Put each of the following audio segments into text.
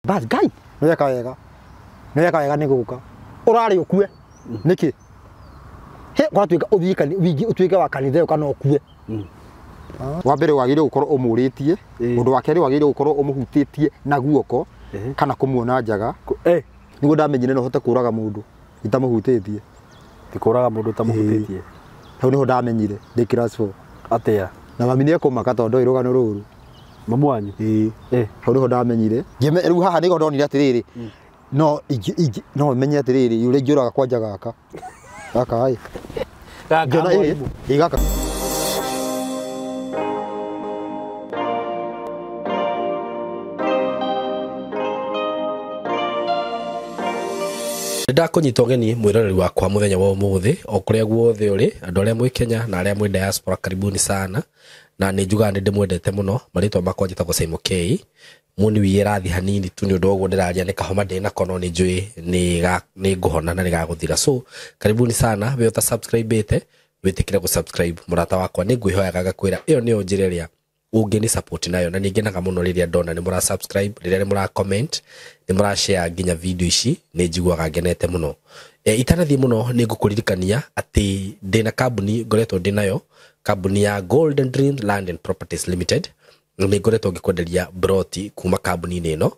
Bas Ngai nĩweka wega. Nĩweka wega nĩ gũka. Ũrarĩ ũkue. Nĩkĩ? He gwatuĩka ũthiĩ kanitha ũtuĩke wa kanitha ĩyo kana ũkue. Wa mbere wagĩrĩirwo gũkorwo ũmũrĩtie, ũndũ wa kerĩ wagĩrĩirwo gũkorwo ũmũhutĩtie na guoko kana kũmuona njaga. Nĩguo ndamenyire no hote kũraga mũndũ itamũhutĩtie. Ti kũraga mũndũ ũtamũhutĩtie. Hau nĩho ndamenyire ndĩ class 4. Atĩa? Na mami nĩ ekũmaka tondũ ndoĩ rũgano rũrũ. Mamu wanyu? Ĩĩ. Hau nĩho ndamenyire. Rĩu haha nĩho ndonire atĩrĩrĩ, no no menye atĩrĩrĩ, ũrĩa ingĩũraga kwanja gaka. Gaka ĩ. Ngĩona ĩ gaka. Ndakũnyita ũgeni mwĩroreri wakwa mũthenya wa ũmũthĩ o kũrĩa guothe ũrĩ, andũ arĩa mwĩ Kenya na arĩa mwĩ diaspora, karibuni sana. Na nĩ njugaga nĩ ndĩmwendete mũno. Marĩtwa makwa njĩtagwo Simon K. Mũni wiĩ rathi hanini tu nĩ ũndũ wa ũguo ndĩraria nĩ kahoma ndĩnako, no nĩ njũĩ nĩ ngũhona na nĩ gagũthira. So karibuni sana, we ũta subscribe-ĩte wĩtĩkĩre gũ subscribe mũrata wakwa, nĩ ngwĩhoyaga ngakwĩra ĩyo nĩyo njĩra ĩrĩa ũngĩni support nayo, na nĩ ngenaga mũno rĩrĩa ndona nĩ mũra subscribe, rĩrĩa nĩ mũra comment, nĩ mũra share nginya video ici, nĩ njiguaga ngenete mũno. Itanathiĩ mũno nĩ ngũkũririkania atĩ ndĩna kambuni ngoretwo ndĩnayo, kambuni ya Golden Dream Land and Properties Limited. Nĩ ngoretwo ngĩkwenderia broti kuma kambuni-inĩ ĩno.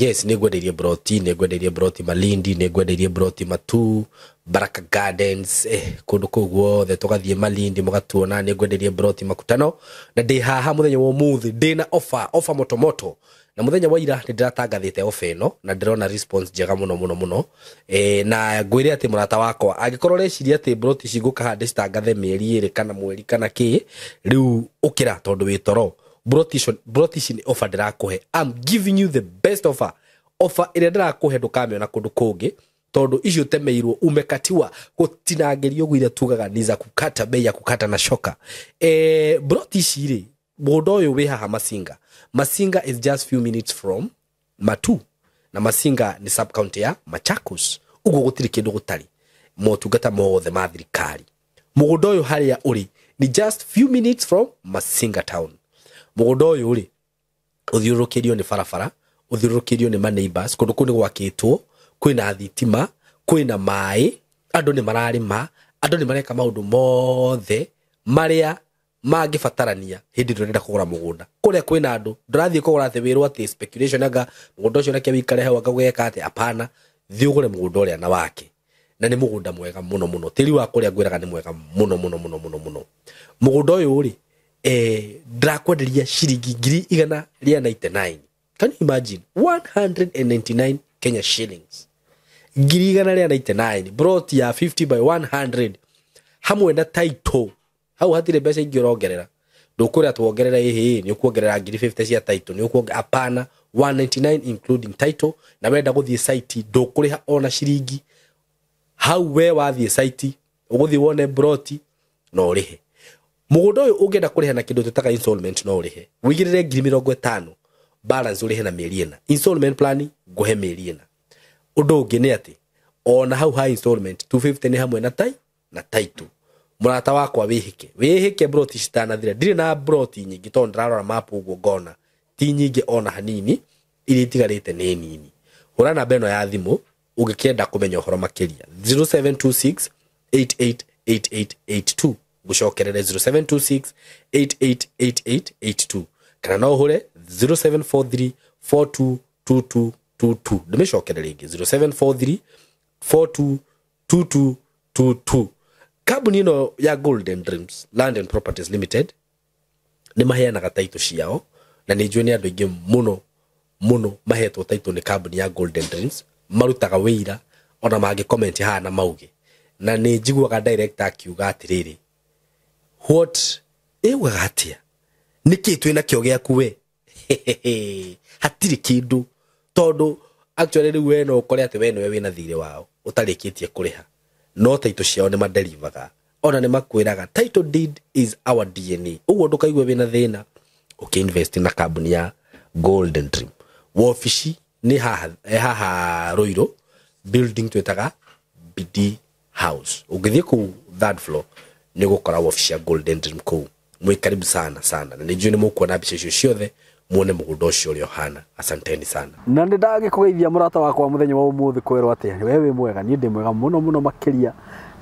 Yes, nĩ ngwendeirie broti, nĩ ngwendeirie broti Malindi, nĩ ngwendeirie broti Matuu, Baraka Gardens, kũndũ kũu guothe tũgathiĩ Malindi mũgatuona, nĩ ngwendeirie broti Makutano. Na ndĩ haha mũthenya wa ũmũthĩ ndĩna offer, offer moto moto. Na mũthenya wa ira nĩ ndĩratangathĩte offer ĩno na ndĩrona response njega mũno mũno mũno. Na ngwĩre atĩ mũrata wakwa angĩkorwo ũreciria atĩ broti ici ngũka haha ndĩcitangathe mĩeri ĩrĩ kana mweri kana kĩ, rĩu ũkĩra tondũ wĩ toro. Broti ici nĩ offer ndĩrakũhe. I'm giving you the best offer. Offer ĩrĩa ndĩrakũhe ndũkamĩona kũndũ kũngĩ, tondũ icio ũtemeirwo umekatiwa gũtinangĩrio ũguo iria tugaga ni za kukata bei ya kukata na shoka. Broti ici rĩ, mũgũnda ũyũ wĩ haha Masinga. Masinga is just few minutes from Matuu, na Masinga ni sub county ya Machakos. Ũguo gũtirĩ kĩndũ gũtarĩ, motungata mothe ma thirikari. Mũgũnda ũyũ harĩa ũrĩ ni just few minutes from Masinga town. Mũgũnda ũyũ rĩ ũthiũrũrũkĩirio nĩ barabara, ũthiũrũrũkĩirio nĩ ma neighbors, kũndũ kũu nĩ gwakĩtwo, kwĩna thitima, kwĩna maĩ, andũ nĩ mararĩma, andũ nĩ mareka maũndũ mothe marĩa mangĩbatarania hĩndĩ ĩrĩa ũrenda kũgũra mũgũnda. Kũrĩa kwĩna andũ, ndũrathiĩ kũgũra atĩ wĩrwo atĩ speculation anga mũgũnda ũcio reke wĩikare hau anga ũgeka atĩ, hapana, thiĩ ũgũre mũgũnda ũrĩa na wake. Na nĩ mũgũnda mwega mũno mũno. Tĩri wa kũrĩa ngwĩraga nĩ mwega mũno mũno mũno mũno mũno. Mũgũnda ũyũ rĩ, ndĩrakwenderia ciringi 199,000. Can you imagine? 199 Kenya shillings. 199,000. Broti ya 50 by 100. Hamwe na title. Hau hatirĩ mbeca ingĩ ũrongerera. Ndũkũrĩa tuongerera ĩhĩ, nĩ ũkuongerera ngiri 50 cia title, nĩ ũkuongerera, hapana, 199 including title. Na wenda gũthiĩ site ndũkũrĩha ona ciringi. Hau we wathiĩ site ũgũthiĩ wone broti no ũrĩhe. Mũgũnda ũyũ ũngĩenda kũrĩha na kĩndũ twĩtaga installment no ũrĩhe. Wĩigĩrĩre 50,000, balance ũrĩhe na mĩeri ĩna. Installment plan ngũhe mĩeri ĩna. Ũndũ ũngĩ nĩ atĩ ona hau ha installment 250 nĩ hamwe na tai na title. Mũrata wakwa wĩhĩke, wĩhĩke broti citanathira. Ndirĩ na broti nyingĩ tondũ ndĩrarora map ũguo ngona ti nyingĩ ona hanini, iria itigarĩte nĩ nini. Hũra namba ĩno ya thimũ ũngĩkĩenda kũmenya ũhoro makĩria, 0726 888882. Ngũcokerere 0726 888882, kana no ũhũre 0743 422222. Ndĩmĩcokere rĩngĩ 0743 422222. Kambuni ĩno ya Golden Dreams Land and Properties Limited nĩ maheanaga title ciao, na nĩ njũĩ nĩ andũ aingĩ mũno mũno mahetwo title nĩ kambuni ya Golden Dreams, marutaga wĩira ona mangĩ comment haha na mauge. Na nĩ njiguaga director akiuga atĩrĩrĩ, what ĩugaga atĩa, nĩkĩ twĩna kĩo gĩaku we? Hatirĩ kĩndũ, tondũ actually rĩu we no ũkore atĩ we nĩwe wĩna thirĩ wao ũtarĩkĩtie kũrĩha, no title ciao nĩ maderivaga, ona nĩ makwĩraga title deed is our DNA. Ũguo ndũkaigue wĩna thĩna ũkĩinvest na kambuni ya Golden Dream. Wobici nĩ haha Ruiru building twĩtaga BD House. Ũngĩthiĩ kũu third floor nĩ ũgũkora wobici ya Golden Dream kũu. Mwĩ karibu sana sana, na nĩ njũĩ nĩ mũkuona mbica icio ciothe Muone mũgũnda ũcio ũrĩa ũhana. Asanteni sana. Na nĩ ndagĩkũgeithia mũrata wakwa mũthenya wa ũmũthĩ kwĩrwo atĩ we wĩ mwega, niĩ ndĩ mwega mũno mũno makĩria,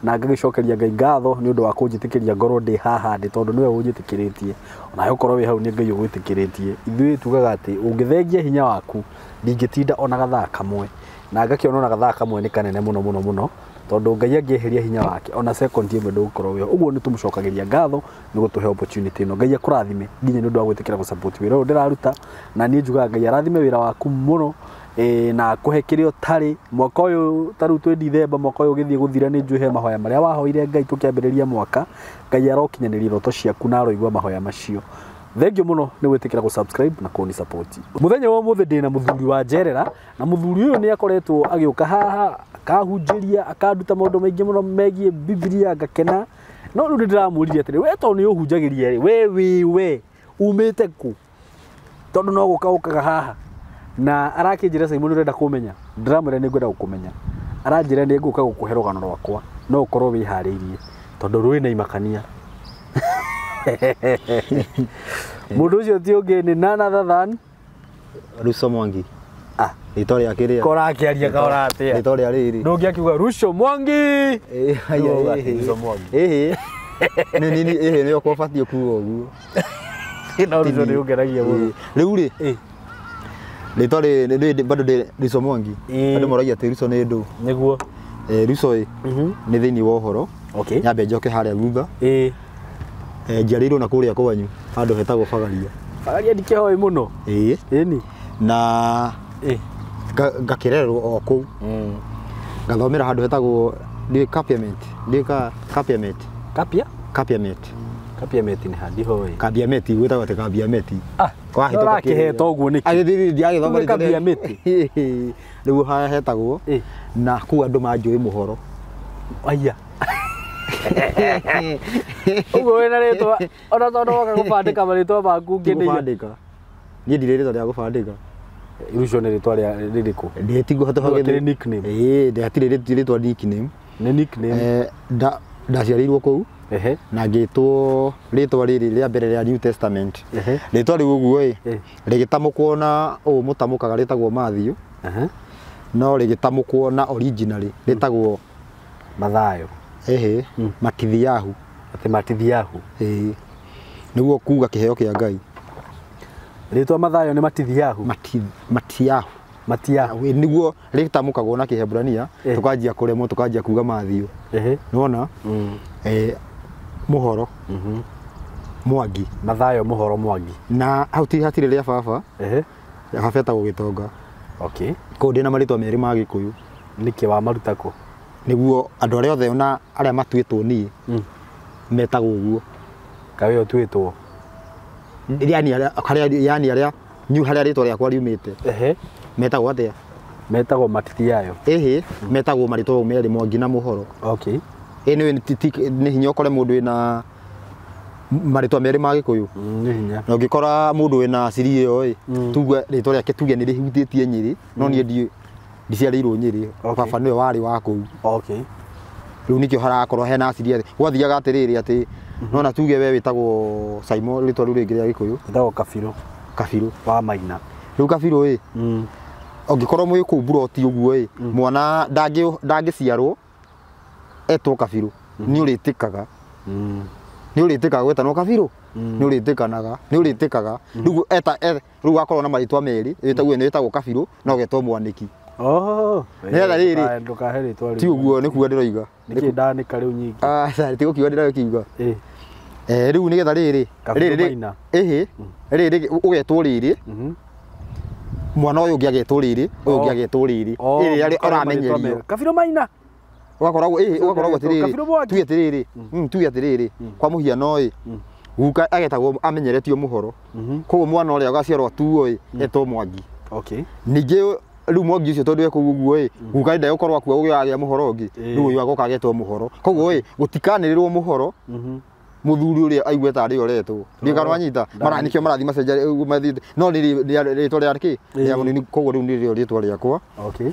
na ngagĩcokeria Ngai ngatho nĩ ũndũ wa kũnjĩtĩkĩria ngorwo ndĩ haha ndĩ, tondũ nĩwe ũnjĩtĩkĩrĩtie, onawe ũkorwo wĩ hau nĩ Ngai ũgwĩtĩkĩrĩtie. Ithuĩ tugaga atĩ ũngĩthengia hinya waku ndingĩtinda ona gathaa kamwe, na ngakĩona ona gathaa kamwe nĩ kanene mũno mũno mũno, tondũ Ngai angĩeheria hinya wake ona second ĩmwe ndũgũkorwo wĩho. Ũguo nĩ tũmũcokagĩria ngatho nĩ gũtũhe opportunity ĩno. Ngai akũrathime nginya nĩ ũndũ wa gwĩtĩkĩra gũ-support wĩra ũyũ ndĩraruta, na niĩ njugaga Ngai arathime wĩra waku mũno, na akũhe kĩrĩa ũtarĩ. Mwaka ũyũ ta rĩu twĩ Dithemba, mwaka ũyũ ũgĩthiĩ gũthira, nĩ njũĩ he mahoya marĩa wahoire Ngai tũkĩambĩrĩria mwaka. Ngai arokinyanĩria iroto ciaku na aroigua mahoya macio. Thengiũ mũno nĩ gwĩtĩkĩra gũ-subscribe na kũni support. Mũthenya wa ũmũthĩ ndĩna mũthuri wa njerera, na mũthuri ũyũ nĩ akoretwo agĩũka haha akahunjĩria, akanduta maũndũ maingĩ mũno megiĩ Bibilia, ngakena. No rĩu nĩ ndĩramũririe atĩrĩ, we tondũ nĩ ũhunjagĩria rĩ, we wĩ we umĩte kũ? Tondũ no gũka ũkaga haha. Na arakĩnjĩra Simon ũrenda kũmenya, ndĩramwĩra nĩ ngwenda gũkũmenya. Aranjĩra nĩ ngũka gũkũhe rũgano rwakwa, no ũkorwo wĩharĩirie tondũ rwĩna imakania. Mũndũ ũcio ti ũngĩ nĩ none other than Ruco Mwangi. Ah, rĩtwa rĩake rĩa korakĩaria kaora atĩa? Rĩtwa rĩa rĩrĩ. Ndũngĩakiuga Ruco Mwangi. Ruco Mwangi. Ĩhĩ. Nĩ nini ĩhĩ nĩyo kwabatiĩ kuga ũguo. No Ruco nĩ ũngenagia mũno. Rĩu rĩ, rĩtwa rĩ bado ndĩ Ruco Mwangi. Andũ moragia atĩ Ruco nĩ ndũ. Nĩguo. Ruco ĩ nĩ thĩinĩ wa ũhoro. Okay. Nyambe njoke harĩa thutha. Njiarĩirwo na kũrĩa kwanyu handũ hetagwo Bagaria. Bagaria ndikĩhoĩ mũno. Ĩĩ. Ĩni. Na ngakĩrererwo o kũu. Ngathomera handũ hetagwo ndiũĩ Kapiamet. Ndiũĩ Kapiamet. Kapia? Kapiamet. Kapiamet nĩ ha ndihoĩ. Kabiamet gwĩtagwo atĩ Kabiamet. Ah, Kwahĩtũka ũrakĩheta ũguo nĩkĩ? Agĩthiĩ ndiagĩthoma Tuge Kabiamet. Rĩu haha hetagwo na kũu andũ manjũĩ mũhoro. Aya. Ũguo wĩna rĩtwa ona tondũ woka gũbandĩka marĩtwa maku ngĩnĩire. Gũbandĩka. Niĩ ndirĩ rĩtwa rĩa gũbandĩka. Ruco nĩ rĩtwa rĩa rĩrĩkũ? Ndĩtiguo Gũtirĩ nickname. Ĩĩ, hatirĩ rĩtwa nickname. Nĩ nickname. Ndaciarĩirwo kũu. Na ngĩtwo rĩtwa rĩrĩ rĩa mbere rĩa New Testament. Rĩtwa rĩu ũguo ĩ, rĩgĩtamũkwo na ũũ mũtamũkaga rĩtagwo Matthew. No rĩgĩtamũkwo na originally rĩtagwo Mathayo. Ĩhĩ, Matithiahu. Atĩ Matithiahu. Ĩĩ. Nĩguo kuga kĩheo kĩa Ngai. Rĩtwa Mathayo nĩ Matithiahu. Matiahu. Matiahu. Nĩguo rĩtamũkagwo na Kĩheburania, tũkanjia kũremwo, tũkanjia kuga Matthew. Nĩwona? Mũhoro. Mwangi. Mathayo mũhoro Mwangi. Na hau ti hatirĩ rĩa baba. Baba etagwo Gĩtonga. Okay. Kũu ndĩna marĩtwa merĩ ma Gĩkũyũ. Nĩkĩ wamaruta kũ? Nĩguo andũ arĩa othe ona arĩa matuĩtwo niĩ metagwo ũguo. Kaĩ ũtuĩtwo? Yani arĩa nyu harĩa rĩtwa rĩakwa riumĩte. Metagwo atĩa? Metagwo Matithiayo. Ĩhĩ, metagwo marĩtwa merĩ Mwangi na Mũhoro. Okay. Ĩ nĩ hinya ũkore mũndũ wĩna marĩtwa merĩ ma Gĩkũyũ. Nĩ hinya. Na ũngĩkora mũndũ wĩna asili ĩyo ĩ, tuge rĩtwa rĩake tuge nĩ rĩhutĩtie Nyĩrĩ, no niĩ ndiciarĩirwo Nyĩrĩ. Baba nĩwe warĩ wa kũu. Okay. Rĩu nĩkĩo harakorwo hena asili atĩ gwathiaga atĩrĩrĩ atĩ nona tuge we wĩtagwo Simon, rĩtwa rĩu rĩngĩ rĩa Gĩkũyũ. Wĩtagwo Kabirũ. Kabirũ. Wa Maina. Rĩu Kabirũ ĩ, ũngĩkorwo mwĩ kũu mburoti ũguo ĩ, mwana ndangĩciarwo etwo Kabirũ, nĩ ũrĩtĩkaga. Nĩ ũrĩtĩkaga gwĩtanwo Kabirũ, nĩ ũrĩtĩkanaga, nĩ ũrĩtĩkaga. Rĩu eta rĩu wakorwo na marĩtwa merĩ, wĩtagwo nĩ wĩtagwo Kabirũ na ũgetwo Mwanĩki. Oh, Nĩgetha rĩrĩ ndũkahe rĩtwa rĩu. Ti ũguo nĩ kuga ndĩroiga. Nĩkĩ ndanĩka rĩu nyingĩ? Ah, ti gũkiuga ndĩrakiuga. Rĩu nĩgetha rĩrĩ rĩrĩ ĩhĩ, rĩrĩ ũgetwo rĩrĩ, mwana ũyũ ũngĩ agetwo rĩrĩ, ũyũ ũngĩ agetwo rĩrĩ. Ĩrĩ aramenyerio. Kabirũ Maina. Ũgakoragwo ĩhĩ, ũgakoragwo atĩrĩrĩ, tuge atĩrĩrĩ, tuge atĩrĩrĩ, kwa mũhiano ĩ, guka agetagwo amenyeretio Mũhoro. Koguo mwana ũrĩa ũgaciarwo atuo ĩ, etwo Mwangi. Okay. Ningĩ rĩu Mwangi ũcio tondũ ekũu ũguo ĩ, guka ndegũkorwo akua ũgĩagĩa Mũhoro ũngĩ, rĩu ũyũ agoka agetwo Mũhoro. Koguo ĩ, gũtikanĩrĩrwo Mũhoro, muthuri uria aigue tari oretwo ndi kana wanyita mara nikio marathi macenja mathiite no ni ritwa ria ki ria munini koguo riu ni rio ritwa riakwa. Okay.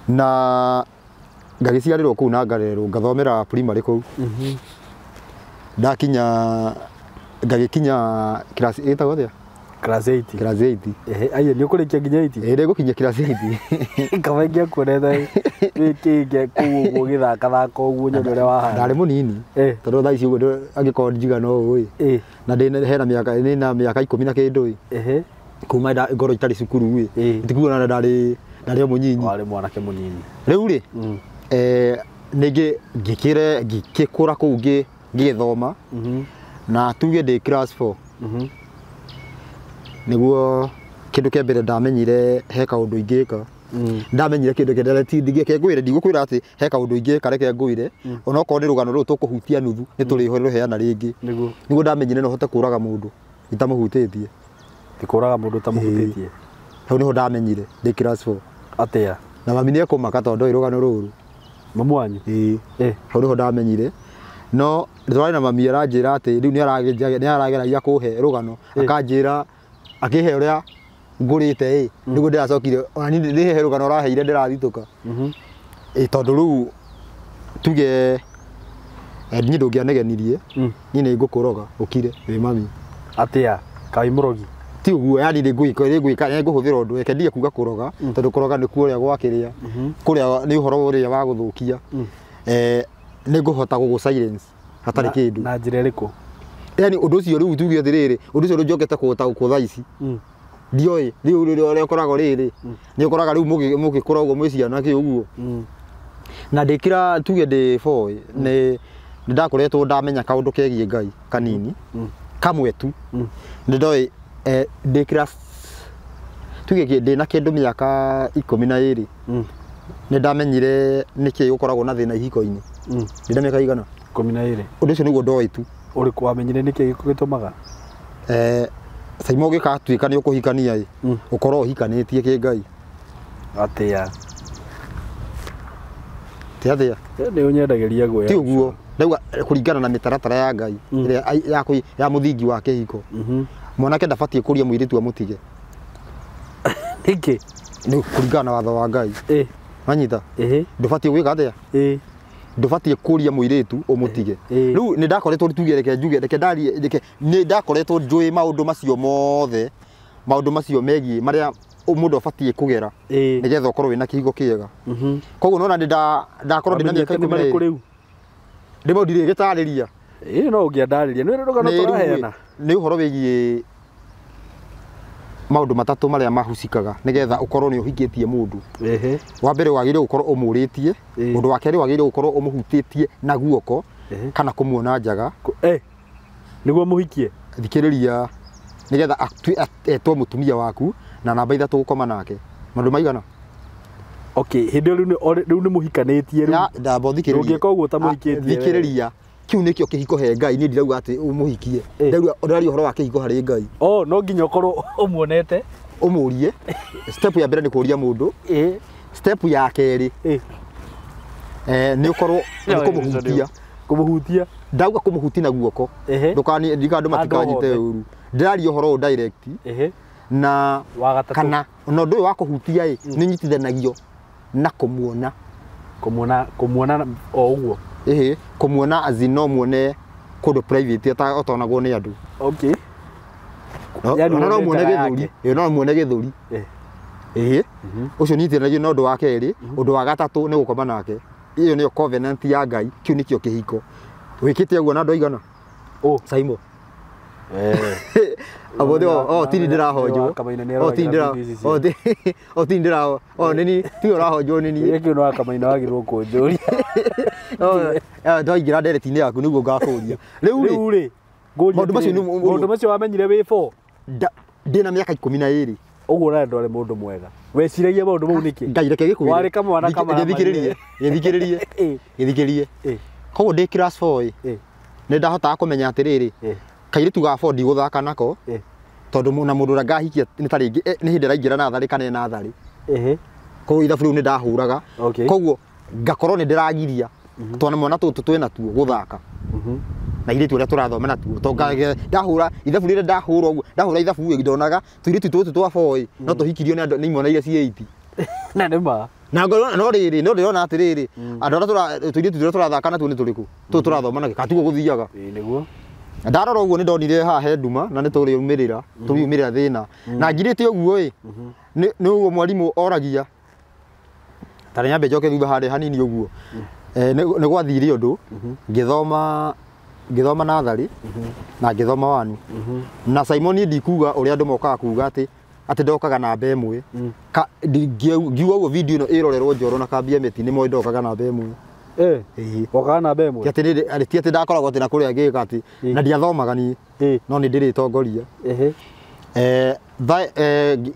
Na ngagiciarirwo kuu na ngarerwo ngathomera primary kuu. Ndakinya ngagikinya class 8 atia Class 8. Class 8. Ehe, aye nĩ ũkũrĩkia nginya 8? Ĩĩ nĩngũkinyia class 8. Kaba ingĩakuonete wĩ kĩngĩ kũu ũguo ũgĩthakathaka ũguo nyone ũrĩa wahana. Ndarĩ mũnini. Tondũ thaa ici ũguo angĩkorwo njigana ũũ ĩ. Na ndĩ hena mĩaka nĩ na mĩaka 10 na kĩndũ ĩ. Kuma ngorwo itarĩ cukuru ĩ. Tikuona ndarĩ o mũnyinyi. Warĩ mwanake mũnini. Rĩu rĩ, ningĩ ngĩkĩre ngĩkũra kũu ngĩgĩthoma. Na tuge ndĩ class 4. Nĩguo kĩndũ kĩa mbere ndamenyire he kaũndũ ingĩka. Ndamenyire kĩndũ kĩa reke ngwĩre, ndigũkwĩra atĩ he kaũndũ ingĩka, reke ngwĩre. Onokorwo nĩ rũgano rũrũ tũkũhutia nuthu, nĩ tũrĩrũheana rĩngĩ. Nĩguo ndamenyire no hote kũraga mũndũ itamũhutĩtie. Ti kũraga mũndũ ũtamũhutĩtie. Hau nĩho ndamenyire ndĩ class 4. Atĩa? Na mami nĩekũmaka tondũ ndoĩ rũgano rũrũ. Mamu wanyu? Ĩĩ. Hau nĩho ndamenyire. No twarĩ na mami aranjĩra atĩ rĩu nĩarageragia kũhe rũgano, akanjĩra akĩhe ũrĩa ngũrĩte ĩ, nĩguo ndĩracokire ona niĩ nĩhe rũgano ũraheire ndĩrathitũka. Ĩ tondũ rĩu tuge niĩ ndũngĩanegenirie, niĩ nĩ ngũkũroga ũkire wĩ mami. Atĩa? Kaĩ mũrogi? Ti ũguo, yani nĩngwĩka nĩngũhũthĩra ũndũ, reke ndige kuga kũroga, tondũ kũroga nĩ kuo ũrĩa gwakĩrĩa, kũrĩa nĩ ũhoro ũrĩa wa gũthũkia. Nĩngũhota gũgũ silence hatarĩ kĩndũ. Na njĩra ĩrĩkũ? Yani ũndũ ũcio rĩu tuge atĩrĩrĩ, ũndũ ũcio ndũnjokete kũũtaũkwo thaa ici. Ndioĩ, rĩu rĩrĩa ũkoragwo rĩrĩ, nĩ ũkoraga rĩu mũgĩkũra ũguo mwĩ ciana kĩ ũguo. Na ndĩkĩra tuge ndĩ 4 nĩ ndakoretwo ndamenya kaũndũ kegiĩ Ngai kanini, kamwe tu. Nĩ ndoĩ ndĩ class tuge ndĩ na kĩndũ mĩaka 12. Nĩ ndamenyire nĩkĩ gũkoragwo na thĩna ihiko-inĩ. Ndĩ na mĩaka igana? 12. Ũndũ ũcio nĩguo ndoĩ tu. Ũrĩkũ wamenyire nĩkĩ gĩtũmaga? Saimo ũgĩgatuĩka nĩ ũkũhikania ĩ, ũkorwo ũhikanĩtie kĩ Ngai. Atĩa? Ti atĩa? Nĩ ũnyendagĩria guoya. Ti ũguo. Ndauga kũringana na mĩtaratara ya Ngai ĩrĩa ya mũthingi wa kĩhiko. Mwanake ndabatiĩ kũria mũirĩtu amũtige. Nĩkĩ? Nĩ kũringana na watho wa Ngai. Wanyita? Ndũbatiĩ gwĩka atĩa? Ndũbatiĩ kũria mũirĩtu ũmũtige. Rĩu nĩ ndakoretwo tuge reke njuge, reke ndarie, reke nĩ ndakoretwo njũĩ maũndũ macio mothe, maũndũ macio megiĩ marĩa mũndũ abatiĩ kũgera nĩgetha ũkorwo wĩna kĩhiko kĩega. Koguo nona nĩ ndakorwo ndĩ na mĩaka 12. Ndĩ mau ndirĩ gĩtarĩria. Ĩĩ no ũngĩandarĩria, nĩ rũgano tũraheana. Nĩ ũhoro wĩgiĩ maũndũ matatũ marĩa mahucikaga nĩgetha ũkorwo nĩ ũhikĩtie mũndũ. Wa mbere wagĩrĩirwo gũkorwo ũmũrĩtie, ũndũ wa kerĩ wagĩrĩirwo gũkorwo ũmũhutĩtie na guoko kana kũmuona njaga. Nĩguo mũhikie? Thikĩrĩria nĩgetha etwo mũtumia waku na namba 3 gũkoma nake. Maũndũ maigana? Okay, hĩndĩ ĩyo rĩu nĩ mũhikanĩtie rĩu. Ndamba ũthikĩrĩrie. Ndũngĩka ũguo ũtamũhikĩtie. Thikĩrĩria. Kĩu nĩkĩo kĩhiko he Ngai, niĩ ndirauga atĩ ũmũhikie. Ndĩrauga ndĩraria ũhoro wa kĩhiko harĩ Ngai. Oh, no nginya ũkorwo ũmuonete. Ũmũrie. Step ya mbere nĩ kũria mũndũ. Step ya kerĩ. Nĩ ũkorwo nĩ kũmũhutia. Kũmũhutia. Ndauga kũmũhutia na guoko. Ndũkani ndika andũ matikanyite ũru. Ndĩraria ũhoro ũyũ direct. Na kana na ũndũ ũyũ wa kũhutia ĩ, nĩ ũnyitithanagio na kũmuona. Kũmuona, kũmuona o ũguo. Ĩhĩ, kũmuona as in no muone kũndũ private ũtonagwo nĩ andũ. Okay. No muone gĩthũri. Ĩĩ no muone gĩthũri. Ĩhĩ. Ũcio ũnyitithanagio na ũndũ wa kerĩ, ũndũ wa gatatũ nĩ gũkoma nake. Ĩyo nĩyo covenant ya Ngai, kĩu nĩkĩo kĩhiko. Wĩkĩte ũguo na andũ aigana? Saimo. Abo o tini ndĩrahonjwo. O tini ndĩra o tini ndĩra o nini ti ũrahonjwo nini. Gĩkĩ no Kamaina wagĩrĩirwo kũnjũria. Ndaingĩra ndereti-inĩ yaku nĩguo ngakũria. Rĩu rĩ, maũndũ macio maũndũ macio wamenyire wĩ 4? Ndĩ na mĩaka 12. Ũguo nawe ndwarĩ mũndũ mwega. Weciragia maũndũ mau nĩkĩ? Ngai reke gĩkwĩre. Warĩ kamwana kamara. Gĩthikĩrĩrie. Gĩthikĩrĩrie. Gĩthikĩrĩrie. Koguo ndĩ class 4 ĩ, nĩ ndahotaga kũmenya atĩrĩrĩ, kairĩtu ga 4 ndigũthaka nako, tondũ na mũndũ ũrĩa ngahikia nĩ ta rĩngĩ nĩ hĩndĩ araingĩra natharĩ kana natharĩ. Koguo ithabu rĩu nĩ ndahũraga. Koguo ngakorwo nĩ ndĩragiria twana mwana tũtũ twĩna tuo gũthaka. Na irĩtu ũrĩa tũrathoma natuo tondũ ndahũra ithabu rĩrĩa ndahũra ũguo, ndahũra ithabu ĩ ndonaga tũirĩtu tũtũ twa 4 ĩ no tũhikirio nĩ andũ nĩ imwana iria ciĩ 8. Na nĩ ma. Na no rĩrĩ, no ndĩrona atĩrĩrĩ, andũ arĩa tũirĩtu tũrĩa tũrathaka natuo nĩ tũrĩkũ? Tũtũ tũrathoma nakĩ, ka tiguo gũthiaga. Ĩĩ nĩguo. Ndarora ũguo nĩ ndonire haha he nduma na nĩ tũrĩumĩrĩra tũriumĩrĩra thĩna na ngirĩte ũguo ĩ nĩ ũguo mwarimũ oragia tarĩ nyambe njoke thutha harĩa hanini ũguo nĩ gwathire ũndũ ngĩthoma natharĩ na ngĩthoma wanu na Simon ndikuga ũrĩa andũ mokaga kuga atĩ ndokaga namba ĩmwe ngiuga ũguo video ĩno ĩrorerwo Njoro na Kambia Mĩti nĩ moĩ ndokaga namba ĩmwe. Wokaga namba ĩmwe ti atĩ ndakoragwo atĩ na kũrĩa ngĩka atĩ na ndiathomaga niĩ no nĩ ndĩrĩtongoria.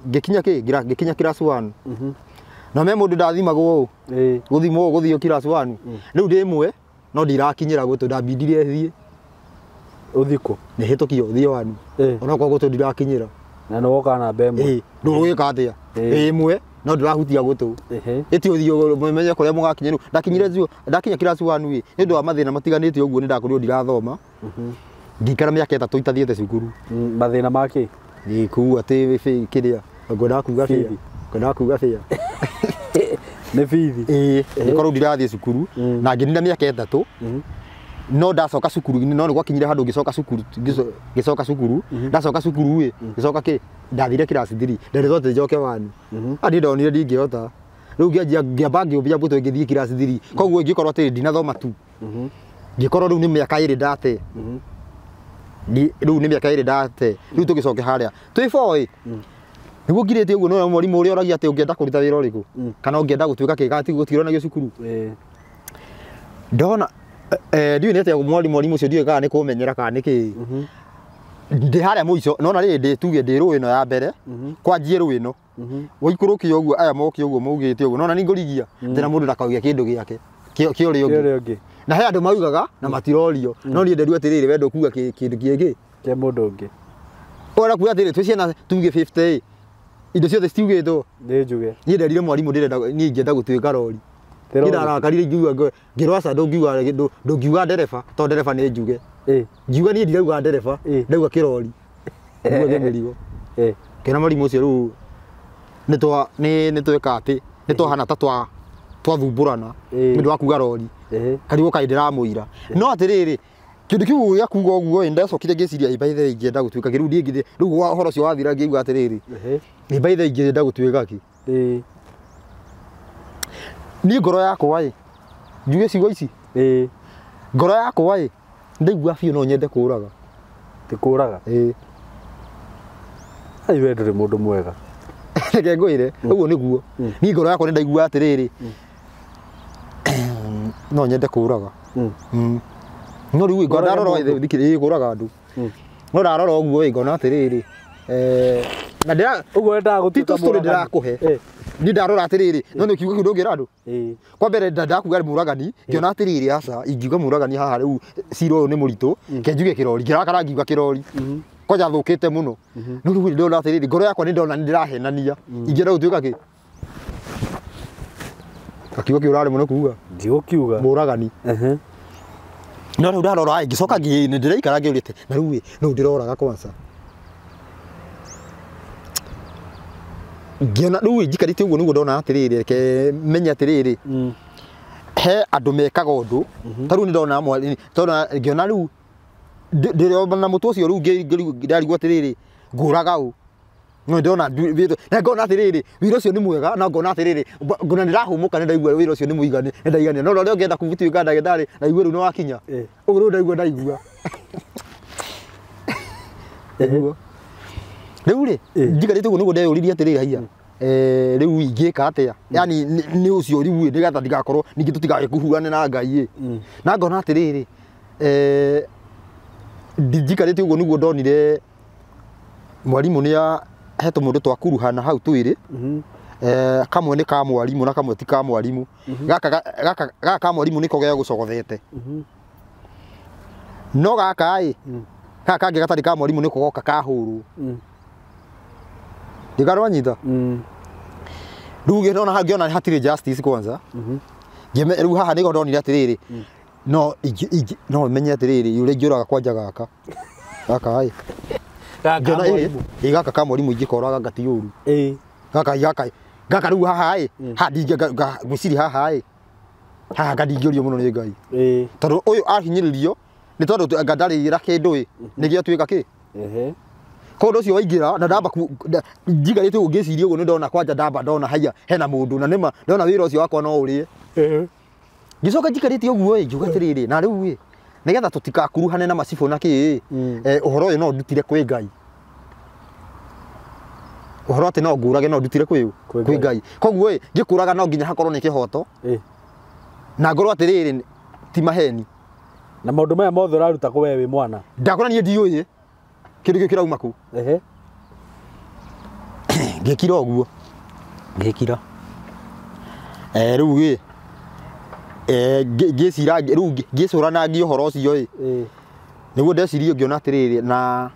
Ngĩkinya kĩ ngĩkinya class 1 na me mũndũ ndathimagwo ũũ gũthimwo gũthio class 1 rĩu ndĩ ĩmwe no ndirakinyĩra gũtũ ndambindire thiĩ ũthiĩ kũ nĩ hĩtũkio thiĩ wanu onokorwo gũtũ ndirakinyĩra na nĩ wokaga namba ĩmwe ndũgwĩka atĩa ĩmwe no ndĩrahutia gũtũ ĩti ũthiĩ menye kũrĩa mũgakinya rĩu ndakinyire zuo ndakinya class 1 ĩ nĩ ũndũ wa mathĩna matiganĩte ũguo nĩ ndakorirwo ndirathoma ngĩikara mĩaka 3 itathiĩte cukuru. Mathĩna ma kĩ? Nĩ kuga atĩ kĩrĩa ngwendaga kuga bĩa ngwendaga kuga bĩa nĩ bithi ngĩkorwo ndirathiĩ cukuru na ngĩnina mĩaka 3 no ndacoka cukuru no nĩ gwakinyire handũ ngĩcoka cukuru ngĩcoka cukuru ndacoka cukuru ĩ ngĩcoka kĩ ndathire class 3 nderĩtwo atĩ njoke wanu niĩ ndonire ndingĩhota rĩu ngĩanjia ngĩamba ngĩũmbia mbũtũ ngĩthiĩ class 3 koguo ingĩkorwo atĩ ndinathoma tu ngĩkorwo rĩu nĩ mĩaka 2 ndate rĩu nĩ mĩaka 2 ndate rĩu tũgĩcoke harĩa twĩ 4 ĩ nĩguo ngirĩte ũguo no mwarimũ ũrĩa oragia atĩ ũngĩenda kũruta wĩra ũrĩkũ kana ũngĩenda gũtuĩka kĩ kana gũtironagio cukuru ndona ndiũĩ nĩ atĩa mwarimũ ũcio ndiũĩ kana nĩ kũmenyera kana nĩ kĩ ndĩ harĩa mũico nona rĩrĩ ndĩ tuge ndĩ rũĩ ĩno ya mbere kwanjie rũĩ ĩno waikũrũkio ũguo aya moke ũguo maugĩte ũguo nona nĩ ngũrigia atĩ na mũndũ ndakauge kĩndũ gĩake kĩa ũrĩa ũngĩ na he andũ maugaga na matirorio no niĩ nderwo atĩrĩrĩ we ndũkuga kĩndũ kĩngĩ kĩa mũndũ ũngĩ ũrenda kuga atĩrĩrĩ twĩ ciana tuge 50 indo ciothe citiugĩtwo nĩ njuge niĩ nderire mwarimũ ndĩrenda niĩ ingĩenda gũtuĩka rori niĩ ndarakarire ingiuga ngĩrwo aca ndũngiuga ndereba tondũ ndereba nĩ njuge ngiuga niĩ ndirauga ndereba ndauga kĩrori ngiuga kĩmĩrigo kĩna mwarimũ ũcio rĩu nĩ tweka atĩ nĩ twahana ta twathumbũrana nĩ ũndũ wa kuga rori karigwo kaĩ ndĩramũira no atĩrĩrĩ kĩndũ kĩu gĩa kuga ũguo ĩ ndacokire ngĩciria ĩ by the way ingĩenda gũtuĩka kĩ rĩu niĩ rĩu ũhoro ũcio wathira ngĩigua atĩrĩrĩ ĩ by the way ingĩenda gũtuĩka kĩ niĩ ngoro yakwa ĩ njuge ciugo ici ngoro yakwa ĩ ndaigua biũ no nyende kũraga ti kũraga ai we ndũrĩ mũndũ mwega reke ngwĩre ũguo nĩguo niĩ ngoro yakwa nĩ ndaigua atĩrĩrĩ no nyende kũraga no rĩu ndarora thikĩrĩria kũraga andũ no ndarora ũguo ĩ ngona atĩrĩrĩ na ndĩra ũguo wendaga gũtuĩka mũragani ndĩrakũhe niĩ ndarora atĩrĩrĩ no nĩ kiugo kĩu ndũngĩra andũ kwa mbere ndakuga mũragani ngĩona atĩrĩrĩ aca ingiuga mũragani haha rĩu cira ũyũ nĩ mũritũ ke njuge kĩrori ngĩrakara ngiuga kĩrori kwanja thũkĩte mũno no rĩu ndĩrona atĩrĩrĩ ngoro yakwa nĩ ndona nĩ ndĩrahenania ingĩenda gũtuĩka kĩ gakiugo kĩu ũraremwo nĩ kuga ndigũkiuga mũragani no rĩu ndarora ngĩcoka nĩ ndĩraikara ngĩũrĩte na rĩu ĩ no ndĩroraga kwanza ngĩona rĩu njikarĩte ũguo nĩguo ndona atĩrĩrĩ reke menye atĩrĩrĩ he andũ mekaga ũndũ ta rĩu nĩ ndona ngĩona rĩu ndĩrona na mũtwe ũcio rĩu ndarigwo atĩrĩrĩ ngũraga ũ no ndona na ngona atĩrĩrĩ wĩra ũcio nĩ mwega na ngona atĩrĩrĩ ngona ndĩrahũmũka nĩ ndaigua wĩra ũcio nĩ mũiganu nĩ ndaigania no ũrĩa ũngĩenda gũtuĩka ndagĩtarĩ naigua rĩu nĩ wakinya ũguo rĩu ndaigua ndaigua rĩu rĩ njikarĩte ũguo nĩguo ndeyũririe atĩrĩrĩ haiya rĩu ingĩka atĩa yani nĩ ũcio rĩu nĩgetha ndigakorwo ningĩ tũtigagĩkuhurane na Ngai ĩ na ngona atĩrĩrĩ njikarĩte ũguo nĩguo ndonire mwarimũ nĩ he tũmũndũ twakuruhana hau twĩrĩ kamwe nĩ ka mwarimũ na kamwe ti ka mwarimũ gaka ka mwarimũ nĩko gegũcogothete no gaka ĩ gaka kangĩ gatarĩ ka mwarimũ nĩko goka kahũrwo ndikarwanyita rĩu ngĩona ngĩona hatirĩ justice kwanza rĩu haha nĩho ndonire atĩrĩrĩ no no menye atĩrĩrĩ ũrĩa ingĩũraga kwanja gaka gaka ĩ gaka ka mwarimũ ingĩkoraga ngati ũru gaka gaka gaka rĩu haha ĩ ngwĩciria haha ĩ haha ngandingĩũrio mũno nĩ Ngai tondũ ũyũ ahinyĩrĩrio Nĩ tondũ anga ndarĩra kĩndũ ĩ nĩgĩo tuĩka kĩ. Ehe. Koguo ũcio waingĩra na ndamba njigarĩte ũguo ngĩciria ũguo nĩ ndona kwanja ndamba ndona haiya hena mũndũ na nĩma ndona wĩra ũcio wakwa no ũrĩe. Ngĩcoka njikarĩte ũguo ĩ ngiuga atĩrĩrĩ na rĩu ĩ nĩgetha tũtikakuruhane na macibũ na kĩ ĩ ũhoro ũyũ no ndutire kwĩ Ngai. Ũhoro atĩ no ngũrage no ndutire kwĩ kwĩ Ngai. Koguo ĩ ngĩkũraga no nginya hakorwo nĩ kĩhoto. Na ngorwo atĩrĩrĩ ti maheni. Na maũndũ maya mothe ũraruta kũ we wĩ mwana? Ndakora niĩ ndiũĩ kĩndũ gĩkĩ kĩrauma kũ. Ehe. Ngĩkira ũguo. Ngĩkira. Rĩu ĩ ngĩcira rĩu ngĩcũranagia ũhoro ũcio ĩ. Nĩguo ndecirie ngĩona atĩrĩrĩ na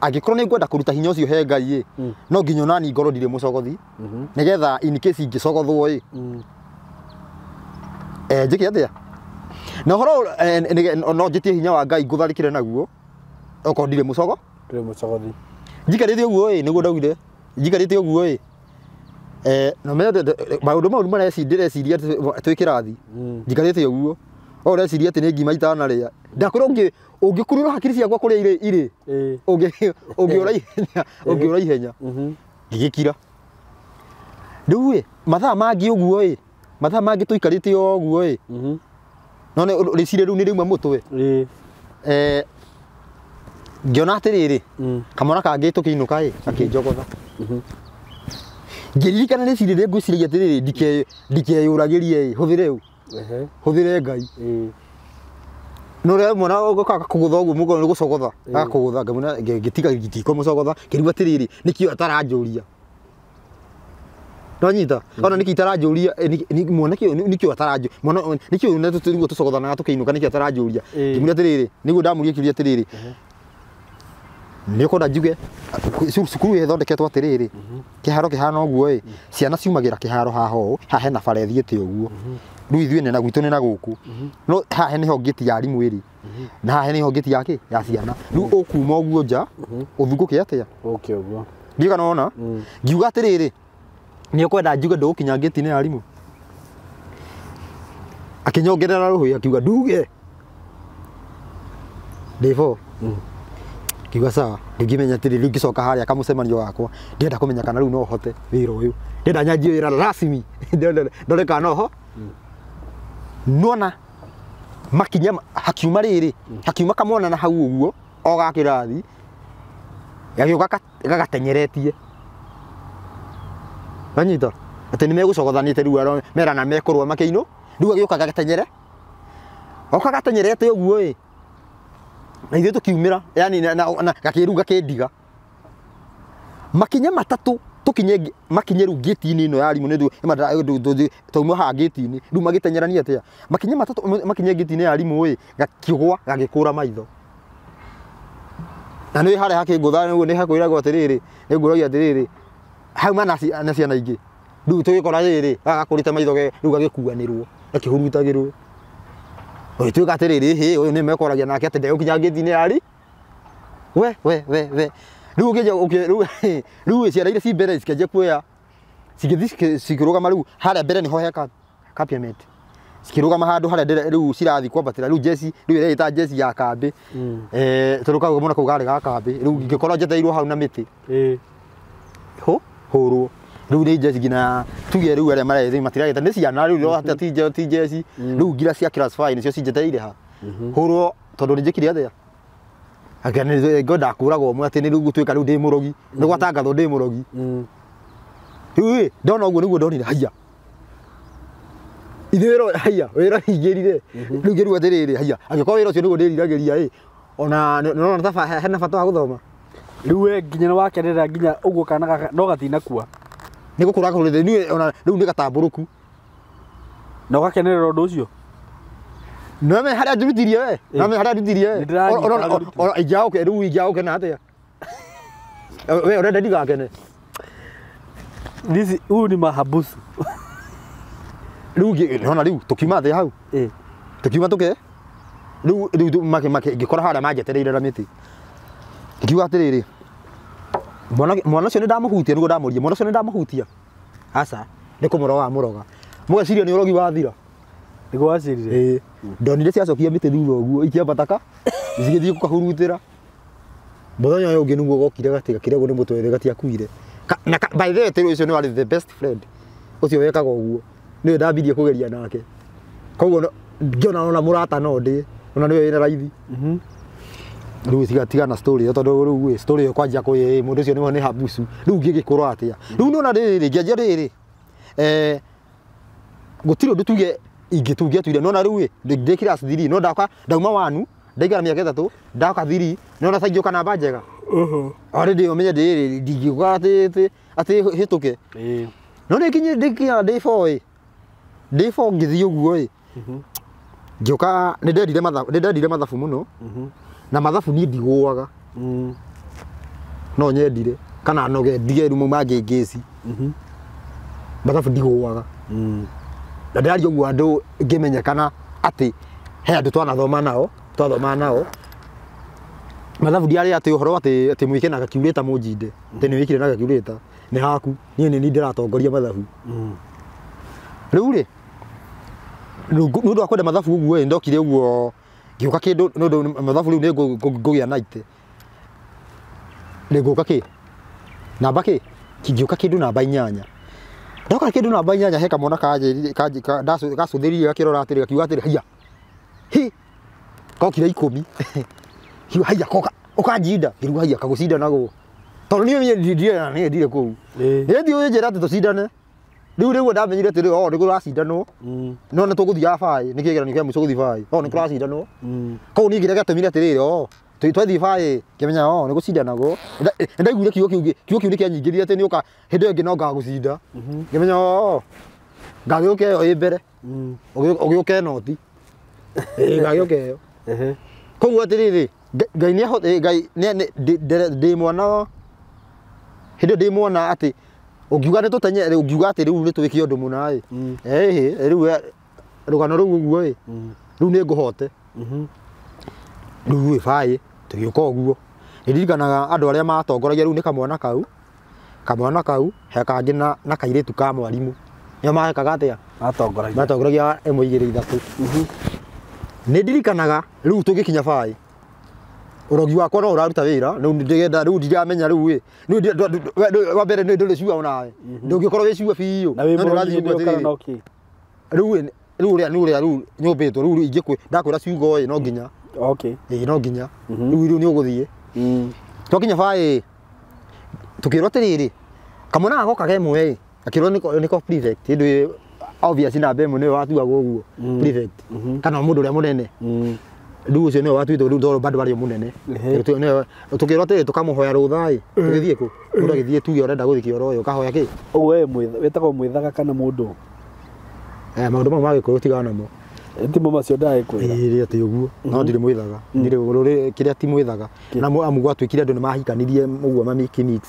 angĩkorwo nĩ ngwenda kũruta hinya ũcio he Ngai ĩ no nginya onani ngorwo ndirĩ mũcogothi nĩgetha in case ingĩcogothwo ĩ njĩke atĩa? Na ũhoro no njĩtie hinya wa Ngai ngũtharĩkĩre naguo okorwo ndirĩ mũcogo. Ndũrĩ mũcogothi. Njikarĩte ũguo ĩ nĩguo ndaugire. Njikarĩte ũguo ĩ no menye maũndũ mau ndĩreciria twĩ kĩrathi. Njikarĩte ũguo. O ũreciria atĩ nĩ ngima itanarĩa. Ndakwĩra ũngĩkurura hakiri ciakwa kũrĩa irĩ ũngĩũra ihenya ũngĩũra ihenya. Ngĩgĩkira. Rĩu ĩ mathaa mangĩ ũguo ĩ mathaa mangĩ tũikarĩte o ũguo ĩ no rĩciria rĩu nĩ rĩauma mũtwe. Ngĩona atĩrĩrĩ kamwana kangĩ tũkĩinũka ĩ gakĩnjogotha. Ngĩririkana rĩciria rĩrĩa ngwĩciragia atĩrĩrĩ ndikeyũragĩrie ĩ hũthĩre ũ hũthĩre Ngai. No rĩrĩa mwana ũgoka kũgũtha ũguo mũgongo nĩ gũcogotha agakũgũtha ngamwĩra ngĩtiga ndikamũcogotha ngĩrigwo atĩrĩrĩ nĩkĩo ataranjũria. No nyita ona nĩkĩ itaranjũria mwana kĩo nĩkĩo ataranjũria mwana nĩkĩo nĩguo tũcogothanaga tũkĩinũka nĩkĩo ataranjũria. Ngĩmwĩra atĩrĩrĩ nĩguo ndamũria kĩũria atĩrĩrĩ nĩ ũkwenda njuge cukuru ĩthondeketwo atĩrĩrĩ kĩharo kĩhana ũguo ĩ ciana ciumagĩra kĩharo haha ũũ haha hena bara ĩthiĩte ũguo rĩu ithuĩ nĩ na gwitũ nĩ na gũkũ no haha nĩho ngĩti ya arimũ ĩrĩ na haha nĩho ngĩti ya kĩ ya ciana rĩu ũkuma ũguo nja ũthungũke atĩa ũke ũguo ndiũĩ kana wona ngiuga atĩrĩrĩ nĩ ũkwenda njuge ndũgũkinya ngĩti-inĩ ya arimũ akĩnyongerera rũhĩ akiuga nduge ndĩbo. Ngiuga sawa ndingĩmenya atĩrĩrĩ rĩu ngĩcoka harĩa kamũcemanio gakwa ndĩrenda kũmenya kana rĩu no hote wĩra ũyũ ndĩrenda nyanjie wĩra rasmi ndore kana no ho nona makinya hakiuma rĩrĩ hakiuma kamwana na hau ũguo o ga kĩrathi gagĩũka gagatenyeretie wanyita atĩ nĩ megũcogothanĩte rĩu merana mekũrũa makĩinũ rĩu agĩũka gagatenyere oka gatenyerete ũguo ĩ na ithuĩ tũkiumĩra yani na gakĩrũ gakĩndiga makinya matatũ tũkinye makinye rĩu ngĩti-inĩ ĩno ya arimũ nĩ twauma haha ngĩti-inĩ rĩu magĩtenyerania atĩa makinya matatũ makinye ngĩti-inĩ ya arimũ ĩ gakĩgwa gagĩkũra maitho na nĩ harĩa hakĩngũtha nĩguo nĩ hakwĩragwo atĩrĩrĩ nĩ ngũragia atĩrĩrĩ hau mana na ciana ingĩ rĩu tũgĩkora rĩrĩ gagakũrĩte maitho rĩu gagĩkuanĩrwo gakĩhurutagĩrwo ũgĩtuĩka atĩrĩrĩ hĩ ũyũ nĩ mekoragia nake atĩ ndegũkinya ngĩti-inĩ ya ari we we we we rĩu ũkĩnja rĩu ciana iria ci mbere cikĩanjia kuoya cigĩthiĩ cikĩrũgama rĩu harĩa mbere nĩho he cabinet cikĩrũgama handũ harĩa rĩu cirathiĩ kwambatĩra rĩu jeci rĩu ĩreĩta jeci ya kambĩ tondũ kau mwana kau karĩ ga kambĩ rĩu ngĩkorwo njetereirwo hau na mĩtĩ hũrwo rĩu nĩ jeci nginya tuge rĩu arĩa marethi matiragĩta nĩ ciana rĩu ti jeci rĩu ngira cia class 5 nĩcio cinjetereire ha hũrwo tondũ nĩ njĩkire atĩa ngwenda kũragwo ũmwe atĩ nĩ rĩu gũtuĩka rĩu ndĩ mũrogi nĩ gwatangathwo ndĩ mũrogi rĩu ĩ ndona ũguo nĩguo ndonire haiya ithuĩ wĩra haiya wĩra ingĩrire rĩu ngĩrigwo atĩrĩrĩ haiya angĩkorwo wĩra ũcio nĩguo ndĩriragĩria ĩ ona nĩũrona ta hena bata wa gũthoma rĩu we nginya nĩ wakenerera nginya ũguo kana gaka no gatinakua nĩ gũkũra gakũrĩte niĩ ona rĩu nĩ gatambũrũku na ũgakenerera ũndũ ũcio no me harĩa njurutirie we no me harĩa njurutirie we ona ingĩaga rĩu ingĩaga gũkena atĩa we ũrenda ndigakene this huyu ni mahabusu rĩu nona rĩu tũkiuma thĩ hau tũkiuma tũke rĩu rĩu ngĩkora harĩa manjetereire na mĩtĩ ngiuga atĩrĩrĩ mwana ũcio nĩ ndamũhutia nĩguo ndamũria mwana ũcio nĩ ndamũhutia aca nĩ kũmũroga mũroga mũgeciria nĩ ũrogi wathira nĩguo wacirire ndonire ciacokia mĩtĩ thutha ũguo ikĩambata ka Gĩthiĩ gũkahurutĩra. Mũthenya ũyũ ũngĩ nĩguo gokire gatiga kĩrĩa nĩ mũtwe gatiakuire. Na by the way tĩrĩ ũcio nĩ warĩ the best friend. Ũcio wekaga ũguo. Nĩwe ndambirie kũgeria nake. Koguo ngĩona ona mũrata no ndĩ. Ona nĩwe wĩna raithi. Rĩu tiga na story ĩyo tondũ rĩu story ĩyo kwanjia kũĩ mũndũ ũcio nĩwe nĩ habucu. Rĩu ngĩgĩkũrwo atĩa. Rĩu nĩona rĩrĩ ngĩanjia rĩrĩ. Gũtirĩ ũndũ tuge ingĩtungĩatuire nona rĩu ndĩ class 3 no ndaka ndauma 1 ndaigara mĩaka 3 ndaka 3 nona ta ingĩũka namba njega. Already ũmenye ndĩ ndingĩũka atĩ hĩtũke. No nĩ kinyi ndĩkinya ndĩ 4 ndĩ 4 ngĩthiĩ ũguo ĩ. Ngĩũka nĩ ndendire mathabu mũno. Na mathabu niĩ ndigũaga. No nyendire kana noge ndige rumu mangĩngĩci. Mathabu ndigũaga. Na ndĩraria ũguo andũ ngĩmenyekana atĩ he andũ twanathoma nao twathoma nao mathabu ndiarĩ atĩ ũhoro atĩ mwĩke na gakiurĩta mũnjinde atĩ nĩ wĩkire na gakiurĩta nĩ haku niĩ nĩ niĩ ndĩratongoria mathabu. Rĩu rĩ nĩ ũndũ wa kwenda mathabu ũguo ĩ ndokire ũguo ngĩũka kĩndũ nĩ ũndũ mathabu rĩu nĩ ngũgĩa 90 nĩ ngũka kĩ namba kĩ ngĩũka kĩndũ namba 8 ndoka kĩndũ namba 8 he kamwana gacũthĩrĩria gakĩrora atĩrĩ gakiuga atĩrĩ haiya hi kokire 10 kiuga haiya koka ũkanjinda ngĩruga haiya kagũcinda naguo tondũ niĩ niĩ ndirĩ kũu nĩ thiĩ ũnjĩra atĩ tũcindane rĩu rĩu ndamenyire atĩrĩ o nĩ kũracindanwo no nĩ tũgũthiaga baĩ nĩ kĩgeranio kĩa mũico gũthiĩ baĩ o nĩ kũracindanwo koguo niĩ kĩrĩa gĩatũmire atĩrĩrĩ o twathiĩ baĩ ngĩmenya o nĩ gũcindanagwo ndaiguire kiugo kĩu nĩ kĩanyingĩrire atĩ nĩũka hĩndĩ ĩyo ĩngĩ no ngagũcinda ngĩmenya o ngagĩũka ĩyo ĩ mbere ũgĩũka noti ngagĩũka ĩyo koguo atĩrĩrĩ Ngai nĩ Ngai ndĩ mwana hĩndĩ ĩyo ndĩ mwana atĩ ũngiuga nĩ tũtenye ũngiuga atĩ rĩu nĩ twĩke ũndũ mũna ĩ rĩu rũgano rũu ũguo ĩ rĩu nĩ ngũhote rĩu ĩ baĩ tũgĩũka ũguo nĩ ndirikanaga andũ arĩa matongoragia rĩu nĩ kamwana kau he kangĩ na kairĩtu ka mwarimũ nĩo mahekaga atĩa matongoragia 1 2 3 nĩ ndirikanaga rĩu tũgĩkinya baĩ ũrogi wakwa no ũraruta wĩra rĩu ndĩgenda rĩu ndiramenya rĩu ĩ wa mbere nĩ ndũrĩ cua onawe ndũngĩkorwo wĩ cua biũ na wĩ mũrogi rĩu rĩu ũrĩa nĩ ũrĩa rĩu nyũmbĩtwo rĩu ingĩkwĩ ndakwĩra ciugo ĩ no nginya okay ĩ no nginya rĩu rĩu nĩ ũgũthiĩ twakinya baĩ tũkĩrwo atĩrĩrĩ kamwana gagoka gemwe ĩ akĩrwo nĩko prefect hĩndĩ obviously namba ĩmwe nĩwe watuagwo ũguo prefect kana mũndũ ũrĩa mũnene rĩu ũcio nĩwe watuĩtwo rĩu tondũ bado arĩ mũnene tũkĩrwo atĩrĩ tũkamũhoya rũtha ĩ tũgĩthiĩ kũ mũndũ agĩthiĩ tuge ũrenda gũthiĩ kĩoro ĩ ũkahoya kĩ ũguo we wĩtagwo mwĩthaga kana mũndũ maũndũ mau ma Gĩkũyũ tigana namo timo macio ndagĩkwĩra ĩrĩ atĩ ũguo no ndirĩ mwĩthaga ndirĩ rũrĩ kĩrĩa ti mwĩthaga na amu gwatuĩkire andũ nĩ mahikanirie ũguo mamikimix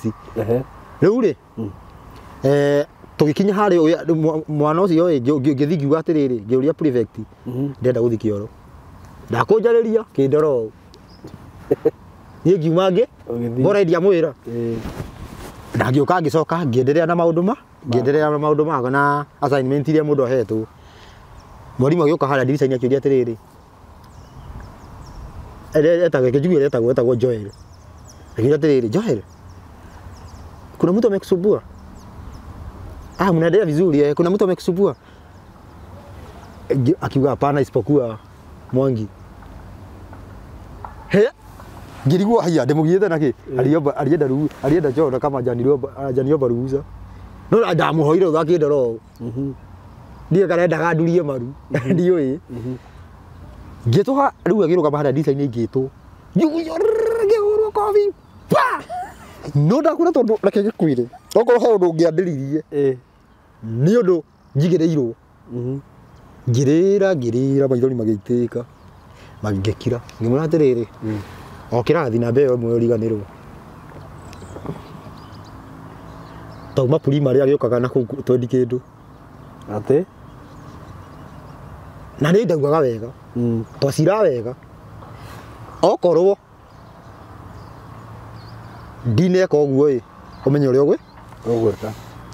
rĩu rĩ tũgĩkinya harĩa mwana ũcio ĩ ngĩthiĩ ngiuga atĩrĩrĩ ngĩũria prefect ndĩrenda gũthiĩ kĩoro ndakũnjarĩria kĩndora ũũ niĩ ngiuma ngĩ mbora ndiamwĩra na ngĩũka ngĩcoka ngĩenderea na maũndũ ma ngĩenderea na maũndũ makwa na assignment iria mũndũ ahetwo mwarimũ agĩũka harĩa ndirica-inĩ akĩũria atĩrĩrĩ etagwo kĩnjigue etagwo Joel akĩũria atĩrĩrĩ Joel kuna mtu amekusumbua ah mnaendelea vizuri kuna mtu amekusumbua akiuga hapana isipokuwa Mwangi he ngirigwo haiya ndĩmũgiĩte nakĩ arienda ruu arienda njoro kama janiomba ruhusa no ndamũhoire rũtha akĩndora ũũ ndiĩ kana endaga ndurie maru ndiũĩ ngĩtũha rĩu agĩrũgama harĩa ndirica-inĩ ngĩtwo ngĩhũrwo kobi pa no ndakwĩra tondũ reke gĩkwĩre okorwo he ũndũ ũngĩandĩririe nĩ ũndũ njigĩrĩirwo ngĩrĩra ngĩrĩra maithori magĩitĩka magĩkira ngĩmwĩra atĩrĩrĩ o kĩrathi namba ĩyo ĩmwe ũriganĩrwo tauma primary agĩũkaga na kũu twendi kĩndũ atĩ na nĩ ndaugaga wega twacira wega okorwo ndineka ũguo ĩ ũmenye ũrĩa ũgwĩka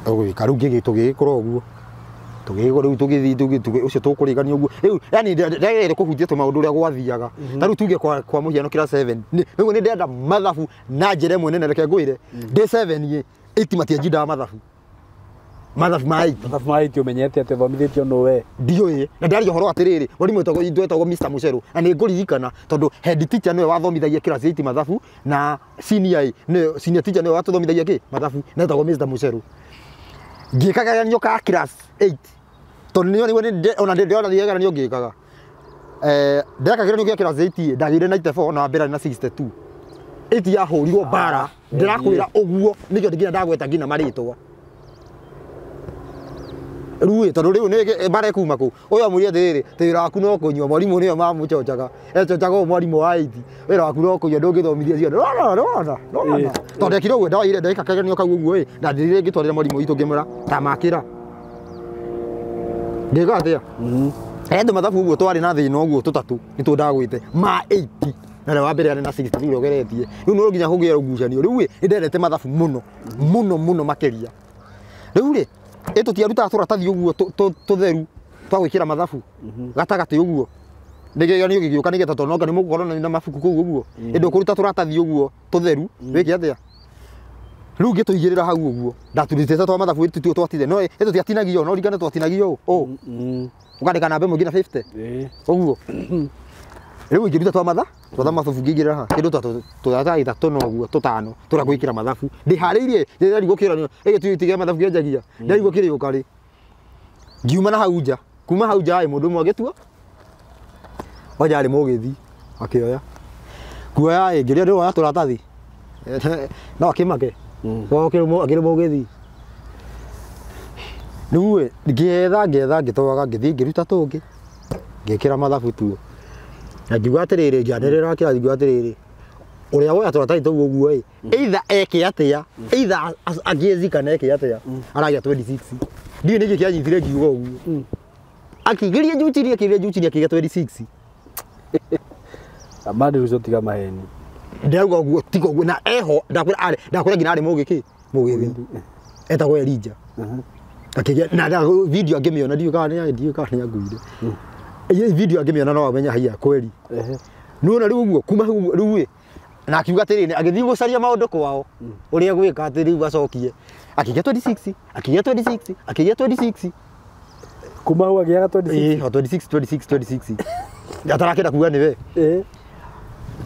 ũgwĩka rĩu ngĩgĩ tũgĩgĩkũra ũguo Tũgĩgwo rĩu tũgĩthiĩ ũcio tũkũrĩgania ũguo rĩu yani ndagĩrĩire kũhutia tũmaũndũ ũrĩa gwathiaga ta rĩu tuge kwa mũhiano class 7 rĩu nĩ ndĩrenda mathabu na njĩra ĩmwe nene reke ngwĩre ndĩ 7 ĩ 8 matianjindaga mathabu mathabu ma 8 Mathabu ma 8 ũmenyete atĩ ũthomithĩtio nũ we? Ndiũĩ na ndaria ũhoro atĩrĩrĩ mwarimũ wetagwo Mr. Mucheru na nĩ ngũririkana tondũ head teacher nĩwe wathomithagia class 8 mathabu na senior nĩwe senior teacher nĩwe watũthomithagia kĩ mathabu na etagwo Mr. Mucheru ngĩka kĩgeranio ka class 8 tondũ nĩ ona ndĩrona kĩgeranio ngĩkaga ndeka kĩgeranio gĩa class 8 ndagĩire 94 na wa mbere na 62 8 yahũrirwo mbara ndĩrakwĩra ũguo nĩkĩo nginya ndagweta nginya marĩtwa rĩu tondũ rĩu nĩ mbara kuma kũ ũyũ amwĩrire atĩrĩrĩ tĩ wĩra waku no kũnyua mwarimũ nĩwe mamũcocaga ecocaga ũũ mwarimũ wa 8 wĩra waku no kũnyua ndũngĩthomithia ciana nĩwona tondũ ndekire ũguo ndawaire ndeka kĩgeranio kau ũguo ĩ na ndĩrire ngĩtwarĩra mwarimũ witũ ngĩmwĩra tamakĩra ngĩka atĩa endo mathabu ũguo twarĩ na thĩna ũguo tũtatũ nĩtũ ndagwĩte ma 8 na wa mbere arĩ na 60 rĩu ũgeretie rĩu no nginya kũgĩa ngucanio rĩu ĩ nĩndendete mathabu mũno mũno mũno makĩria rĩu rĩ tũtiarutaga tũratathi ũguo tũtheru twa gwĩkĩra mathabu gatagatĩ ũguo nĩkĩgeranio gĩgĩũka nĩgetha tondũ nonga nĩmũgũkorwo na mabuku kũu ũguo ĩndĩ ũkũruta tũratathi ũguo tũtheru wĩke atĩa rĩu ngĩtũigĩrĩra hau ũguo ndaturutĩte twa mathabu tũtio twatire no tũtiatinagio no ringane twatinagio ũũ ũkandĩka namba ĩmwe nginya 50 ũguo rĩu ingĩruta twa mathabu ngĩigĩrĩra haha kĩndũ ta tũna ũguo tũtano tũrĩa gwĩkĩra mathabu ndĩharĩirie ndĩrarigwo kĩgeranio gĩtuĩke mathabu kĩanjagia ndarigwo kĩrĩũka rĩ ngiuma na hau nja kuma hau nja mũndũ ũmwe agĩtua wanja arĩ mũgĩthi akĩoya kuoya ĩ ngĩrĩa ndĩroya tũratathi no akĩmake akĩrĩ mũgĩthi rĩu ngĩetha ngĩtwaga ngĩthiĩ ngĩruta tũngĩ ngĩkĩra mathabu tuo na ngiuga atĩrĩrĩ ngĩanĩrĩra kĩrathi ngiuga atĩrĩrĩ ũrĩa woya tũratathi tũu ũguo ĩ either eke atĩa either angĩezi kana eke atĩa aragĩa 26 ndiũĩ nĩkĩ kĩanyitire ngiuga ũguo akĩgeria juu chini akĩgeria juu chini akĩgĩa 26 Amadi ũcio tiga maheni ndauga ũguo tiga ũguo na eho ndakwĩra ndakwĩra nginya arĩ mũgĩkĩ mũgĩthi etagwo Elijah akĩgĩa na video angĩmĩona ndiũĩ kana nĩ anguire video angĩmĩona no amenya haiya kweli nĩwona rĩu ũguo kuma rĩu ĩ na akiuga atĩrĩrĩ agĩthiĩ gũcaria maũndũ kwao ũrĩa gwĩka atĩ rĩu acokie akĩgĩa 26 akĩgĩa 26 akĩgĩa 26 kuma hau agĩaga 26 26 26 26 atarakĩenda kuga nĩwe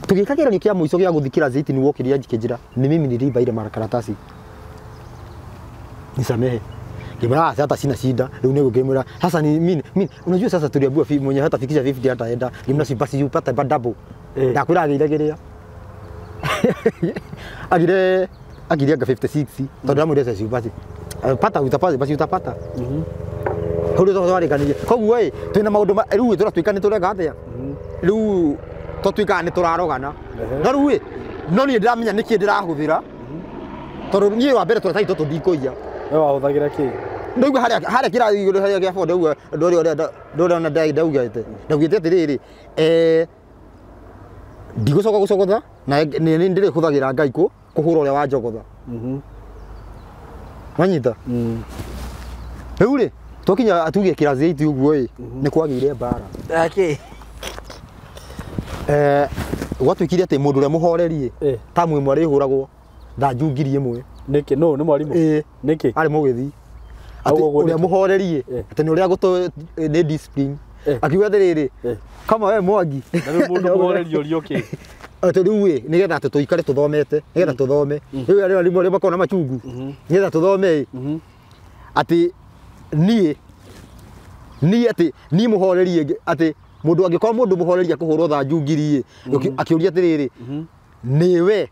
tũgĩka kĩgeranio kĩa mũico gĩa gũthiĩ class 8 nĩwokĩria kĩnjĩra ni mimi niliiba ile makaratasi nisamehe ngimwĩra hata sina shida rĩu nĩguo ngĩmwĩra sasa ni mimi unajua sasa tuliambiwa mwenye hata fikisha 50 hataenda ngimwĩra si basi upate double ndakwĩra agĩire kĩrĩa agire anga 56 tondũ ndamwĩrire sasa basi pata utapata basi utapata hau rĩu twarĩkanĩrie koguo ĩ twĩna maũndũ rĩu tũratuĩka nĩ tũreka atĩa rĩu tũtuĩkaga nĩ tũrarogana no rĩu ĩ no niĩ ndĩramenya nĩkĩ ndĩrahũthĩra tondũ niĩ wa mbere tũratathi tũtũ ndikũiya we wahũthagĩra kĩ ndauga harĩa kĩrathi igũrũ harĩa gĩa four ndauga ndũrĩa ũrĩa ndaugĩte ndaugĩte atĩrĩrĩ ndigũcoka gũcogotha na nĩ ndĩrĩhũthagĩra Ngai kũhũra ũrĩa wanjogotha wanyita rĩu rĩ twakinya tuge class 8 ũguo ĩ nĩ kwagĩire mbara gwatuĩkire atĩ mũndũ ũrĩa mũhoreri ĩ tamu ĩmwe arĩhũragwo thanju 1000 nĩkĩ no nĩ mwarimũ nĩkĩ arĩ mũgĩthi atĩ ũrĩa mũhoreri ĩ atĩ nĩ ũrĩa gũtũ nĩ discipline akiuga atĩrĩrĩ kama we Mwangi na rĩu mũndũ mũhoreri ũrio kĩ atĩ rĩu ĩ nĩgetha atĩ tũikare tũthomete nĩgetha tũthome rĩu arĩa arimũ arĩa makoragwo na machungu nĩgetha tũthome ĩ atĩ niĩ atĩ niĩ mũhoreri atĩ mũndũ angĩkorwo mũndũ mũhoreri akũhũrwo thanju 1000 ĩ akĩũria atĩrĩrĩ nĩwe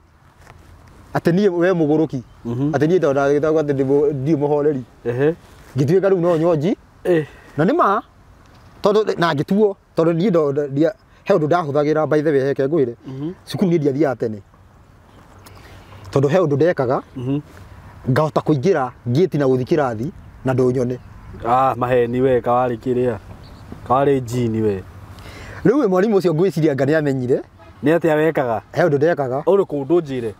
atĩ niĩ we mũgũrũki atĩ niĩ ndagĩtagwo atĩ ndirĩ mũhoreri ngĩtuĩka rĩu no nyonji na nĩ ma tondũ na ngĩtuo tondũ niĩ he ũndũ ndahũthagĩra by the way heke ngwĩre cukuru niĩ ndiathiaga tene tondũ he ũndũ ndekaga ngahota kũingĩra ngĩti na gũthiĩ kĩrathi na ndũnyone maheni we kawarĩ kĩrĩa kawarĩ njini we rĩu mwarimũ ũcio ngwĩciria anga nĩamenyire nĩ atĩa wekaga he ũndũ ndekaga ũrĩ kũndũ njĩre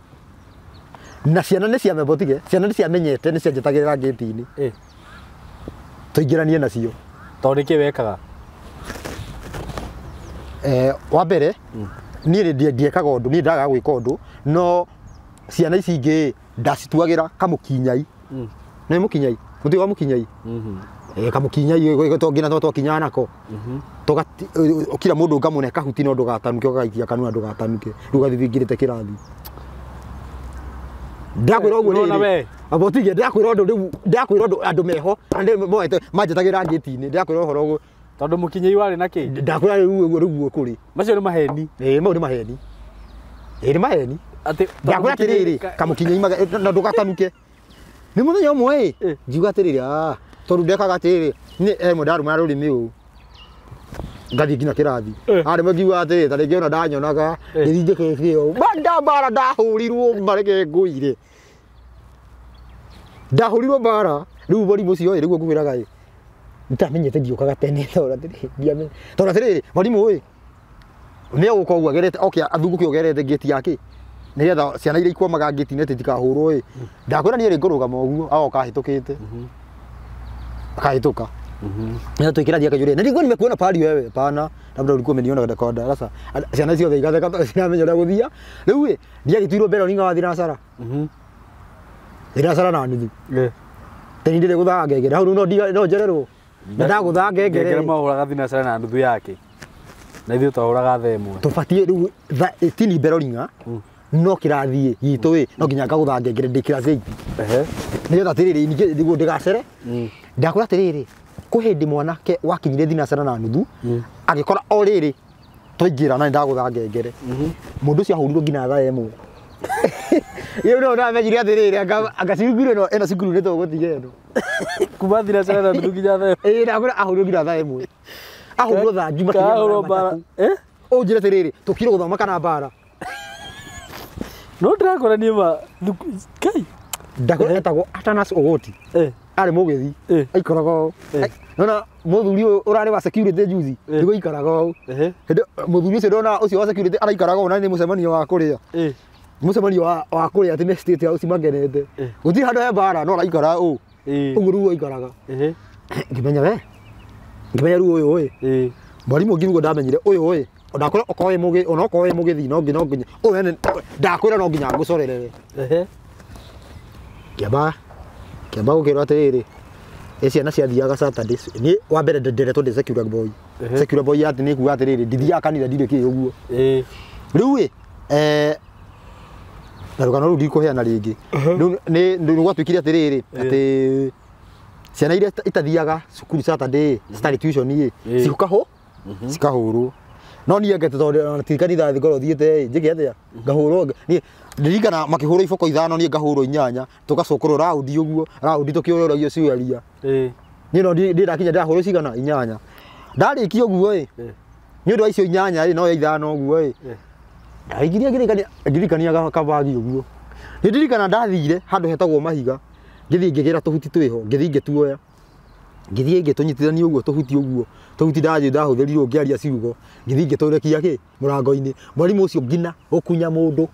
na ciana nĩ ciamebotige ciana nĩ ciamenyete nĩ cianjetagĩrĩra ngĩti-inĩ Tũingĩranie nacio. Tondũ nĩkĩ wekaga? Wa mbere niĩ ndiekaga ũndũ, niĩ ndagaga gwĩka ũndũ, no ciana ici ingĩ ndacituagĩra kamũkinyai. Nĩ mũkinyai, mũtĩ wa mũkinyai. Kamũkinyai tongina to twakinyaga nako. Tũgati kila mũndũ ngamũne kahuti no ndũgatanuke, ũgagaikia kanua ndũgatanuke, rĩu ũgathiĩ wĩingĩrĩte kĩrathi. Ndakwĩra ũguo rĩrĩ. Abo tige ndakwĩra ũndũ rĩu, ndakwĩra ũndũ andũ meho, andũ moete manjĩtagĩra ngĩti-inĩ, ndakwĩra ũhoro ũguo. Tondũ mũkinyai warĩ na kĩ? Ndakwĩra rĩu ũguo rĩu kũrĩ. Macio nĩ maheni. Mau nĩ maheni. Nĩ maheni. Atĩ ndakwĩra atĩrĩrĩ, kamũkinyai na ndũgatanuke. Nĩ mũthenya ũmwe ĩ, ngiuga atĩrĩrĩ, tondũ ndekaga atĩrĩrĩ, niĩ ĩmwe ndarũmaga rũrĩmĩ ũũ. Ngathiĩ nginya kĩrathi. Arĩ ngiuga atĩrĩrĩ, ta rĩngĩ ona ndanyonaga, ngĩthiĩ njĩkĩte ũũ. Mbara mbara ndahũrirwo mareke ngũire. Ndahũrirwo mbara, rĩu mũrimũ ũcio ĩ, rĩu ngũkwĩraga ĩ. Nitamenyete ndiũkaga tene tondũ atĩrĩrĩ, ndiamenyete. Tondũ atĩrĩrĩ, mwarimũ ĩ, nĩ egũka ũguo agerete, oke athungũke ũgerete ngĩti yake. Nĩgetha ciana iria ikwamaga ngĩti-inĩ atĩ itikahũrwo ĩ. Ndakwĩra niĩ rĩ ngũrũgama ũguo, agoka ahĩtũkĩte. Akahĩtũka. Na twĩkĩra akajũria, nilikuwa nimekuona pali wewe. Hapana, labda ulikuwa umeniona kwa darasa. Ciana ciothe igatheka tondũ ciramenya ũrĩa gũthia. Rĩu ĩ, ndiagĩtuirwo mbere oninga wa thinacara. Thinacara na nuthu. Tene ndĩrĩ gũthaga ngengere. Hau rĩu no njererwo. Na ndagũthaga ngengere. Ngengere mahũraga thinacara na nuthu yake. Na ithuĩ twahũraga thaa ĩmwe. Tũbatiĩ rĩu tini mbere oringa. No kĩrathi gitũ ĩ, no nginya ngagũtha ngengere ndĩ class 8. Nĩgetha atĩrĩrĩ, ningĩ nĩguo ndĩgacere. Ndakwĩra atĩrĩrĩ, kwĩ hĩndĩ mwanake wakinyire thinacara na nuthu, agĩkora o rĩrĩ twaingĩra na nĩndagũtha ngengere. Mũndũ ũcio ahũrirwo nginya thaa ĩmwe. Rĩu no ndamenyire atĩrĩrĩ, anga cukuru ĩno, ĩno cukuru nĩ tũgũtiga ĩno. Kuma thinacara na nuthu nginya thaa ĩmwe. Ĩĩ, ndakwĩra ahũrirwo nginya thaa ĩmwe. Ahũrirwo thaa nginya makĩria ma Kahũrwo mbara. matatũ. Ũnjĩre atĩrĩrĩ, tũkire gũthoma kana mbara? No ndĩrakora niĩ ma Ngai. Ndakwĩra etagwo Atanas Ogoti. Arĩ mũgĩthi. Aikaraga ũũ. Nona mũthuri ũyũ ũrarĩ wa security juzi, nĩguo aikaraga ũũ. Hĩndĩ mũthuri ũcio ndona ũcio wa security araikaraga ũũ na nĩ mũcemanio wa kũrĩa. Mũcemanio wa kũrĩa atĩ me state house magenete. Gũtirĩ handũ he mbara no araikara ũũ. Ũguo rĩu aikaraga. Ngĩmenya we. Ngĩmenya rĩu ũyũ ĩ. Mwarimũ ũngĩ nĩguo ndamenyire ũyũ ĩ. Ndakwĩra okorwo wĩ mũgĩ, ona okorwo wĩ mũgĩthi no nginya ũyũ ene ndakwĩra no nginya ngũcorere. Kĩamba gũkĩrwo atĩrĩrĩ, ĩ ciana ciathiaga Saturday. Niĩ wa mbere nderetwo ndĩ secular boy. Secular boy atĩ nĩ kuga atĩrĩrĩ, ndithiaga kanitha ndirĩ kĩ ũguo. Rĩu ĩ, na rũgano rũu ndikũheana rĩngĩ. Rĩu nĩ gwatuĩkire atĩrĩrĩ, atĩ ciana iria itathiaga cukuru Saturday, citarĩ tuition ĩ, cikahũrwo. No niĩ ngete tondũ ti kanitha ngorwo thiĩte ĩ, njĩke atĩa? Ngahũrwo niĩ ndirikana makĩhũrwo iboko ithano niĩ ngahũrwo inyanya, tũgacũkũrwo raundi ũguo, raundi tũkĩũragio ciũria. Niĩ no ndĩ ndakinya ndĩrahũrwo cigana inyanya. Ndarĩkia ũguo ĩ, nĩ ũndũ wa icio inyanya ĩ, no ya ithano ũguo ĩ. Ndaingĩria ndirikania kabagi ũguo. Nĩ ndirikana ndathire handũ hetagwo mahiga, ngĩthiĩ ngĩgĩra tũhuti twĩho, ngĩthiĩ ngĩtuoya. Ngĩthiĩ ngĩtũnyitithania ũguo tũhuti ũguo, tũhuti ndathiĩ ndahũthĩrirwo ngĩaria ciugo, ngĩthiĩ ngĩtũrekia kĩ mũrango-inĩ. Mwarimũ ũcio nginya gũkunya mũndũ.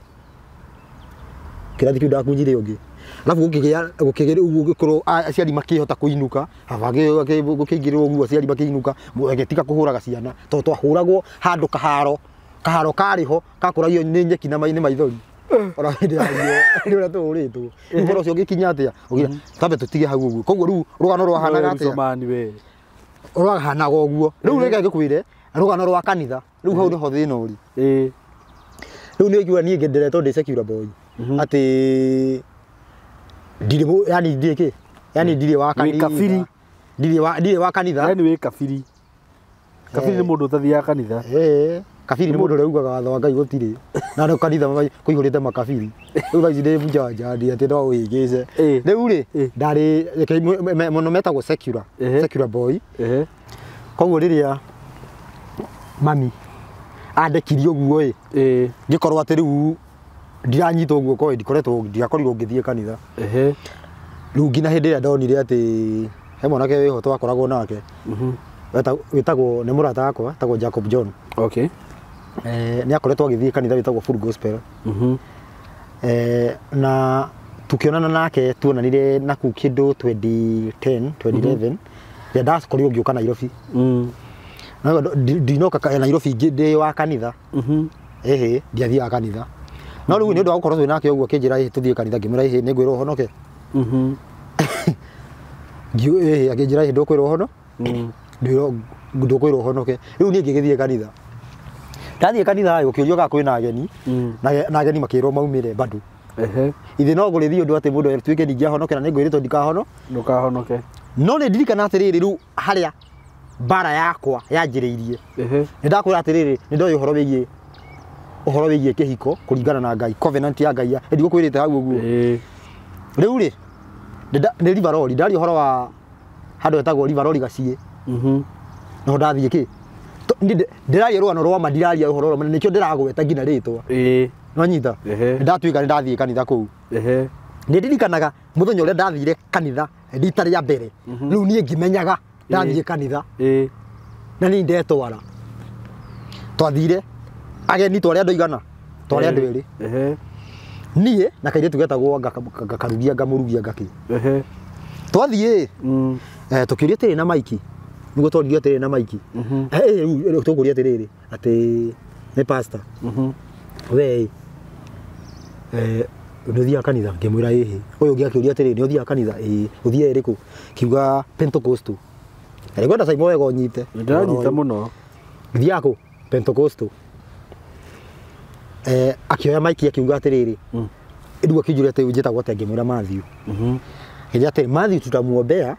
Kĩrathi kĩu ndakunyire ũngĩ. Alafu gũkĩgĩa ũguo gũkorwo aciari makĩhota kũinũka, gũkĩingĩrĩrwo ũguo aciari makĩinũka, agĩtiga kũhũraga ciana tondũ twahũragwo handũ kaharo, kaharo karĩ ho gakũragio nĩ nyeki na nĩ maithori. Ona hĩndĩ ya riũa, nĩ ũrĩa tũhũrĩtwo. Rĩu ũhoro ũcio ũgĩkinya atĩa? Tambe tũtige hau ũguo. Koguo rĩu rũgano rwahanaga atĩa? Rwahanaga ũguo. Rĩu reke ngĩkwĩre rũgano rwa kanitha. Rĩu hau nĩho thĩna ũrĩ. Rĩu nĩ ũiguaga niĩ nderetwo ndĩ secular boy. Atĩ ndirĩ yani ndirĩ kĩ? Yani ndirĩ wa kanitha. Ndirĩ wa kanitha. Yani wĩ kabiri. Kabiri nĩ mũndũ ũtathiaga kanitha. Kabiri nĩ mũndũ ũrĩa ugaga watho wa Ngai gũtirĩ. Na no kanitha kũihũrĩte makabiri. Rĩu thaa ici ndĩ bunjanja ndĩ atĩ no wĩgĩce. Rĩu rĩ, ndarĩ mũno metagwo secular, secular boy. Koguo rĩrĩa mami andekirie ũguo ĩ, ngĩkorwo atĩ rĩu ndiranyitwo guoko ĩ, ndikoretwo ndiakorirwo ngĩthiĩ kanitha. Rĩu nginya hĩndĩ ĩrĩa ndonire atĩ he mwanake wĩho twakoragwo nake. Wĩtagwo nĩ mũrata wakwa, wĩtagwo Jacob John. Okay. Nĩ akoretwo agĩthiĩ kanitha wĩtagwo Full Gospel. Na tukionana nake tuonanire naku kĩndũ 2010 2011. Ya ndakorirwo ngĩũka Nairobi. Na ndinoka Nairobi ndĩ wa kanitha. Ĩhĩ, ndiathiaga kanitha. No rĩu nĩ ũndũ wa gũkorwo twĩ nake ũguo akĩnjĩra ĩhĩ tũthiĩ kanitha, ngĩmwĩra ĩhĩ nĩ ngwĩrwo honoke. Ĩhĩ akĩnjĩra ĩhĩ ndũkwĩrwo hono? Ndũkwĩrwo honoke. Rĩu niĩ ngĩgĩthiĩ kanitha. Ndathiĩ kanitha gũkĩũrio kana kwĩna ageni, na ageni makĩrwo maumĩre bado. Ithe no ngũrĩthiĩ ũndũ atĩ mũndũ atuĩke ningĩ ahonoke na nĩ ngwĩrĩtwo ndikahono. Ndũkahonoke. No nĩ ndirikana atĩrĩrĩ rĩu harĩa mbara yakwa yanjĩrĩirie. Nĩ ndakwĩra atĩrĩrĩ nĩ ndoĩ ũhoro wĩgiĩ kĩhiko kũringana na Ngai, covenant ya Ngai, ndigũkwĩrĩte hau ũguo. Rĩu rĩ nĩ Rivaroli, ndaria ũhoro wa handũ hetagwo Rivaroli Gaciĩ. No ndathiĩ kĩ? Ndĩraria rũgano rwa ma, ndiraria ũhoro rwa ma, nĩkĩo ndĩragweta nginya rĩtwa. No nyita. Ndatuĩka nĩ ndathiĩ kanitha kũu. Nĩ ndirikanaga mũthenya ũrĩa ndathire kanitha rita rĩa mbere. Rĩu niĩ ngĩmenyaga ndathiĩ kanitha. Na niĩ ndetwara. Twathire ageni twarĩ andũ igana, twarĩ andũ erĩ. Niĩ na kairĩtu getagwo ngakarugia ngamũrugia ngakĩ. Twathiĩ tũkĩũria atĩrĩ na maiki. Nĩguo tworirie atĩrĩ na maiki. Rĩu tũkũria atĩrĩrĩ atĩ nĩ pastor. We nĩ ũthiaga kanitha? Ngĩmwĩra ĩhĩ. Ũyũ ũngĩ akĩũria atĩrĩrĩ nĩ ũthiaga kanitha? Ĩĩ. Ũthiaga ĩrĩkũ? Kiuga Pentecostal. Na nĩngwenda Simon wega ũnyite. Ndĩranyita mũno. Thiaga kũ? Pentecostal. Akĩoya maiki akiuga atĩrĩrĩ rĩu akĩnjũria atĩ njĩtagwo atĩa, ngĩmwĩra Matthew. Akĩnjĩra atĩrĩ Matthew tutamuombea,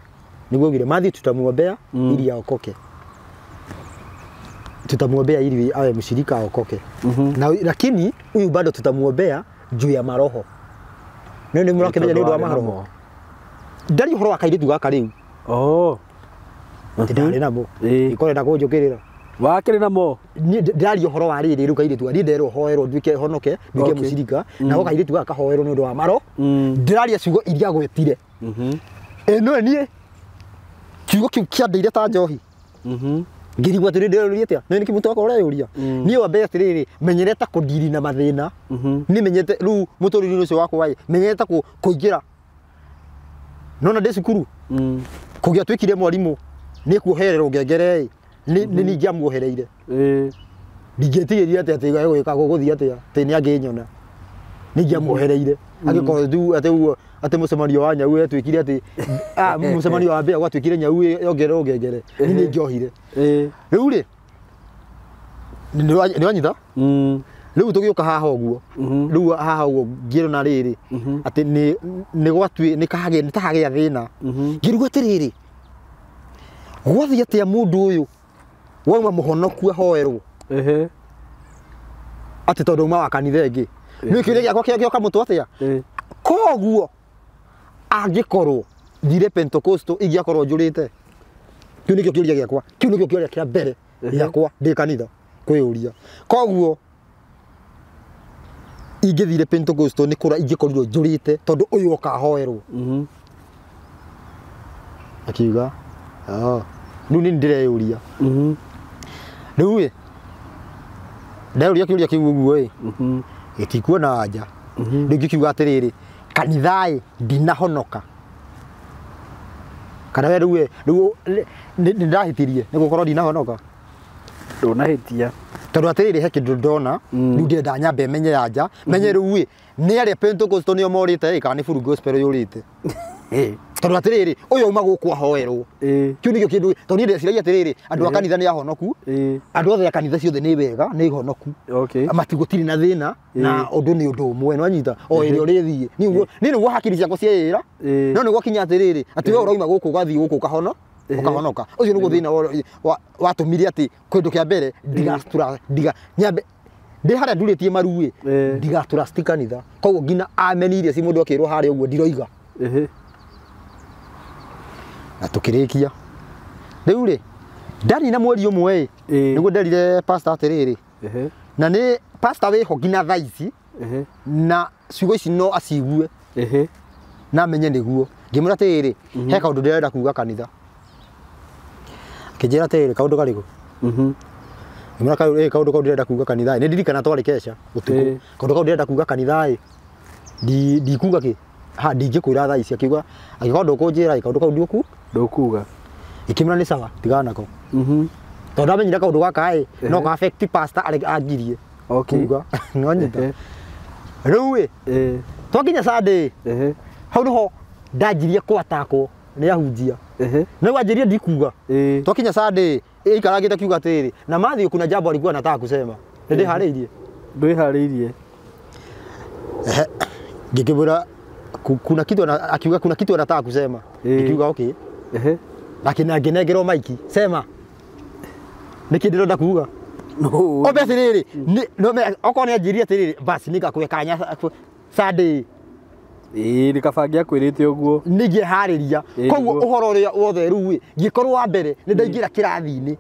nĩguo augire Matthew tutamuombea ili aokoke. Tutamuombea ili awe mshirika aokoke. Na lakini huyu bado tutamuombea juu ya maroho. Nĩ nĩ mũrakĩmenya nĩ ũndũ wa maroho. Ndari ũhoro wa kairĩtu gaka rĩu. Ndarĩ namo. Ikorenda kũnjũkĩrĩra. Wakĩrĩ namo? Ndĩraria ũhoro wa rĩrĩ rĩu kairĩtu niĩ nderwo hoerwo nduĩke honoke nduĩke mũcirika, nako kairĩtu gaka kahoerwo nĩ ũndũ wa maro. Ndĩraria ciugo iria agwetire. Ĩno niĩ kiugo kĩu kĩandeire ta njohi. Ngĩrigwo atĩrĩ ndĩroria atĩa? Nĩ nĩkĩ mũtwe wakwa ũreyũria? Niĩ wa mbere atĩrĩrĩ menyerete kũndiri na mathĩna. Niĩ menyete rĩu mũtũrĩre ũcio wakwa ĩ menyerete kũingĩra. Nona ndĩ cukuru kũngĩatuĩkire mwarimũ nĩ kuohererwo ngengere ĩ nĩ ningĩamuohereire. Ndingĩetigĩrire atĩ atĩ egwĩka gũgũthiĩ atĩa atĩ nĩ angĩnyona. Ningĩamuohereire. Angĩkorwo rĩu atĩ ũguo atĩ mũcemanio wa nyau ĩtuĩkire atĩ mũcemanio wa mbĩa gwatuĩkire nyau yongererwo ngengere niĩ nĩngĩohire. Rĩu rĩ nĩ wanyita? Rĩu tũgĩũka haha ũguo. Rĩu haha ũguo ngĩrona rĩrĩ atĩ nĩ gwatuĩ nĩ kahagĩa nĩ tahagĩa thĩna. Ngĩrigwo atĩrĩrĩ gwathiĩ atĩa mũndũ ũyũ wauma mũhonoku ahoerwo atĩ tondũ auma wa kanitha ĩngĩ. Nĩ kĩũria gĩakwa kĩoka mũtwe atĩa? Koguo angĩkorwo thire Pentecostal ingĩakorwo njũrĩte. Kĩu nĩkĩo kĩũria gĩakwa. Kĩu nĩkĩo kĩũria kĩa mbere gĩakwa ndĩ kanitha kwĩyũria. Koguo ingĩthire Pentecostal nĩ kũra ingĩkorirwo njũrĩte tondũ ũyũ oka ahoerwo. Akiuga rĩu nĩ ndĩreyũria. Rĩu ĩ ndeyũria kĩũria kĩu ũguo ĩ gĩtikuona anja. Rĩu ngĩkiuga atĩrĩrĩ kanitha ĩ ndinahonoka. Kana we rĩu rĩu nĩ ndahĩtirie nĩ gũkorwo ndinahonoka. Ndũnahĩtia. Tondũ atĩrĩrĩ he kĩndũ ndona rĩu ndĩrenda nyambe menye anja menye rĩu ĩ nĩ arĩa Pentecostal nĩo morĩte ĩ kana nĩ Full Gospel yũrĩte. Tondũ atĩrĩrĩ ũyũ auma gũkũ ahoerwo. Kĩu nĩkĩo kĩndũ tondũ niĩ ndeciragia atĩrĩrĩ andũ a kanitha nĩ ahonoku. Andũ othe a kanitha ciothe nĩ wega nĩ honoku. Matigũtirĩ na thĩna na ũndũ nĩ ũndũ ũmwe no nyita o ĩrĩa ũrĩthiĩ. Niĩ nĩguo hakiri ciakwa ciĩĩra. No nĩguo kinya atĩrĩrĩ atĩ we ũrauma gũkũ ũgathiĩ gũkũ ũkahono ũkahonoka. Ũcio nĩguo thĩna watũmire atĩ kĩndũ kĩa mbere ndiga nyambe ndĩ harĩa ndurĩtie maru ĩ ndigatrust kanitha. Koguo nginya ameni iria ci mũndũ akĩrwo harĩa ũguo ndiroiga. Na tũkĩrĩkia. Rĩu rĩ ndarĩ na mweri ũmwe ĩ nĩguo nderire pastor atĩrĩrĩ na nĩ pastor wĩho nginya thaa ici na ciugo ici no acigue na amenye nĩguo. Ngĩmwĩra atĩrĩrĩ he kaũndũ ndĩrenda kuga kanitha. Akĩnjĩra atĩrĩrĩ kaũndũ karĩkũ? Ngĩmwĩra kaũndũ kau ndĩrenda kuga kanitha ĩ nĩ ndirikana twarĩ kesha ũtukũ. Kaũndũ kau ndĩrenda kuga kanitha ĩ ndikuga kĩ? Ha ndingĩkwĩra thaa ici. Akiuga angĩkorwo ndũkũnjĩra ĩ kaũndũ kau ndũkuga. Ngĩkĩmwĩra nĩ sawa tigana nako. Tondũ ndamenyire kaũndũ gaka ĩ no ka affect pastor angirie. Okay. Kuga nĩwanyita. Rĩu ĩ twakinya Sunday hau nĩho ndanjirie kwatakwo nĩ ahunjia. Nĩ wanjirie ndikuga. Twakinya Sunday ĩikarangĩte kiuga atĩrĩrĩ na Matthew kuna jambo alikuwa anataka kusema. Nĩ ndĩharĩirie. Ndwĩharĩirie. Ngĩkĩmwĩra kuna kitu akiuga kuna kitu anataka kusema. Ngikiuga okay. Lakini angĩnengerwo maiki sema. Nĩkĩ ndĩrenda kuga? No. Ombe atĩrĩrĩ okorwo nĩ anjirie atĩrĩrĩ basi nĩngakũhe kanya Sunday. Ĩĩ nĩ kaba angĩakwĩrĩte ũguo. Nĩngĩharĩria. Koguo ũhoro ũrĩa wothe rĩu ĩ ngĩkorwo wa mbere nĩ ndaingĩra kĩrathi-inĩ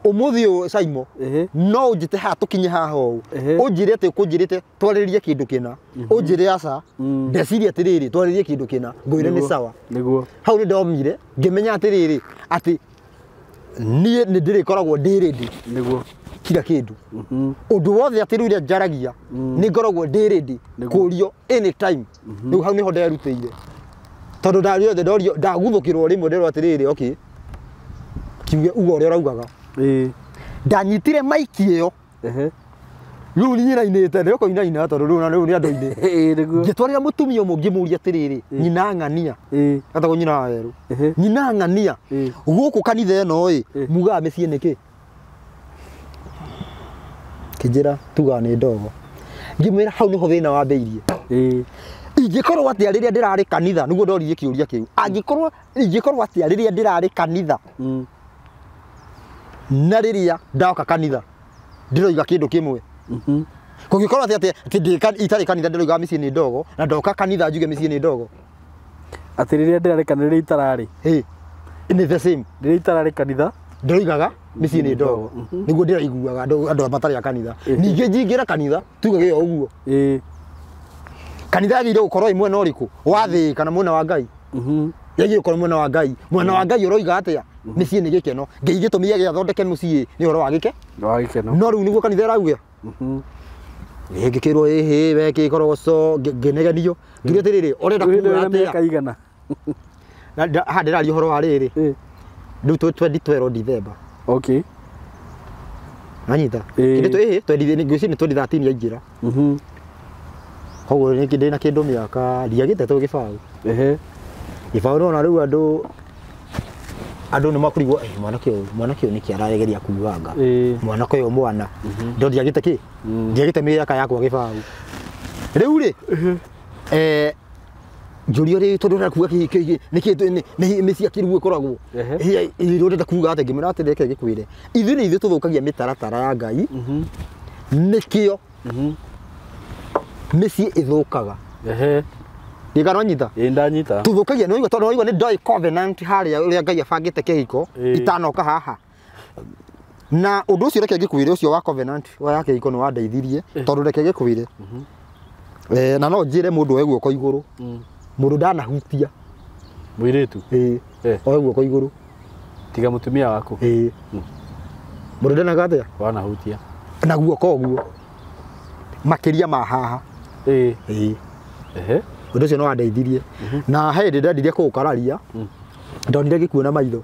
ũmũthĩ ũyũ Saimo no ũnjĩte haha tũkinye haha ũũ ũnjĩre atĩ ũkũnjĩrĩte twarĩrĩrie kĩndũ kĩna ũnjĩre aca ndeciria atĩrĩrĩ twarĩrĩrie kĩndũ kĩna ngwĩre nĩ sawa. Nĩguo. Hau nĩ ndomire ngĩmenya atĩrĩrĩ atĩ niĩ nĩ ndĩrĩkoragwo ndĩ ready. Nĩguo. Kila kĩndũ. Ũndũ wothe atĩ rĩu ũrĩa njaragia nĩ ngoragwo ndĩ ready kũrio anytime. Rĩu hau nĩho nderutĩire. Tondũ ndarĩothe ndorio ndaguthũkĩrwo rĩmwe nderwo atĩrĩrĩ okay kiuge uga ũrĩa ũraugaga. Ndanyitire maiki ĩyo. Rĩu niĩ nainĩte nĩ ũkũinaina tondũ rĩu na rĩu nĩ andũ-inĩ. Ngĩtwarĩra mũtumia ũmwe ngĩmũria atĩrĩrĩ nyina ng'ania. Etagwo nyina wa werũ. Nyina ng'ania gũkũ kanitha ĩno ĩ mugaga mĩciĩ nĩkĩ? Kĩnjĩra tugaga nĩ ndogo. Ngĩmwĩra hau nĩho thĩna wambĩirie. Ingĩkorwo atĩa rĩrĩa ndĩrarĩ kanitha nĩguo ndoririe kĩũria kĩu. Angĩkorwo ingĩkorwo atĩa rĩrĩa ndĩrarĩ kanitha na rĩrĩa ndoka kanitha ndĩroiga kĩndũ kĩmwe. Kũngĩkorwo atĩ atĩ itarĩ kanitha ndĩroiga mĩciĩ nĩ ndogo na ndoka kanitha njuge mĩciĩ nĩ ndogo. Atĩ rĩrĩa ndĩrarĩ kanitha rĩrĩa itararĩ. Nĩ the same. Rĩrĩa itararĩ kanitha ndĩroigaga mĩciĩ nĩ ndogo nĩguo ndĩraiguaga andũ matarĩ a kanitha. Ningĩ njingĩra kanitha tugage o ũguo. Kanitha yagĩrĩire gũkorwo ĩ mwena ũrĩkũ? Wa thĩ kana mwena wa Ngai? Yagĩrĩire gũkorwo mwena wa Ngai. Mwena wa Ngai ũroiga atĩa? Mĩciĩ nĩ gĩkeno. Ngai gĩtũmi gĩa athondeke mũciĩ nĩ ũhoro wa gĩke? Wa gĩkeno. No rĩu nĩguo kanitha ĩrauga. Ĩ ngĩkĩrwo ĩhĩ we kĩkorogoco ngĩnegenio. Ngiuga atĩrĩrĩ ũrenda kuga atĩa? Mĩaka igana. Haha ndĩraria ũhoro wa rĩrĩ. Rĩu 2012 December. Okay. Nanyita. Kĩndũ ĩhĩ ngwĩciria nĩ 2013 yaingĩra. Koguo ndĩ na kĩndũ mĩaka ndiagĩte tũ gĩbaũ. Gĩbaũ nĩwona rĩu andũ nĩ makũrigwo mwanake ũyũ nĩkĩ arageria kuuganga. Mwanake ũyũ mwana. Ndo ndiagĩte kĩ? Ndiagĩte mĩaka yakwa gĩbaũ. Rĩu rĩ njũrio rĩ tondũ ũrenda kuga kĩ nĩkĩ mĩciĩ kĩrĩu ĩkoragwo. Ũrenda kuga atĩ ngĩmwĩra atĩ reke ngĩkwĩre. Ithuĩ nĩ ithuĩ tũthũkagia mĩtaratara ya Ngai. Nĩkĩo mĩciĩ ĩthũkaga. Ndigana nyita. Ĩ ndanyita. Tũthũkagia nĩ waigua tondũ waigua nĩ ndoĩ covenant harĩa ũrĩa Ngai abangĩte kĩhiko itanoka haha. Na ũndũ ũcio reke ngĩkwĩre ũcio wa covenant wa kĩhiko nĩ wandeithirie tondũ reke ngĩkwĩre. Na no njĩre mũndũ oe guoko igũrũ. Mũndũ ndanahutia. Mũirĩtu? Oe guoko igũrũ. Tiga mũtumia waku. Mũndũ ndenaga atĩa? Wanahutia. Na guoko ũguo. Makĩria ma haha. Ũndũ ũcio no wandeithirie. Na he hĩndĩ ndendire kũũkararia. Ndonire gĩkuũ na maitho.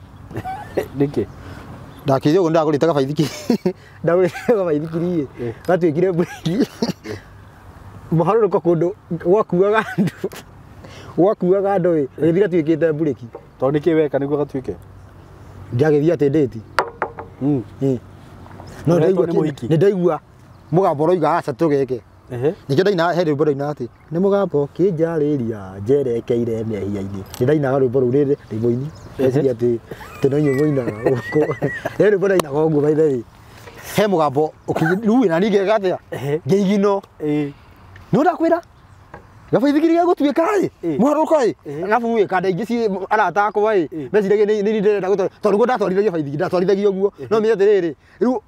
Nĩkĩ? Ndakĩire ũguo ndagũrĩte gabaithikiri. Ndagũrĩte gabaithikiri ĩ. Gatuĩkire mbureki. Mũharũrũko kũndũ gwakuaga andũ. Gwakuaga andũ ĩ. Gagĩthiĩ gatuĩkĩte mbureki. Tondũ nĩkĩ weka nĩguo gatuĩke? Ndiagĩthiĩ atĩ ndĩti. No ndaigua nĩ ndaigua mũgambo ũroiga aca tũgeke. Nĩkĩo ndaina he rwĩmbo ndaina atĩ nĩ mũgambo kĩnjarĩria njerekeire mehia-inĩ. Nĩ ndainaga rwĩmbo rũu rĩrĩ ndĩ mũini. Ndeciria atĩ no inyuĩ mũinaga gũkũ. He rwĩmbo ndainaga ũguo by the way. He mũgambo rĩu na niĩ ngeka atĩa? Ngĩigino. Nĩ ũrakwĩra? Gabaithikiri gagũtuĩka ĩ mũharũrũko ĩ arabu ĩ kanda ingĩ ci arata akwa ĩ meciragia nĩ niĩ ndĩrenda gũtwara tondũ nĩguo ndatwarithagia baithikiri ndatwarithagia ũguo no menye atĩrĩrĩ rĩu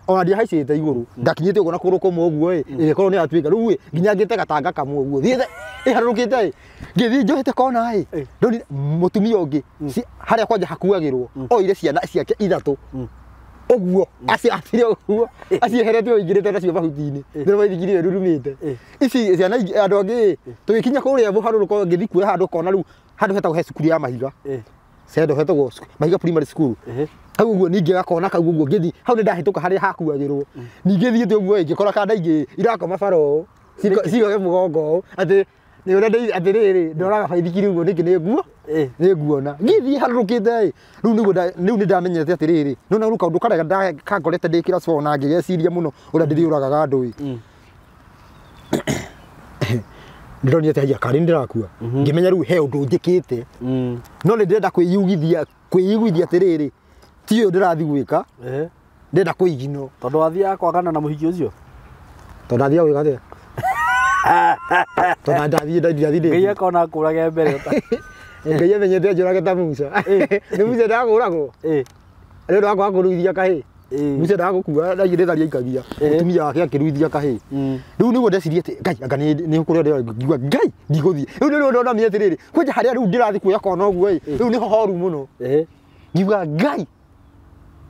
ona ndiahaicĩte igũrũ ndakinyĩte ũguo na kũgũrũ kũmwe ũguo ĩ ĩgĩkorwo nĩ yatuĩka rĩu ĩ nginya ngĩte gatanga kamwe ũguo thiĩte ĩharũrũkĩte ĩ ngĩthiĩ njohete kona ĩ ndonire mũtumia ũngĩ harĩa kwanja hakuagĩrwo oire ciana ciake ithatũ ũguo aciatire ũguo acieherete ũingĩrĩte nacio mahuti-inĩ nĩ baithikiri ĩyo ĩrurumĩte ici ciana andũ angĩ tũgĩkinya kũrĩa mũharũrũko ngĩthiĩ kuoya handũ kona rĩu handũ hetagwo he cukuru ya mahiga Sendo hetagwo Mahiga Primary School. Hau ũguo ningĩ gakona kau ũguo ngĩthiĩ hau nĩ ndahĩtũka harĩa hakuagĩrwo. Ningĩ thiĩte ũguo ngĩkora kanda ingĩ irakoma bara ũũ cigoge mũgongo ũũ atĩ nĩ ũrĩa atĩrĩrĩ ndoraga baithikiri ũguo nĩkĩ nĩ nguo nĩ nguona ngĩthiĩ harũrũkĩte ĩ rĩu nĩguo rĩu nĩ ndamenyete atĩrĩrĩ nona rĩu kaũndũ karĩa kangorete ndĩ class 4 na ngĩgeciria mũno ũrĩa ndĩrĩũragaga andũ ĩ ndĩronire atĩ haiya karĩ nĩndĩrakua ngĩmenya rĩu he ũndũ njĩkĩte no nĩ ndĩrenda kwĩiguithia atĩrĩrĩ ti ũyũ ndĩrathiĩ gwĩka ndĩrenda kwĩigino tondũ wathiaga kwagana na mũhiki ũcio tondũ ndathiaga gwĩka atĩa tondũ ndathiĩ Ngai akona akũrage mbere Ngai amenyete anjũrage ta Musa nĩ Musa ndakũragwo nĩ ũndũ wa kwaga kũruithia kahĩĩ Musa ndagũkua ndaigĩrĩtharia aikagia mũtumia wake akĩruithia kahĩĩ rĩu nĩguo ndecirie atĩ Ngai anga nĩ kũrĩa ndĩra Ngai ndigũthiĩ rĩu nĩrĩo ndonamia atĩrĩrĩ kwanja harĩa rĩu ndĩrathiĩ kuoya kona ũguo ĩ rĩu nĩho horu mũno ngiuga Ngai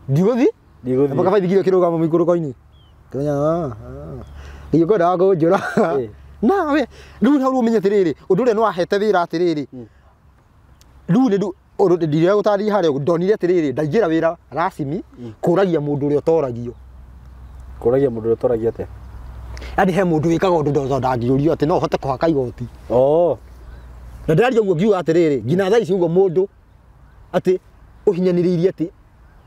ndigũthiĩ mpaka baithikiri ĩkĩrũgama mũikũrũko-inĩ ngĩmenya ndigĩkwendaga kũnjũra nawe rĩu hau ũmenye atĩrĩrĩ ũndũ ũrĩa nĩwahete wĩra atĩrĩrĩ rĩu nĩ ndirĩa gũtarĩria harĩa ndonire atĩrĩrĩ ndaingĩra wĩra rasimi kũragia mũndũ ũrĩa ũtoragio kũragia mũndũ ũrĩa ũtoragia atĩa yaani he mũndũ wĩkaga ũndũ ndangĩũrio atĩ no ũhote kũhaka igoti na ndĩraria ũguo ngiuga atĩrĩrĩ nginya thaa ici ũguo mũndũ atĩ ũhinyanĩrĩirie atĩ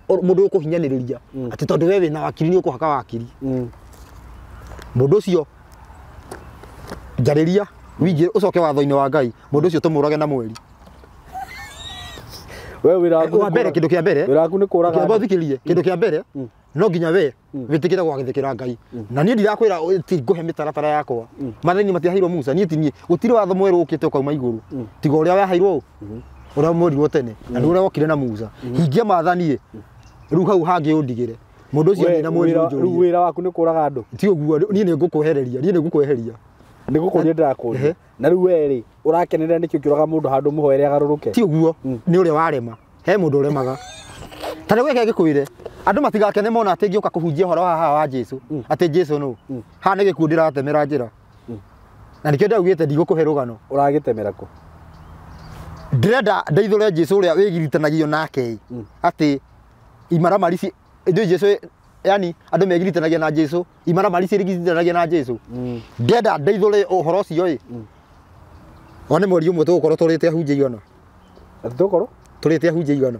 mũndũ ũkũhinyanĩrĩria atĩ tondũ we wĩna wakiri nĩ ũkũhaka wakiri mũndũ ũcio njarĩria wingĩ ũcoke watho-inĩ wa Ngai mũndũ ũcio tũmũrage na mweri we wĩra waku wa mbere kĩndũ kĩa mbere wĩra waku nĩ kũraga andũ thikĩrĩrie kĩndũ kĩa mbere no nginya we wĩtĩkĩre gwagĩthĩkĩra Ngai na niĩ ndirakwĩra ti ngũhe mĩtaratara yakwa maathani matiaheirwo Musa niĩ ti niĩ gũtirĩ watho mwerũ ũkĩte ũkauma igũrũ tiga ũrĩa waheirwo ũrĩa mwerirwo tene na nĩ ũrĩa wokire na Musa hingia maathani rĩu hau hangĩ ũndigĩre mũndũ ũcio nĩ na mweri ũnjũrie rĩu wĩra waku nĩ kũraga andũ ti ũguo niĩ nĩ ngũkwehereria niĩ nĩ ngũkweheria nĩ gũkũria ndĩrakũria na rĩu we rĩ ũrakenerera nĩkĩ ũkĩũraga mũndũ handũ mũhoere agarũrũke ti ũguo nĩ ũrĩa warema he mũndũ ũremaga ta rĩu reke ngĩkwĩre andũ matigakene mona atĩ ngĩũka kũhunjia ũhoro haha wa Jesũ atĩ Jesũ nũ haha nĩ gĩkuũ ndĩratemera njĩra na nĩkĩo ndaugĩte ndigũkũhe rũgano ũragĩtemera kũ ndĩrenda ndeithũre Jesũ ũrĩa wĩgiritanagio nake atĩ imaramari ithuĩ Jesũ yani andũ megiritanagia na Jesũ imaramari ciĩgiritanagia na Jesũ ndĩrenda ndeithũre ũhoro ũcio ĩ one mweri ũmwe tũgũkorwo tũrĩte ahunjia igana atĩ tũgũkorwo tũrĩte ahunjia igana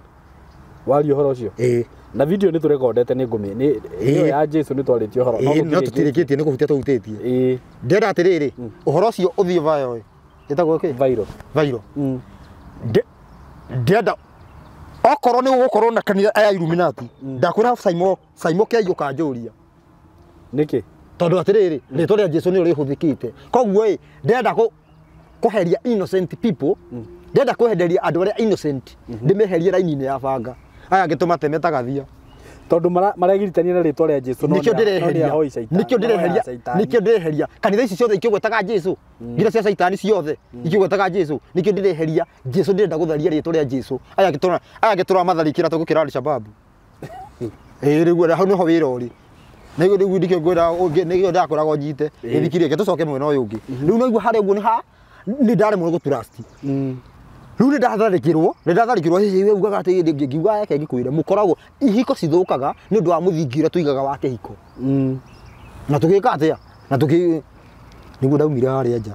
waria ũhoro ũcio ĩĩ na video nĩ tũrekondete nĩ ngũmĩ nĩ ĩyo ya Jesũ nĩ twarĩtie ũhoro no tũtirĩkĩtie nĩ kũhutia tũhutĩtie ĩĩ ndĩrenda atĩrĩrĩ ũhoro ũcio ũthiĩ viral ĩtagwo kĩ viral viral ndĩrenda okorwo nĩ ũgũkorwo na kanitha aya Illuminati ndakwĩra Simon Kei ũkanjũria nĩkĩ tondũ atĩrĩrĩ rĩtwa rĩa Jesũ nĩrĩo rĩhũthĩkĩte koguo ĩ ndĩrenda kũheria innocent people ndĩrenda kwehereria andũ arĩa innocent ndĩmeherie raini-inĩ ya banga aya angĩ tũmateme ta gathia tondũ maregiritania na rĩtwa rĩa Jesũ nĩkĩo ndĩreheria nĩkĩo ndĩreheria nĩkĩo ndĩreheria kanitha ici ciothe ikĩgwetaga Jesũ nginya cia caitani ciothe ikĩgwetaga Jesũ nĩkĩo ndĩreheria Jesũ ndĩrenda gũtharia rĩtwa rĩa Jesũ aya angĩ tũramatharĩkĩra tũgũkĩra Al-Shabaab ĩĩ rĩu hau nĩho wĩra ũrĩ nĩguo rĩu nĩkĩo ngwĩra nĩkĩo ndakwĩraga ũnyite gĩthikĩrĩrie reke tũcoke mwena ũyũ ũngĩ rĩu no igua harĩa ũguo nĩ ha nĩ ndaremwo nĩ gũtrust rĩu nĩ ndatharĩkĩrwo hihi we ugaga atĩ ngiuga reke ngĩkwĩre mũkoragwo ihiko cithũkaga nĩ ũndũ wa mũthingi ũrĩa tũigaga wa kĩhiko na tũgĩka atĩa na tũkĩ nĩguo ndaumire harĩa nja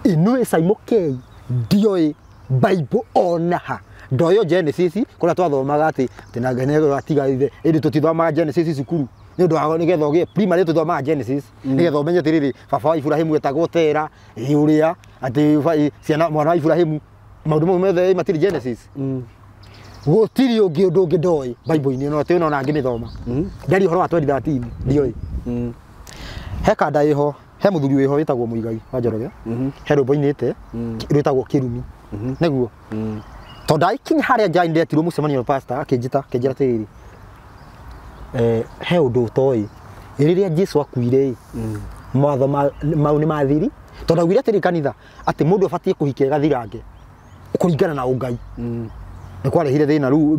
inuĩ Simon Kei ndioĩ Bible ona ha ndoyo Genesis kũrĩa twathomaga atĩ na Ngai nĩatiga ithe ĩndĩ tũtithomaga Genesis cukuru nĩ ũndũ wa nĩgetha ũgĩe primary tũthomaga Genesis nĩgetha ũmenye atĩrĩrĩ baba wa Iburahĩmu etagwo Tera ũrĩa atĩ ciana mwana wa Iburahĩmu maũndũ mau mothe matirĩ Genesis gũtirĩ ũngĩ ũndũ ũngĩ ndoĩ Bible-inĩ no atĩ no na ngĩmĩthoma ndaria ũhoro wa 2013 ndioĩ he kanda ĩho he mũthuri wĩho wĩtagwo Mũigai wa Njoroge he rwĩmbo ainĩte rwĩtagwo Kĩrumi nĩguo tondũ ndakinya harĩa nja nĩndetirwo mũcemanio na pastor akĩnjĩta akĩnjĩra atĩrĩrĩ he ũndũ ũtoĩ rĩrĩa Jesũ akuire mawatho mau nĩ mathiri tondũ augire atĩrĩ kanitha atĩ mũndũ abatiĩ kũhikia ĩgathirange kũringana na ũngai nĩ kwarehire thĩna rĩu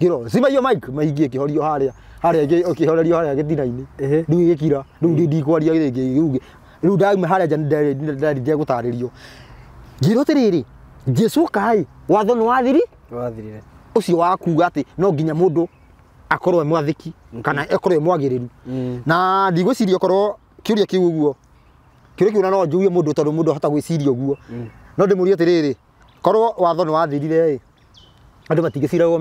ngĩrwo cima iyo mic maingĩ ĩkĩhorio harĩa harĩa ĩkĩhorerio harĩa gĩtina-inĩ rĩu ĩgĩkira rĩu ndikwaria rĩngĩ rĩu ndauma harĩa nja ndegũtarĩrio ngĩrwo atĩrĩrĩ Jesũ kai watho nĩ wathiri Wathirire. Ũcio wa kuga atĩ no nginya mũndũ akorwo e mwathĩki kana akorwo e mwagĩrĩru. Na ndigwĩciria okorwo kĩũria kĩu ũguo kĩũria kĩu no njũrie mũndũ tondũ mũndũ ahota gwĩciria ũguo. No ndĩmũrie atĩrĩrĩ, korwo watho nĩ wathirire ĩ, andũ matingĩciragwo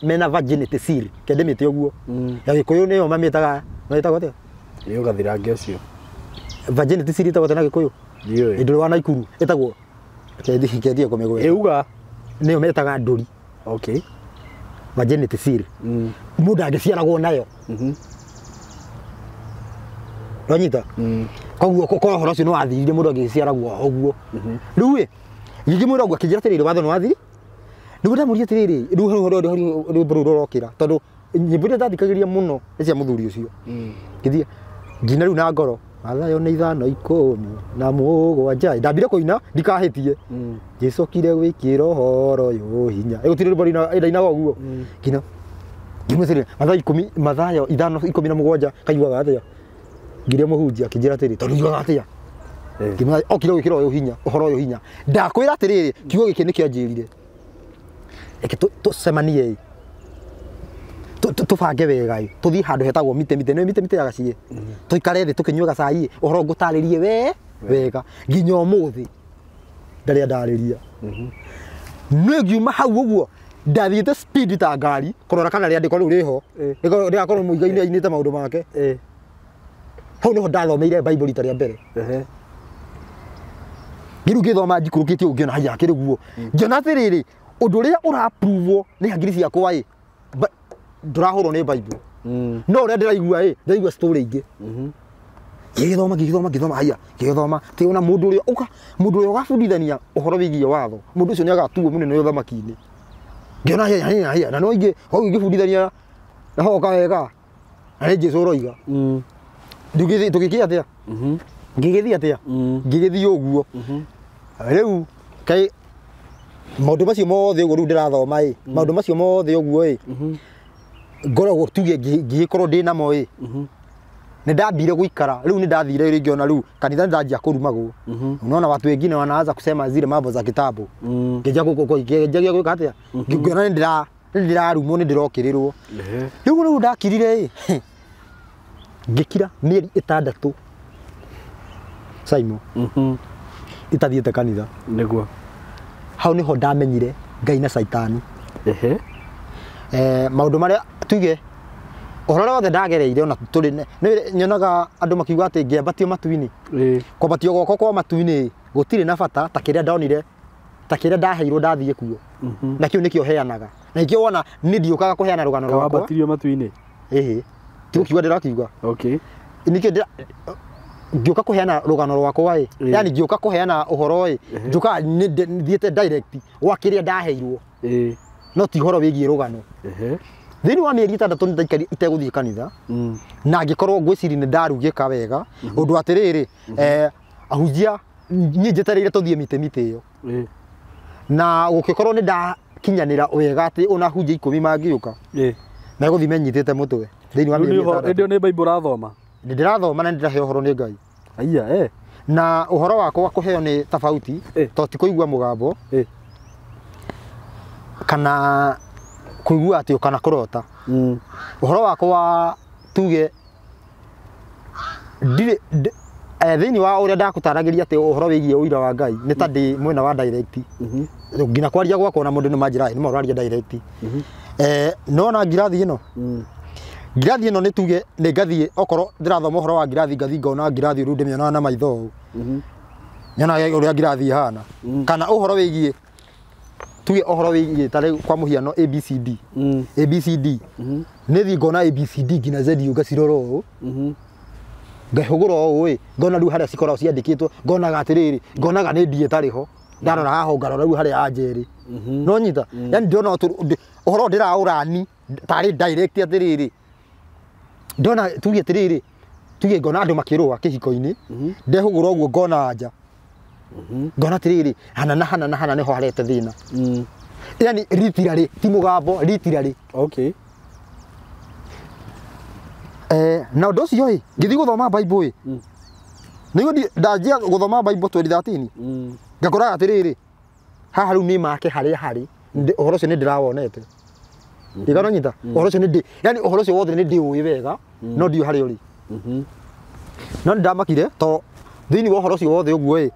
mena virginity seal, kende mĩte ũguo. Ya Gĩkũyũ nĩyo mamĩtaga, mamĩtaga atĩa? Nĩ ũgathirange ũcio. Virginity seal ĩtagwo atĩa na Gĩkũyũ? Ndiũĩ. Ndũrĩ wa Naikuru ĩtagwo kendie kũmĩgweta. Ĩuga. Nĩyo metaga ndũri. Okay. Virginity seal. Mũndũ angĩciaragwo nayo. Wanyita? Koguo korwo ũhoro ũcio nĩ wathirire mũndũ angĩciaragwo ũguo. Rĩu ĩ, ngĩkĩmwĩra ũguo akĩnjĩra atĩrĩrĩ watho nĩ wathiri. Nĩguo ndamũria atĩrĩrĩ, rĩu hau rwĩmbo rũu rũrokĩra tondũ nyĩmbo iria ndathikagĩrĩria mũno nĩ cia mũthuri ũcio. Ngĩthiĩ ngina rĩu na ngoro Mathayo nĩ 5 17 ndambire kũina ndikahĩtie. Njĩcokire gwĩkĩra ũhoro ũyũ hinya. Gũtirĩ rwĩmbo ndainaga ũguo. Ngina ngĩmwĩra Mathayo 10 Mathayo 5 17 kaiguaga atĩa? Ngiria mũhunjia akĩnjĩra atĩrĩ tondũ njugaga atĩa? Ngĩmwĩra okire gwĩkĩra ũyũ hinya ũhoro ũyũ hinya. Ndakwĩra atĩrĩrĩ kiugo gĩkĩ nĩkĩo anjĩrire. Reke tũcemanie ĩ. Tũbange wega ĩ. Tũthiĩ handũ hetagwo mite mite nĩ mite mite ya gaciĩ. Tũikare thĩ tũkĩnyua gacai ĩ ũhoro ngũtarĩrie we wega nginya ũmũthĩ ndarĩ andarĩria. Niĩ ngiuma hau ũguo ndathiĩte speed ta ngari kũrora kana rĩandĩko rĩu rĩho. Rĩgakorwo mũigai-inĩ ainĩte maũndũ make. Hau nĩho ndathomeire Bible rita rĩa mbere. Ngĩrĩu ngĩthoma njikũrũkĩtie ũguo ngĩona haya akĩrĩ guo. Ngĩona atĩrĩrĩ ũndũ ũrĩa ũrapruvwo nĩ hakiri ciakwa ĩ ndũrahũrwo nĩ Bible. No ũrĩa ndĩraigua ĩ ndĩraigua story ingĩ. Ngĩgĩthoma ngĩgĩthoma ngĩthoma haya ngĩgĩthoma atĩ ona mũndũ ũrĩa ũka mũndũ ũrĩa ũgabundithania ũhoro wĩgiĩ watho mũndũ ũcio nĩagatuo mũnene ũthamaki-inĩ. Ngĩona haya haya haya na no ingĩ hau ingĩbundithania na hoka wega na nĩ Jesũ ũroiga. Tũgĩkĩ atĩa? Ngĩgĩthiĩ atĩa? Ngĩgĩthiĩ ũguo. Rĩu kaĩ maũndũ macio mothe ũguo rĩu ndĩrathoma ĩ maũndũ macio mothe ũguo ĩ ngoragwo tuge ngĩgĩkorwo ndĩ namo ĩ nĩ ndambire gũikara rĩu nĩ ndathire rĩngĩ ona rĩu kanitha nĩ ndanjia kũrumagwo. Unaona watu wengine wanaanza kusema zile mambo za kitambo. Ngĩnjia gwĩka atĩa? Ngĩona nĩ ndĩrarumwo nĩ ndĩrokĩrĩrwo. Rĩu rĩu ndakirire ĩ ngĩkira mĩeri 6 Simon itathiĩte kanitha. Nĩguo. Hau nĩho ndamenyire Ngai na Caitani. Maũndũ marĩa tuge ũhoro ũrĩa wothe ndagereire ona tũrĩ nĩ nyonaga andũ makiuga atĩ ngĩambatio matu-inĩ. Kwambatio gwakwa kwa matu-inĩ gũtirĩ na bata ta kĩrĩa ndonire ta kĩrĩa ndaheirwo ndathiĩ kuo. Na kĩu nĩkĩo heanaga. Na nĩkĩo wona niĩ ndiũkaga kũheana rũgano rwakwa. Wambatirio matu-inĩ? Ĩhĩ. Ti gũkiuga ndĩrakiuga. Okay. Nĩkĩo ngĩũka kũheana rũgano rwakwa ĩ. Yaani ngĩũka kũheana ũhoro ĩ njũkaga thiĩte direct gwa kĩrĩa ndaheirwo. No ti ũhoro wĩgiĩ rũgano. Thĩinĩ wa mĩeri 6 nĩ ndaikarire itegũthiĩ kanitha. Na ngĩkorwo ngwĩciria nĩ ndarugĩka wega ũndũ atĩrĩrĩ ahunjia niĩ njetereire tũthiĩ mĩtĩ mĩtĩ ĩyo. Na gũkĩkorwo nĩ ndakinyanĩra wega atĩ ona ahunjia 10 mangĩũka megũthiĩ menyitĩte mũtwe thĩinĩ wa mĩeri 6. Hĩndĩ ĩyo nĩ Bible ũrathoma? Nĩ ndĩrathoma na nĩ ndĩraheo ũhoro nĩ Ngai. Aya, Na ũhoro wakwa kũheo nĩ tofauti to ti kũigua mũgambo kana kũigua atĩ kana kũrota. Ũhoro wakwa tuge ndirĩ thĩinĩ wa ũrĩa ndakũtaragĩria atĩ ũhoro wĩgiĩ ũira wa Ngai nĩ ta ndĩ mwena wa direct. Nginya kwaria gwakwa na mũndũ nĩ manjĩra nĩ ũraria direct. No na ngirathi ĩno ngirathi ĩno nĩ tuge nĩ ngathiĩ okorwo ndĩrathoma ũhoro wa ngirathi ngathiĩ ngona ngirathi rĩu ndĩmĩonaga na maitho ũũ. Nyonaga ũrĩa ngirathi ĩhana. Kana ũhoro wĩgiĩ tuge ũhoro wĩgiĩ ta rĩu kwa mũhiano ABCD. ABCD. Nĩ thiĩ ngona ABCD nginya Z ngacirora ũũ. Ngahũgũra ũũ ĩ ngona rĩu harĩa cikoragwo ciandĩkĩtwo ngonaga atĩrĩrĩ ngonaga nĩ D ĩtarĩ ho. Ndarora haha ngarora rĩu harĩa anja ĩrĩ. No nyita yani ndĩrona ũhoro ndĩraũrani tarĩ direct atĩrĩrĩ ndona tuge atĩrĩrĩ tuge ngona andũ makĩrũa kĩhiko-inĩ ndehũgũra ũguo ngona anja ngona atĩrĩrĩ hana na hana na hana nĩho harete thĩna. Yani literally ti mũgambo literally. Okay. Na ũndũ ũcio ĩ ngĩthiĩ gũthoma Bible ĩ nĩguo ndanjia gũthoma Bible 2013 ngakoraga atĩrĩrĩ haha rĩu nĩ make harĩa harĩ Ũhoro ũcio nĩ ndĩrawonete. Ndigana nyita. Ũhoro ũcio nĩ ndĩ, yani ũhoro ũcio wothe nĩ ndĩũĩ wega, no ndiũĩ harĩa ũrĩ. No nĩndamakire to thĩinĩ wa ũhoro ũcio wothe ũguo ĩ,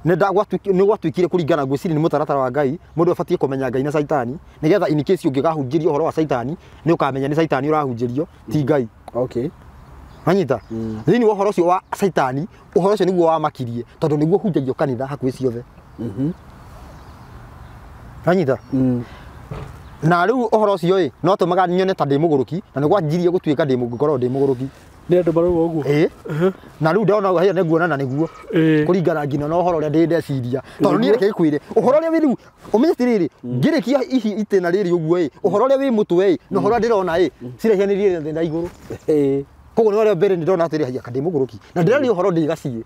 nĩ gwatuĩkire kũringana ngwĩciria nĩ mũtaratara wa Ngai, mũndũ abatiĩ kũmenya Ngai na Caitani, nĩgetha in case ũngĩkahunjĩrio ũhoro wa Caitani, nĩ ũkamenya nĩ Caitani ũrahunjĩrio, ti Ngai. Okay. Wanyita? Thĩinĩ wa ũhoro ũcio wa Caitani, ũhoro ũcio nĩguo wamakirie, tondũ nĩguo ũhunjagio kanitha hakuhĩ ciothe. Wanyita? Na rĩu ũhoro ũcio ĩ, no tũmaga nyone ta ndĩ mũgũrũki, na nĩ gwanjirie gũtuĩka ndĩ ngorwo ndĩ mũgũrũki. Nĩ andũ marauga ũguo. Ĩĩ. Na rĩu ndona haya nĩ nguona na nĩguo. Kũringana nginya na ũhoro ũrĩa ndĩ ndeciria. Tondũ niĩ reke ngwĩre, ũhoro ũrĩa wĩ rĩu, ũmenye atĩrĩrĩ, ngĩrĩkia ihi itĩna rĩrĩ ũguo ĩ, ũhoro ũrĩa wĩ mũtwe ĩ, na ũhoro ũrĩa ndĩrona ĩ, ciraihanĩrie thĩ na igũrũ. Koguo nĩ ũrĩa mbere nĩ ndona atĩrĩ, haya ndĩ mũgũrũki. Na ndĩraria ũhoro ndĩ gaciĩ.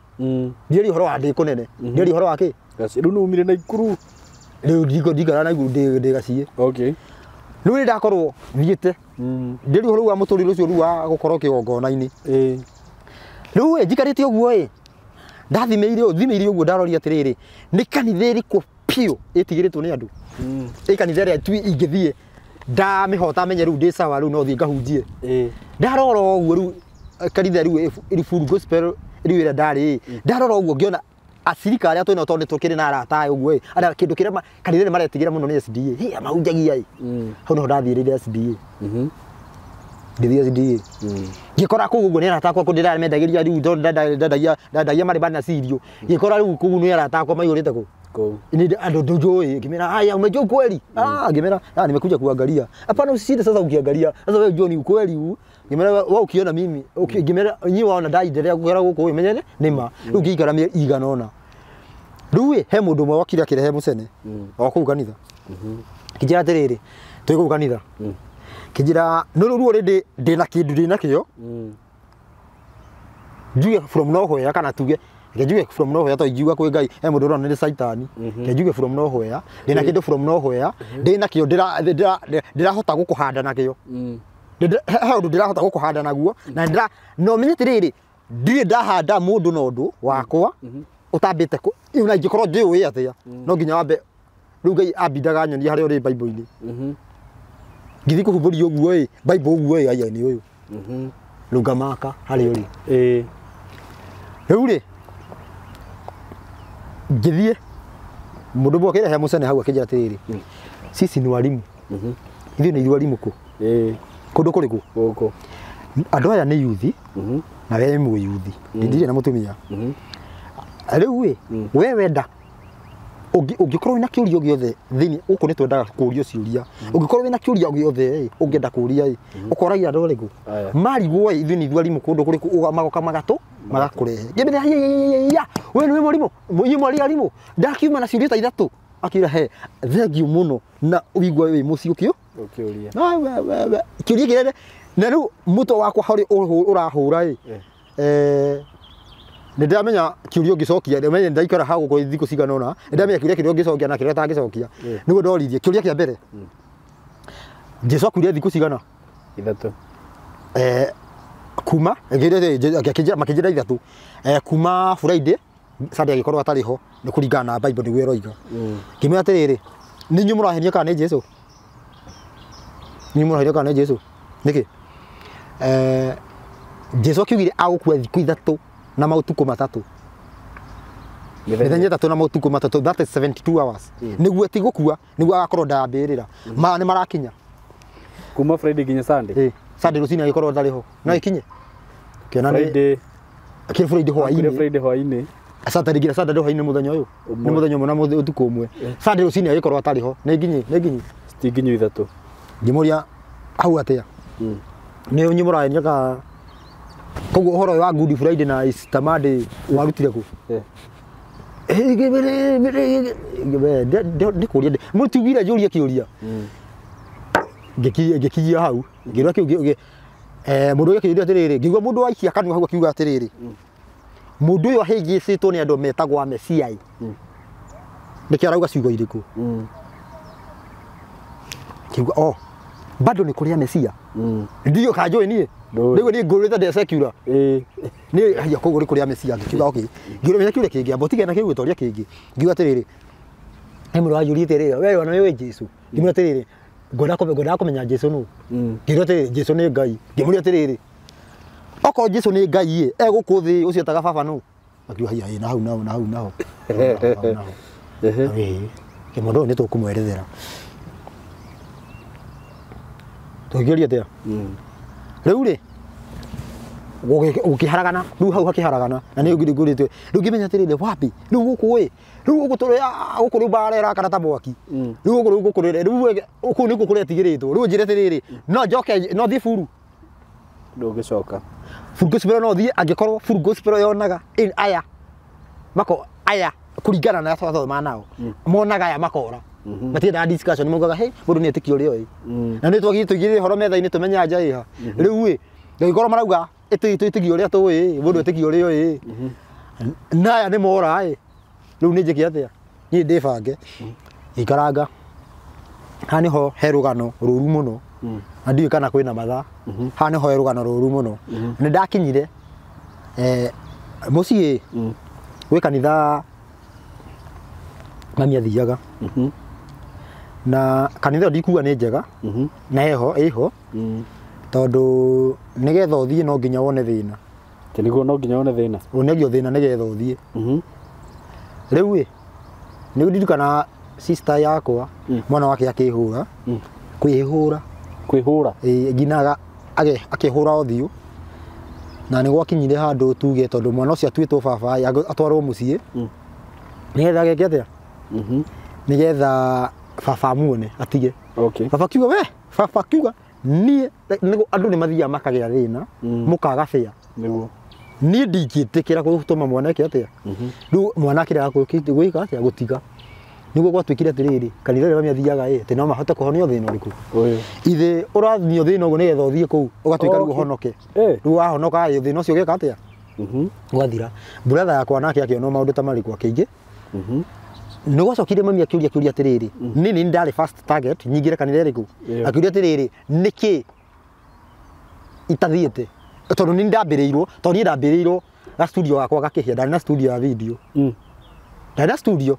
Ndĩraria ũhoro wa ndĩ kũnene. Ndĩraria ũhoro wa kĩ? Gaciĩ. Rĩu nĩ umire Naikuru. Rĩu ndikara Naikuru ndĩ gaciĩ. Okay. Rĩu nĩ ndakorwo thiĩte. Ndĩraria ũhoro wa mũtũrĩre ũcio rĩu wa gũkorwo kĩgongona-inĩ. Rĩu ĩ, njikarĩte ũguo ĩ, ndathimĩire ũũ, thimĩire ũguo ndaroria atĩrĩrĩ, nĩ kanitha ĩrĩkũ biũ ĩtigĩrĩtwo nĩ andũ? Ĩ kanitha ĩrĩa tu ingĩthiĩ ndamĩhota menye rĩu ndĩ sawa rĩu no thiĩ ngahunjie. Ndarora ũguo rĩu kanitha rĩu ĩrĩ full gospel rĩu ĩrĩa ndarĩ ĩ, ndarora ũguo ngĩona acirika arĩa twĩnao tondũ nĩ tũkĩrĩ na arata aya ũguo ĩ, arĩa kĩndũ kĩrĩa kanitha ĩrĩa maretigĩra mũno nĩ SDA. Hĩ, mahunjagia ĩ. Hau nĩho ndathiĩrĩire SDA. Ngĩthiĩ SDA. Ngĩkora kũu ũguo nĩ arata akwa kũu ndĩramendagĩria rĩu tondũ ndendagia marĩ na cirio. Ngĩkora rĩu kũu nĩ arata akwa maiyũrĩte kũu. Ni andũ ndũnjũĩ, ngĩmera haya umejua ukweli? Ah, ngĩmera ah, nimekuja kuangalia. Hapana, usishinde sasa ukiangalia. Sasa wewe unajua ni ukweli huu. Ngĩmera wewe ukiona mimi, ngĩmera nyinyi waona ndaendelea gũkĩra gũkũ ũmenye nĩ ma. Rĩu ngĩikara mĩeri igana ũna. Rĩu ĩ, he mũndũ ũmwe wokire akĩrehe mũcene wa kũu kanitha. Kĩnjĩra atĩrĩrĩ, twĩ kũu kanitha. Kĩnjĩra nĩ rĩu ruo rĩndĩ ndĩna kĩndũ ndĩna kĩo. Njuge from nowhere kana tuge njuge from nowhere to ingiuga kwĩ Ngai he mũndũ ũrona nĩ Caitani. Njuge from nowhere ndĩna kĩndũ from nowhere ndĩna kĩo ndĩrahota gũkũhanda nakĩo. He ũndũ ndĩrahota gũkũhanda naguo na ndĩra no menye atĩrĩrĩ ndirĩ ndahanda mũndũ na ũndũ wakwa ũtambĩte na ingĩkorwo njũĩ atĩa no nginya wambe rĩu Ngai ambindaga nyonie harĩa ũrĩ Bible-inĩ. Ngĩthiĩ kũhumbũria ũguo ĩ Bible ũguo ĩ aya nĩ ũyũ. Rĩu ngamaka harĩa ũrĩ. Rĩu rĩ ngĩthiĩ mũndũ ũmwe akĩrehe mũcene hau akĩnjĩra atĩrĩrĩ, sisi ni walimu. Ithuĩ nĩ ithuĩ arimũ kũ? Kũndũ kũrĩkũ? Gũkũ. Andũ aya nĩ yuthi na we nĩ mũyuthi. Ndirĩ na mũtumia. Rĩu ĩ, we wenda ũngĩkorwo wĩna kĩũria gĩothe thĩinĩ gũkũ nĩ twendaga kũũrio ciũria. Ũngĩkorwo wĩna kĩũria gĩothe ĩ, ũngĩenda kũũria ĩ, ũkoragia andũ arĩkũ? Marigwo ĩ, ithuĩ nĩ ithuĩ arimũ kũndũ kũrĩkũ, magoka magatũ magakũrehe. Ngĩmera ya, we nĩwe mwarimũ, inyuĩ mwarĩ arimũ. Ndakiuma na ciũria ta ithatũ. Akiuga he, thengiũ mũno na ũigue wĩ mũciĩ ũkĩũ? Ũkĩũria. We. Kĩũria kĩnene. Na rĩu mũtwe wakwa harĩ ũrahũra ĩ. Nĩ ndĩramenya kĩũria ũngĩcokia, ndĩramenya ndaikara hau gũkũ thikũ cigana ũna, nĩ ndĩramenya kĩũria kĩrĩa ũngĩcokia na kĩrĩa ũtangĩcokia. Nĩguo ndoririe, kĩũria kĩa mbere. Jesũ akuire thikũ cigana? Ithatũ. Kuma, makĩnjĩra ithatũ. Kuma Friday, Sunday agĩkorwo atarĩ ho, nĩ kũringana na Bible nĩguo ĩroiga. Ngĩmwĩra atĩrĩrĩ, nĩ inyuĩ mũrahenia kana nĩ Jesũ? Nĩ inyuĩ mũrahenia kana nĩ Jesũ? Nĩkĩ? Jesũ akiugire agũkua thikũ ithatũ na maũtukũ matatũ. Mĩthenya ĩtatũ na maũtukũ matatũ, that is 72 hours. Nĩguo ti gũkua, nĩguo agakorwo ndambĩrĩra. Maya nĩ marakinya. Kuma Friday nginya Sunday? Sunday rũcinĩ agĩkorwo ndarĩ ho. No ĩkinye. Kĩona nĩ Friday. Akĩrĩ Friday hwaĩ-inĩ. Friday hwaĩ-inĩ. Saturday nginya Saturday hwaĩ-inĩ mũthenya ũyũ. Nĩ mũthenya ũmwe na ũtukũ ũmwe. Sunday rũcinĩ agĩkorwo atarĩ ho. Nĩ nginyi, nĩ nginyi. Ti nginyu ithatũ. Ngĩmũria hau atĩa? Nĩ inyuĩ mũrahenia ka koguo ũhoro ũyũ wa Good Friday na Easter Monday warutire kũ? Nĩ kũria mũtiugire njũrie kĩũria. Ngĩkinyia hau, ngĩrwo kĩu mũndũ ũyũ akĩũria atĩrĩrĩ, ngĩigua mũndũ waikia kanua hau akiuga atĩrĩrĩ, mũndũ ũyũ ahĩngĩcĩtwo nĩ andũ metagwo Mesia. Nĩkĩo arauga ciugo irĩkũ? Kiuga, oh, bado nĩ kũrĩa Mesia. Ndiyo kanjũĩ niĩ. Rĩu niĩ ngũrĩte ndĩ secular. Niĩ haya koguo nĩ kũrĩa Mesia, ngĩkiuga okay. Ngĩũria kĩũria kĩngĩ, amba ũtige na kĩu gĩtoria kĩngĩ. Ngiuga atĩrĩrĩ, He mũndũ wanjũria atĩrĩrĩ, we ona nĩũĩ Jesũ? Ngĩmwĩra atĩrĩrĩ, ngwendaga kũmenya Jesũ nũ. Ngĩmwĩra atĩrĩrĩ, Jesũ nĩ Ngai. Ngĩmũria atĩrĩrĩ, okorwo Jesũ nĩ Ngai ĩ, e gũkũ thĩ ũcio etaga baba nũ? Akiuga haiya ĩ, na hau naho na hau naho. Na hau naho. Ĩĩ. Mũndũ ũyũ nĩ tũkũmwerethera. Tũngĩũria atĩa? Rĩu rĩ, gũkĩharagana, rĩu hau hakĩharagana, na nĩ ngũrĩtwe. Rĩu ngĩmenya atĩrĩrĩ, wapi? Rĩu gũkũ ĩ, rĩu gũkũ tũrĩ gũkũ rĩu mbara ĩrakana ta mwaki. Rĩu gũkũ rĩu gũkũ rĩu kũu nĩkuo kũretigĩrĩtwo. Rĩu njĩre atĩrĩrĩ, no njoke, no thiĩ buru. Ndũngĩcoka. Full gospel no thiĩ angĩkorwo full gospel yonaga aya mako aya kũringana na arĩa twathoma nao monaga aya makora matiendaga discussion, maugaga hey mũndũ nĩ etĩkio ũrĩa oĩ, na nĩ twagĩrĩire tũigĩrĩre ũhoro metha-inĩ tũmenye anja ĩha. Rĩu ĩ ngĩkorwo marauga twĩtĩkie ũrĩa tũĩ, mũndũ etĩkie ũrĩa oĩ, na aya nĩ mora ĩ, rĩu nĩ njĩke atĩa? Niĩ ndĩbange ikaranga haha nĩho he rũgano rũru mũno, na ndiũĩ kana kwĩna mathaa. Haha nĩho he rũgano rũru mũno. Nĩ ndakinyire mũciĩ gwĩ kanitha mami athiaga, na kanitha ĩyo ndikuga nĩ njega, na ĩho ĩho, tondũ nĩgetha ũthiĩ no nginya wone thĩna. Nĩguo no nginya wone thĩna. Wonegio thĩna nĩgetha ũthiĩ. Rĩu ĩ nĩ ndirikana sister yakwa mwana wake akĩhũra, kwĩhũra kwĩhũra nginya akĩhũra ũthiũ, na nĩ gwakinyire handũ tuge tondũ mwana ũcio atuĩtwo baba atwarwo mũciĩ nĩgetha ageke atĩa, nĩgetha baba amuone atige. Baba kiuga we, baba kiuga niĩ andũ nĩ mathiaga makagĩa thĩna mũkaga bĩa. Nĩguo niĩ ndingĩtĩkĩra gũtũma mwana eke atĩa. Rĩu mwana akĩrega gwĩka atĩa, gũtiga. Nĩguo gwatuĩkire atĩrĩrĩ, kanitha ĩrĩa mami athiaga ĩ, atĩ no mahote kũhonio thĩna ũrĩkũ. Ithe ũrathinio thĩna ũguo nĩgetha ũthiĩ kũu ũgatuĩka rĩu ũhonoke. Rĩu wahonoka ĩ, thĩna ũcio ũgeka atĩa, ũgathira. Brother yakwa nake akĩona maũndũ ta marĩkũ akĩingĩ. Nĩ gwacokire mami akĩũria kĩũria atĩrĩrĩ, niĩ nĩ ndarĩ first target nyingĩre kanitha ĩrĩkũ? Akĩũria atĩrĩrĩ, nĩkĩ itathiĩte? Tondũ nĩ ndambĩrĩirwo, tondũ niĩ ndambĩrĩirwo ga studio gakwa gakĩhĩa, ndarĩ na studio ya video. Ndarĩ na studio.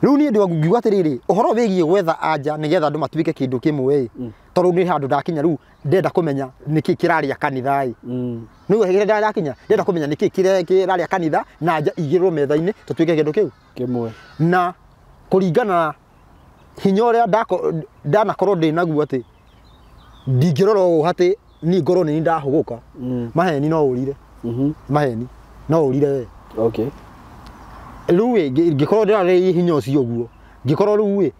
Rĩu niĩ ngiuga atĩrĩrĩ, ũhoro wĩgiĩ gwetha anja nĩgetha andũ matuĩke kĩndũ kĩmwe ĩ, tondũ nĩ handũ ndakinya rĩu ndenda kũmenya nĩkĩ kĩrarĩa kanitha ĩ. Nĩguo hĩndĩ ĩrĩa ndakinya ndenda kũmenya nĩkĩ kĩrarĩa kanitha na anja igĩrwo metha-inĩ tũtuĩke kĩndũ kĩu kĩmwe. Na kũringana na hinya ũrĩa ndanakorwo ndĩ naguo atĩ ndingĩrora ũũ atĩ niĩ ngorwo nĩ ndahũgũka, maheni no ũrire. Maheni no ũrire we. Rĩu ĩ ngĩkorwo ndĩrarĩ hinya ũcio ũguo, ngĩkorwo rĩu ĩ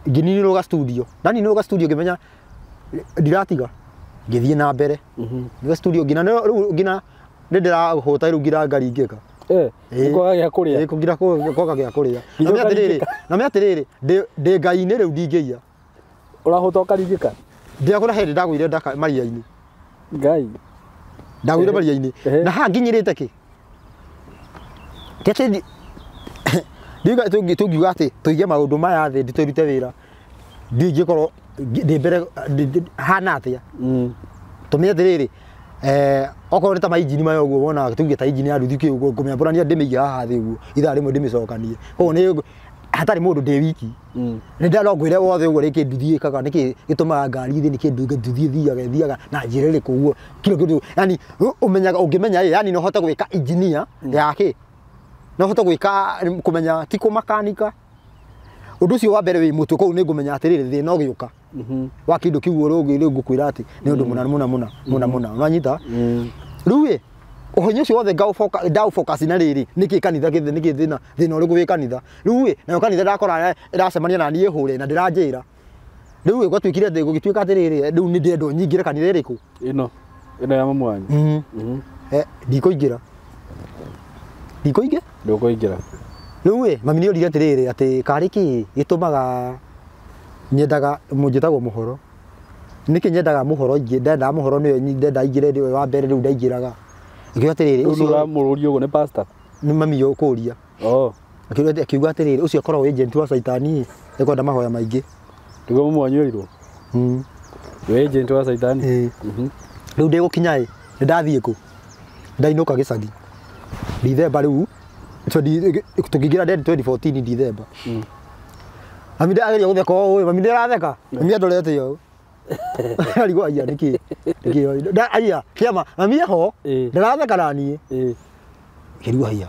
ngĩninĩrwo ga studio, ndaninĩrwo ga studio ngĩmenya ndiratiga, ngĩthiĩ na mbere ga studio nginya rĩu nginya nĩ ndĩrahũta rĩu nginya ngaringĩka. Kwaga gĩa kũrĩa. Nginya kwaga gĩa kũrĩa. Na me atĩrĩrĩ, ndĩ Ngai-inĩ rĩu ndingĩiya. Ũrahũta ũkaringĩka? Ndĩrakũra hĩndĩ ndagũire ndaka maria-inĩ. Ngai. Ndagũire maria-inĩ. Na haha nginyĩrĩte kĩ? Ti atĩ tũngiuga atĩ tũige maũndũ maya thĩ tũrute wĩra, ndingĩkorwo ndĩ mbere hana atĩa. Tũmenye atĩrĩrĩ, okorwo nĩ ta mainjini maya ũguo wonaga tuge ta injini ya nduthi kĩ ũguo ngũmĩambũrania ndĩmĩige haha thĩ ũguo ithaa rĩmwe ndĩmĩcokanie, koguo nĩ hatarĩ mũndũ ndĩ wiki. Nĩ ndano ngwĩre wothe ũguo nĩkĩ nduthi ĩkaga, nĩkĩ gĩtũmaga ngari ĩthiĩ, nĩkĩ nduthi ĩthiaga na njĩra ĩrĩkũ ũguo, kila kĩndũ yani ũmenyaga ũngĩmenya ĩ, yani no ũhote gwĩka engineer yake, no ũhote gwĩka kũmenya ti kũmakanika. Ũndũ ũcio wa mbere wĩ mũtwe, koguo nĩ ngũmenya atĩrĩrĩ thĩna ũgĩũka wa kĩndũ kĩu ũrĩa ngũkwĩra atĩ nĩ ũndũ mũna mũna mũna mũna mũna, ũranyita? Rĩu ĩ ũhonyo ũcio wothe ndaũfocus na rĩrĩ, nĩkĩ kanitha nĩkĩ thĩna ũrĩkũ wĩ kanitha. Rĩu ĩ nayo kanitha ndakora ĩracemania na niĩ hũre na ndĩranjĩra. Rĩu ĩ gwatuĩkire atĩ gũgĩtuĩka atĩrĩrĩ, rĩu nĩ ndĩrendwo nyingĩre kanitha ĩrĩkũ? Ĩno ya mamu wanyu. Ndikũingĩra. Ndikũingĩra? Ndũkũingĩra. Rĩu ĩ mami nĩ orire atĩrĩrĩ, atĩ karĩ kĩ gĩtũmaga nyendaga njĩtagwo mũhoro, nĩkĩ nyendaga mũhoro ingĩ, ndendaga mũhoro nĩyo ndenda ingĩre nĩwe wa mbere rĩu ndaingĩraga. Akiuga atĩrĩrĩ, ũcio ũramũrũria ũguo nĩ pastor? Nĩ mami ũkũria. Akiuga atĩrĩrĩ, ũcio akoragwo agent wa caitani, ekwenda mahoya maingĩ. Nĩguo mamu wanyu erirwo? Wĩ agent wa caitani? Rĩu ndĩgũkinya ĩ, nĩ ndathiĩ kũ? Ndainũka gĩcagi. Ndithemba rĩu Tũkĩingĩra 2014 December. Mami ndageria gũtheka ũũ, mami ndĩratheka. Mami andorete ũũ. Arigwo aya nĩkĩ? Nĩkĩ? Nda aya kĩama mami eho ndĩratheka na niĩ. Ngĩrigwo haiya.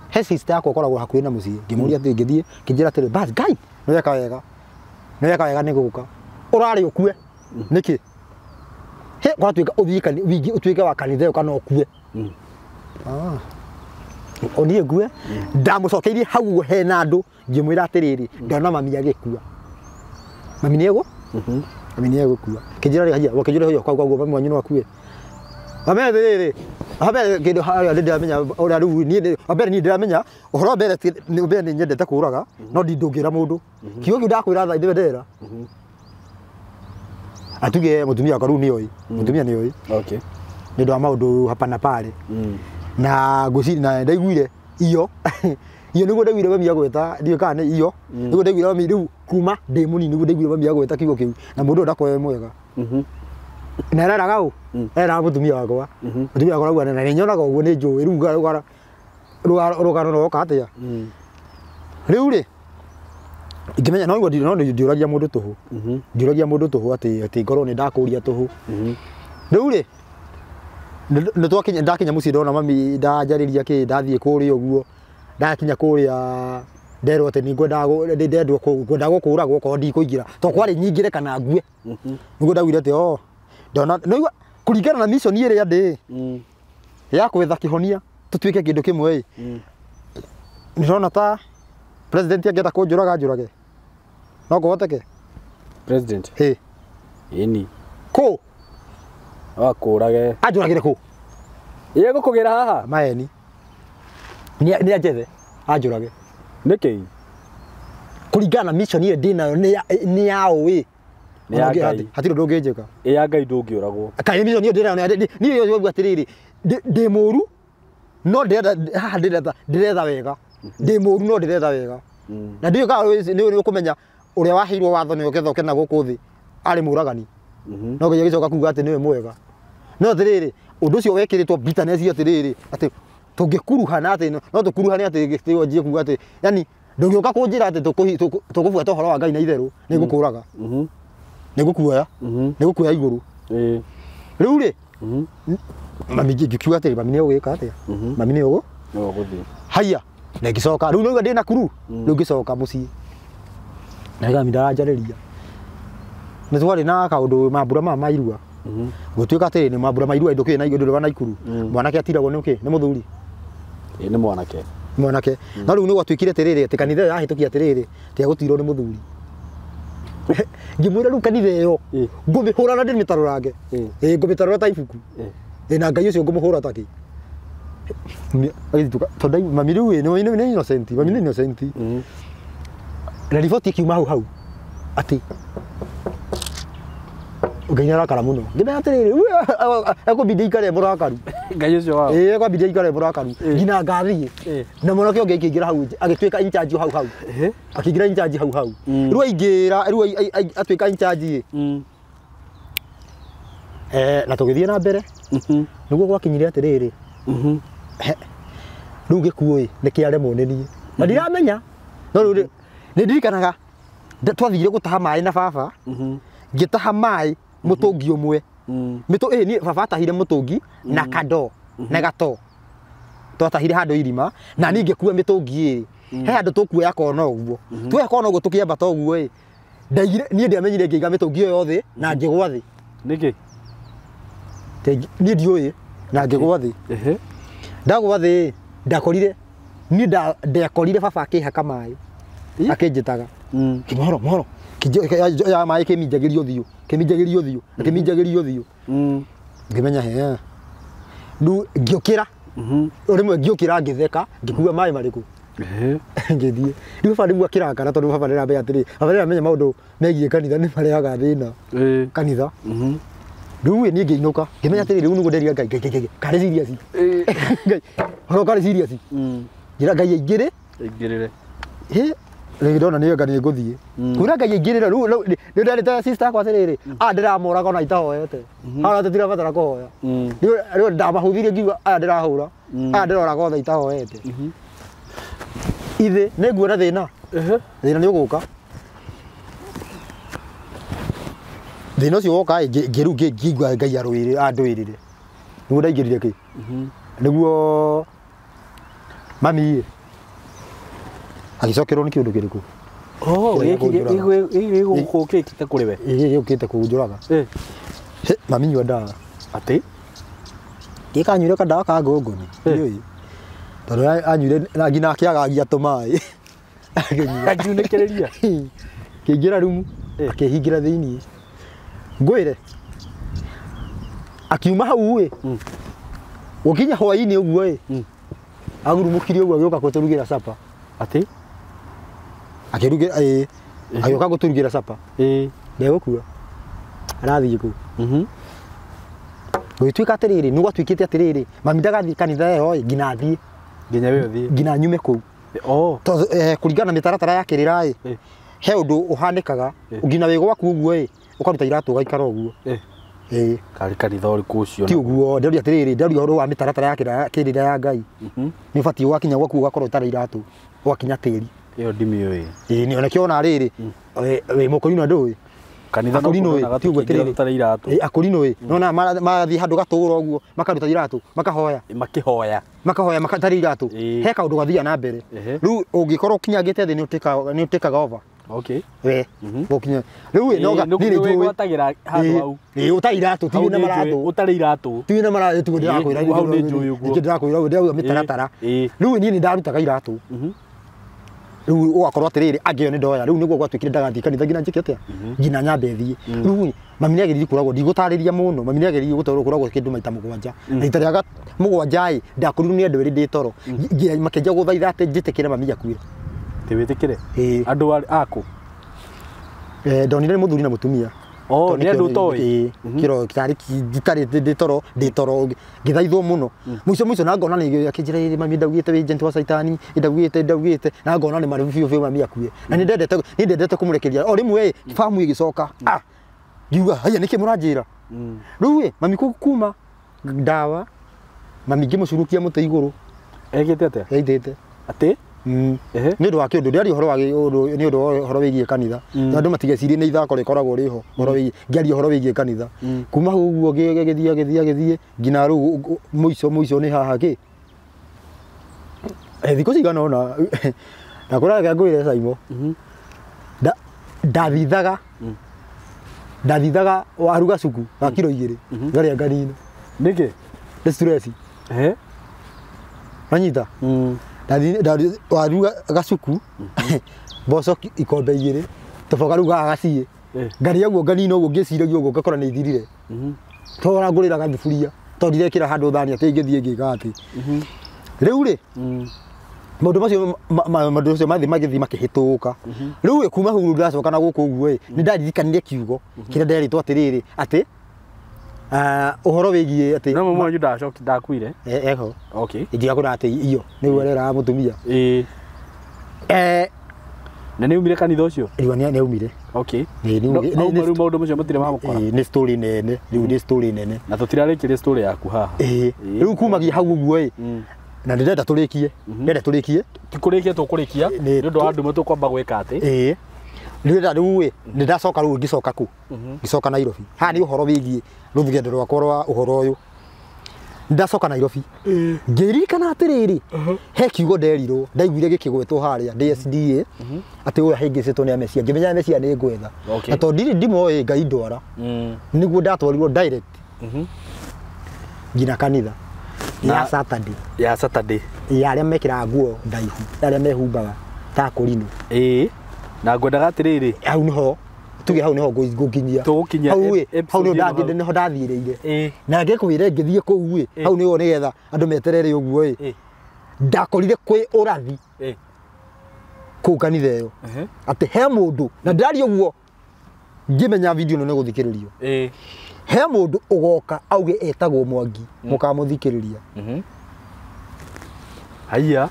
He sister yakwa ũkoragwo hakuhĩ na mũciĩ. Ngĩmũria atĩ ngĩthiĩ ngĩnjĩra atĩrĩ, bas Ngai nĩweka wega. Nĩweka wega nĩ gũka. Ũrarĩ ũkue. Nĩkĩ? He gwatuĩka ũthiĩ kanitha ũtuĩke wa kanitha ĩyo kana ũkue. O niĩ ngue ndamũcokeirie hau ũguo hena andũ ngĩmwĩra atĩrĩrĩ ndona mami agĩkua. Mami nĩ egũ? Mami nĩ egũkua. Kĩnjĩra rĩ haiya, wakĩnjĩra haiya kwa kwa mami wanyu no akue. Mami atĩrĩrĩ, wambere kĩndũ harĩa nĩ ndĩramenya ũrĩa rĩu niĩ wambere niĩ ndĩramenya ũhoro mbere nĩ mbere nĩ nyendete kũũraga no ndingĩra mũndũ. Kiugo kĩu ndakwĩra thaa ndĩwe ndĩrera. Atuge mũtumia wakwa rĩu nĩoĩ. Mũtumia nĩoĩ. Okay. Nĩ ũndũ wa maũndũ hapa na pale. Na ngwĩciria na ndaiguire iyo iyo nĩguo ndaiguire mami agweta ndiũĩ kana nĩ iyo nĩguo ndaiguire mami rĩu kuma ndĩ mũnini nĩguo ndaiguire mami agweta kiugo kĩu na mũndũ ũyũ ndakorwo e mwega na ereraga ũ ereraga mũtumia wakwa mũtumia wakwa arauga na nĩ nyonaga ũguo nĩ njũĩ rĩu rũgano rwoka atĩa rĩu rĩ ingĩmenya no nĩguo no ndiũragia mũndũ tũhũ ndiũragia mũndũ tũhũ atĩ atĩ ngorwo nĩ ndakũria tũhũ rĩu rĩ nĩ twakinya ndakinya mũciĩ ndona mami ndanjarĩria kĩ ndathiĩ kũrĩa ũguo ndakinya kũrĩa nderwo atĩ nĩ ngwendaga ngwendaga gũkũragwo okorwo ndikũingĩra to kwarĩ nyingĩre kana ngue nĩguo ndaugire atĩ o ndona nĩigua kũringana na mission ĩrĩa ndĩ ya gwetha kĩhonia tũtuĩke kĩndũ kĩmwe ĩ nĩndĩrona ta president angĩenda kũnjũraga njũrage no kũhoteke President. Ĩ Ĩni. Kũ Akũrage. Anjũragĩre kũ? Ĩ gũkũgĩra haha. Maeni. Nĩ anjethe anjũrage. Nĩkĩ? Kũringana na mission ĩrĩa ndĩ nayo nĩ ya ũĩ. Nĩ ya Ngai. Hatirĩ ũndũ ũngĩnjĩka. Ĩ ya Ngai ndũngĩũragwo. Kaĩ mission ĩyo ndĩ nayo niĩ yo atĩrĩrĩ ndĩ mũru no ndĩrenda haha ndĩretha wega. Ndĩ mũru no ndĩretha wega. Na ndiũĩ kana nĩ ũkũmenya ũrĩa waheirwo watho nĩ ũketha ũkena gũkũ thĩ arĩ mũragani. No Ngai agĩcoka kuga atĩ nĩwe mwega. No atĩrĩrĩ ũndũ ũcio wekĩrĩtwo bitterness atĩrĩrĩ atĩ tũngĩkuruhana atĩ no tũkuruhane atĩ gĩtĩo njie kuga atĩ yani ndũngĩũka kũnjĩra atĩ tũkũbuata ũhoro wa Ngai na itherũ nĩ ngũkũraga. Nĩ ngũkuoya. Nĩ ngũkuoya igũrũ. Rĩu rĩ mami ngĩkiuga atĩrĩ mami nĩ ũgwĩka atĩa? Mami nĩ ũgũ? Nĩ ũgũthiĩ. Haiya na ngĩcoka rĩu nĩũigua ndĩ Nakuru rĩu ngĩcoka mũciĩ. Na mami ndaranjarĩria. Nĩ twarĩ na kaũndũ mambura maya ma irua. Gũtuĩka atĩrĩ nĩ mambura ma irua ndũkĩrĩ na ndũrĩ wa Naikuru. Mwanake atiragwo nĩ kĩ? Nĩ mũthuri. Ĩ nĩ mwanake. Mwanake. No rĩu nĩ gwatuĩkire atĩrĩrĩ atĩ kanitha ĩyo yahĩtũkia atĩrĩrĩ tiagũtuirwo nĩ mũthuri. Ngĩmwĩra rĩu kanitha ĩyo ngũmĩhũra na ndĩmĩtarũrange. Ĩ ngũmĩtarũra ta ibuku. Ĩ na Ngai ũcio ngũmũhũra ta kĩ? Tondũ mami rĩu nĩ innocent, mami nĩ innocent. Na riboti ĩkiuma hau hau atĩ Ngai nĩ arakara mũno. Ngĩmenya atĩrĩrĩ ekwambia ikare mũrakaru. Ngai ũcio wao. Ĩ ekwambia ikare mũrakaru nginya ngathiĩ. Na mwanake ũngĩ akĩingĩra hau agĩtuĩka in charge hau hau. Akĩingĩra in charge hau hau. Rĩu aingĩra rĩu atuĩka in charge ĩ. Na tũgĩthiĩ na mbere. Nĩguo gwakinyire atĩrĩrĩ. Rĩu gĩkuũ ĩ nĩ kĩaremwo nĩ niĩ. Na ndiramenya. No rĩu nĩ ndirikanaga twathire gũtaha maĩ na baba. Ngĩtaha maĩ mũtũngi ũmwe. Niĩ baba atahire mũtũngi na kandoo na gatoo. Twatahire handũ irima na niĩ ngĩkua mĩtũngi ĩrĩ. He handũ tũkuoya kona ũguo. Tuoya kona ũguo tũkĩambata ũguo ĩ. Ndaigire niĩ ndiamenyire ngĩiga mĩtũngi ĩyo yothe na ngĩgwa thĩ. Nĩkĩ? Niĩ ndiũĩ na ngĩgwa thĩ. Ndagwa thĩ ndakorire niĩ ndekorire baba akĩhaka maĩ. Akĩnjĩtaga. Kĩmoro moro. Ya maĩ kĩminjagĩrio ũthiũ. Kĩminjagĩrio ũthiũ. Akĩminjagĩrio ũthiũ. Ngĩmenya he. Rĩu ngĩũkĩra. O rĩmwe ngĩũkĩra ngĩtheka ngĩkua maĩ marĩkũ. Ngĩthiĩ. Rĩu baba rĩu akĩrakara tondũ baba nĩaramenya atĩrĩ, baba nĩaramenya maũndũ megiĩ kanitha nĩ marehaga thĩna. Kanitha. Rĩu niĩ ngĩinũka ngĩmenya atĩrĩ rĩu nĩguo nderire Ngai Ngai Ngai karĩ serious. Ngai horo karĩ serious. Njĩra Ngai aingĩre. Aingĩrĩre. Rĩu ndona nĩ anga nĩ ngũthiĩ. Kwĩra Ngai aingĩrĩre rĩu nĩ nderĩte sister yakwa atĩrĩrĩ aya ndĩramoraga ona itahoete. Haha tũtirabatara kũhoya. Rĩu ndamahũthirie ngiuga aya ndĩrahũra. Aya ndĩroraga othe itahoete. Ithe nĩ nguona thĩna. Thĩna nĩ ũgũka. Thĩna ũcio woka ngĩrũ ngĩigua Ngai arũĩrĩre andũĩrĩre. Nĩguo ndaingĩrire kĩ? Nĩguo mami agĩcokerwo nĩ kĩũndũ kĩrĩkũ? Oh, gĩkĩ gĩgũkĩte kũrĩ we. Gĩkĩ gĩũkĩte kũnjũraga. Mami nyua ndawa. Atĩ? Gĩkanyuire kandawa ka ngũngũni. Ndiũĩ. Tondũ anyuire na nginya akĩagagia tũmaĩ. Akĩnyua. Akiunĩkĩrĩria. Kĩingĩra rumu akĩhingĩra thĩiniĩ. Ngwĩre. Akiuma hau ĩ. Gũkinya hwaĩ-inĩ ũguo ĩ. Agurumũkire ũguo agĩũka gũtũrugĩra capa. Atĩ? Akĩrugĩra ĩ. Agĩũka gũtũrugĩra capa. Ĩ. Ndegũkua. Arathiĩ kũu. Gũgĩtuĩka atĩrĩrĩ, nĩ gwatuĩkĩte atĩrĩrĩ, mami ndagathiĩ kanitha ĩyo ĩ, nginya athiĩ. Nginya we ũthiĩ. Nginya nyume kũu. Oh. Tondũ kũringana na mĩtaratara ya kĩrĩra ĩ, he ũndũ ũhanĩkaga, nginya wĩ gwaku ũguo ĩ, ũkaruta iratũ ũgaikara ũguo. Ĩ. Karĩ kanitha ũrĩkũ ũcio? Ti ũguo, ndĩroria atĩrĩrĩ, ndĩroria ũhoro wa mĩtaratara ya kĩrĩra ya Ngai. Nĩ ũbatiĩ ũgakinya gwaku ũgakorwo ũtarĩ iratũ, ũgakinya tĩri. Ĩyo ndimĩũĩ. Ĩ, nĩ onakĩo ona rĩrĩ, wĩ mũkũrinũ ndũĩ. Kanitha no Akũrinũ ti ũguo atĩrĩrĩ. tũtarĩ iratũ. Akũrinũ ĩ, nona marathiĩ handũ gatũũra ũguo, makaruta iratũ, makahoya. Makĩhoya. Makahoya matarĩ iratũ. He kaũndũ gathiaga na mbere. Rĩu ũngĩkorwo ũkinyangĩte thĩ nĩ ũtĩkaga over. Okay. We, gũkinya. Rĩu ĩ, noga, niĩ nĩ njũĩ. Wĩgwatagĩra handũ hau. Ĩ, ũtarĩ iratũ, ti wĩna maratũ. Ũtarĩ iratũ. Ti wĩna maratũ, tiguo ndĩrakwĩra. Hau nĩ njũĩ ũguo. Ndĩrakwĩra, ndĩrauga mĩtaratara. Rĩu niĩ nĩ ndarutaga iratũ. Rĩu ũgakorwo atĩrĩrĩ, angĩo nĩ ndoya. Rĩu nĩguo gwatuĩkire ndagathiĩ kanitha nginya njĩke atĩa? Nginya nyambe thiĩ. Rĩu mami nĩageririe kũragwo, ndigũtarĩria mũno. Mami nĩageririe kũragwo kĩndũ maita mũgwanja. Na ita rĩa mũgwanja ĩ, ndakorirwo nĩ andũ erĩ ndĩ toro. Makĩanjia gũthaitha atĩ njĩtĩkĩre mami akue. Atĩ wĩtĩkĩre? Andũ akũ? Ndonire nĩ mũthuri na mũtumia. Oh, nĩ andũ ũtoĩ? Kĩro kĩtarĩ njitarĩ ndĩ toro ngĩthaithwo mũno. Mũico mũico na ngona nĩ akĩnjĩra mami ndaugĩte wĩ agent wa Saitani, ndaugĩte na ngona nĩ marĩ biũ biũ mami akue. Na nĩ ndendete kũmũrekeria. O rĩmwe ĩ, famu ĩgĩcoka. Ah. Ngiuga, haya nĩkĩ mũranjĩra? Rĩu ĩ, mami kuma ndawa, mami ngĩmũcurukia mũtĩ igũrũ. Ekĩte atĩa? Yaithĩte. Atĩ? Nĩ ũndũ wa kĩũndũ ndĩraria ũhoro wa nĩ ũndũ wa ũhoro wĩgiĩ kanitha. Andũ matigecirie nĩ ithako rĩkoragwo rĩho ũhoro wĩgiĩ ngĩaria ũhoro wĩgiĩ kanitha. Kuma hau ũguo gĩthiĩ nginya rĩu mũico mũico nĩ haha kĩ. Thikũ cigana ũna na kũrĩa ngwĩre Saimo. Ndathithaga waru gacuku ga kiro 2 ngarĩa nganina. Nĩkĩ? Nĩ stress. Manyita? Waru gacuku mboco ikombe 2 tũboga rĩu gaka gaciĩ ngarĩa ũguo nganina ũguo ngĩciragia ũguo ngakora nĩ ithirire. Tora ngũrĩra gathuburia tondũ ndirekĩra handũ thani atĩ ingĩthiĩ ngĩka atĩ. Rĩu rĩ maũndũ macio maũndũ macio mathiĩ magĩthiĩ makĩhĩtũka. Rĩu ĩ kuma hau ndacoka na gũkũ ũguo ĩ nĩ ndaririkanire kiugo kĩrĩa nderĩtwo atĩrĩrĩ atĩ ũhoro wĩgiĩ atĩ no mama wanyu ndacoki ndakuire. Eho. Okay. Ingĩgakũra atĩ iyo nĩguo areraga mũtumia. Na nĩ umire kanitha ũcio? Rĩu nĩ aumire. Okay. Rĩu maũndũ macio matirĩ mamũkora. Nĩ story nene, rĩu nĩ story nene. Na tũtirarĩkĩria story yaku haha. Rĩu kumagia hau ũguo ĩ. Na ndĩrenda tũrĩkie. Ndĩrenda tũrĩkie. Ti kũrĩkia tũkũrĩkia nĩ ũndũ wa ndũme tũkwamba gwĩka atĩ. Ndĩrenda rĩu ĩ nĩ ndacoka rĩu ngĩcoka kũ? Ngĩcoka Nairobi. Haha nĩ ũhoro wĩgiĩ rũgendo rwakwa rwa ũhoro ũyũ. Ndacoka Nairobi. Ngĩririkana atĩrĩrĩ, he kiugo nderirwo, ndaiguire gĩkĩgwetwo harĩa DSDA atĩ ũyũ ahĩngĩcĩtwo nĩ Amecia. Ngĩmenya Amecia nĩ ngwetha. Na tondũ ndirĩ ndimoĩ Ngai ndwara. Nĩguo ndatwarirwo direct. Nginya kanitha. Ya Saturday. Ya Saturday. Ya arĩa mekĩraga nguo ndaihu, arĩa mehumbaga ta kũrinũ. Na ngwendaga atĩrĩrĩ. Hau nĩho tuge hau niho ngũkinyia. Tũgũkinyia hau hau niho ndathiĩrĩire. Na ngĩkwĩre ngĩthiĩ kũu ĩ hau niho nĩgetha andũ meterere ũguo ĩ. Ndakorire kwĩ ũrathi kũu kanitha ĩyo atĩ he mũndũ na ndĩraria ũguo ngĩmenya video ĩno nĩ gũthikĩrĩrio. He mũndũ ũgoka auge etagwo Mwangi mũkamũthikĩrĩria. Haiya.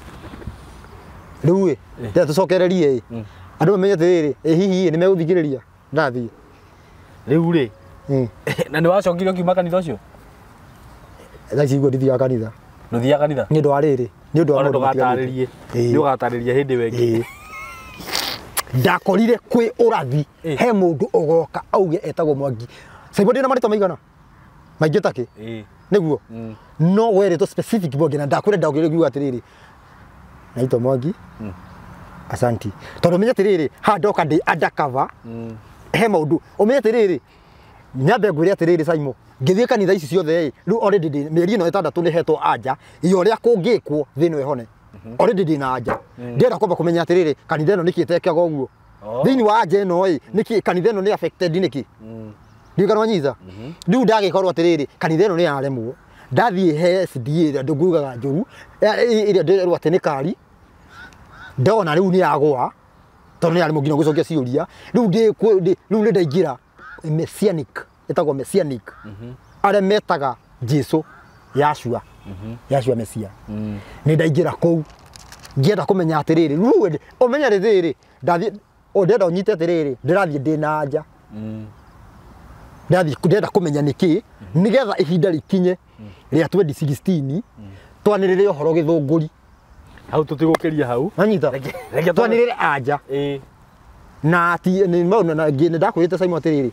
Rĩu ĩ ndĩrenda tũcokererie ĩ andũ mamenye atĩrĩrĩ ĩ hihi nĩ megũthikĩrĩria ndathiĩ. Rĩu rĩ na nĩ wacokire ũkiuma kanitha ũcio? Thaa ici guo ndithiaga kanitha. Ndũthiaga kanitha? Nĩ ũndũ wa rĩrĩ. Nĩ ũndũ wa maũndũ matiganĩte. Nĩ ũgatarĩrie hĩndĩ ĩyo ĩngĩ. Ndakorire kwĩ ũrathi he mũndũ ũgoka auge etagwo Mwangi. Saimo ndĩna marĩtwa maigana? Maingĩ takĩ? Nĩguo? No werĩtwo specific Mwangi na ndakwĩra ndaugire ngiuga atĩrĩrĩ. Naitwa Mwangi. Asanti. Tondũ menye atĩrĩrĩ, haha ndoka ndĩ undercover. He maũndũ. Ũmenye atĩrĩrĩ, nyambe ngwĩre atĩrĩrĩ Saimo, ngĩthiĩ kanitha ici ciothe ĩ, rĩu already ndĩ mĩeri ĩno ĩtandatũ nĩ hetwo anja ya ũrĩa kũngĩkwo thĩ ĩno ĩhone. Already ndĩ na anja. Ndĩrenda kwamba kũmenya atĩrĩrĩ, kanitha ĩno nĩkĩ ĩtekaga ũguo. Thĩinĩ wa anja ĩno ĩ, nĩkĩ kanitha ĩno nĩ affected nĩkĩ? Ndiũĩ kana wanyita? Rĩu ndagĩkorwo atĩrĩrĩ, kanitha ĩno nĩ yaremwo. Ndathiĩ he SDA ĩrĩa ngugaga njũru, ĩrĩa ndĩrerwo atĩ nĩ kari. Ndona rĩu nĩ yagũa, tondũ nĩ yaremwo nginya gũcokia ciũria. Rĩu rĩu nĩ ndaingĩra Messianic, ĩtagwo Messianic. Arĩa metaga Jesu Yahshua. Yahshua Messia. Nĩ ndaingĩra kũu. Ngĩenda kũmenya atĩrĩrĩ, rĩu ũmenye rĩrĩ, ndathiĩ ndĩrenda ũnyite atĩrĩrĩ, ndĩrathiĩ ndĩ na anja. Ndathiĩ ndĩrenda kũmenya nĩkĩ, nĩgetha ihinda rĩkinye rĩa 2016 twanĩrĩre ũhoro gĩthũngũri. Hau tũtigũkĩria hau. Wanyita? Twanĩrĩre anja. Na ti nĩ maũndũ na nĩ ndakwĩrĩte Saimo atĩrĩrĩ,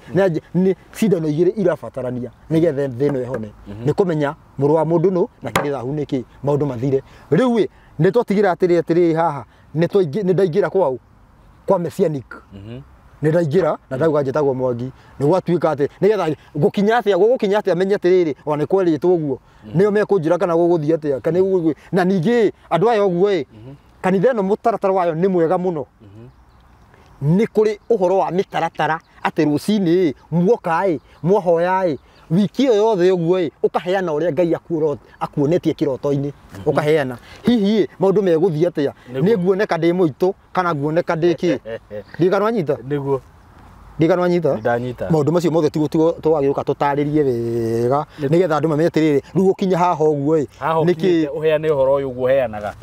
nĩ cindano igĩrĩ irabatarania nĩgetha thĩ ĩno ĩhone. Nĩ kũmenya mũrũ wa mũndũ nũ na kĩrĩ thahu nĩkĩ, maũndũ mathire. Rĩu ĩ, nĩ twatigĩra atĩrĩ atĩrĩrĩ haha, nĩ ndaingĩra kwao kwa Messianic. Nĩ ndaingĩra na ndauga njĩtagwo Mwangi. Nĩ gwatuĩka atĩ nĩgetha gũkinya atĩa, gũgũkinya atĩa menye atĩrĩrĩ, ona nĩ kwerĩtwo ũguo. Nĩo mekũnjĩra kana gũgũthiĩ atĩa, kana na ningĩ andũ aya ũguo ĩ, kanitha ĩno mũtaratara wayo nĩ mwega mũno. Nĩ kũrĩ ũhoro wa mĩtaratara atĩ rũcinĩ ĩ, muoka ĩ, mwahoya ĩ, wiki ĩyo yothe ũguo ĩ, ũkaheana ũrĩa Ngai akuonetie kĩroto-inĩ, ũkaheana. Hihi ĩ, maũndũ megũthiĩ atĩa? Nĩ nguoneka ndĩ mũitũ kana nguoneka ndĩ kĩ? Ndiũĩ kana wanyita? Nĩguo. Ndiũĩ kana wanyita? Ndanyita. Maũndũ macio mothe tũgagĩũka tũtarĩrie wega nĩgetha andũ mamenye atĩrĩrĩ, rĩu gũkinya haha ũguo ĩ, nĩkĩ ũheane ũhoro ũyũ ũguo ũheanaga.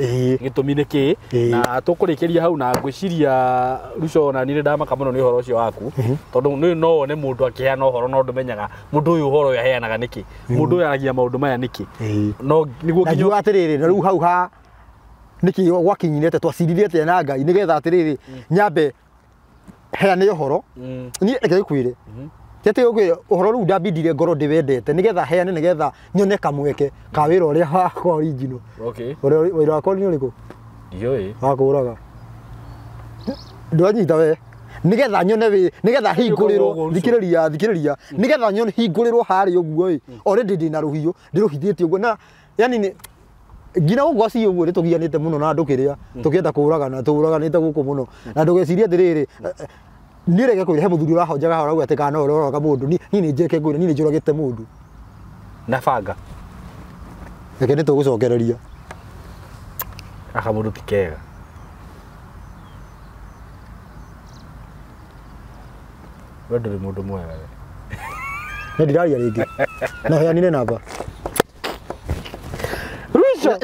Gĩtũmi nĩ kĩ? Na tũkũrĩkĩria hau na ngwĩciria Ruco ona niĩ nĩndamaka mũno nĩ ũhoro ũcio waku, tondũ nĩ no wone mũndũ akĩheana ũhoro no ndũmenyaga mũndũ ũyũ ũhoro ũyũ aheanaga nĩkĩ, mũndũ ũyũ aragia maũndũ maya nĩkĩ. No nĩguo nginya atĩrĩrĩ, na rĩu hau ha nĩkĩ gwakinyire atĩa, twacirire atĩa na Ngai nĩgetha atĩrĩrĩ nyambe heane ũhoro. Niĩ reke ngwĩre, ti atĩ ngwĩre ũhoro rĩu ndambindire ngoro ndĩwendete nĩgetha heane, nĩgetha nyone kamweke ka wĩra ũrĩa wakwa original. Ũrĩa wĩra wakwa nĩ ũrĩkũ? Ndiũĩ. Wa kũũraga. Ndwanyita we. Nĩgetha nyone wĩ, nĩgetha hingũrĩrwo, thikĩrĩria, thikĩrĩria, nĩgetha nyone hingũrĩrwo harĩa ũguo ĩ, already ndĩna rũhiũ, ndĩrũhithĩtie ũguo na yani nĩ nginya gũkũ acio ũguo nĩ tũgianĩte mũno na andũ kĩrĩa tũkĩenda kũũragana, tũũraganĩte gũkũ mũno. Na ndũgecirie atĩrĩrĩ, niĩ reke kwĩre he mũthuri ũrahonjaga haha ũrauga atĩ kana no ũroraga mũndũ, niĩ nĩ njĩke ngwĩre, niĩ nĩ njũragĩte mũndũ. Na banga. Reke nĩ tũgũcokereria. Gaka mũndũ ti kega. We ndũrĩ mũndũ mwega we. Nĩ ndiraria rĩngĩ. Na heanire namba.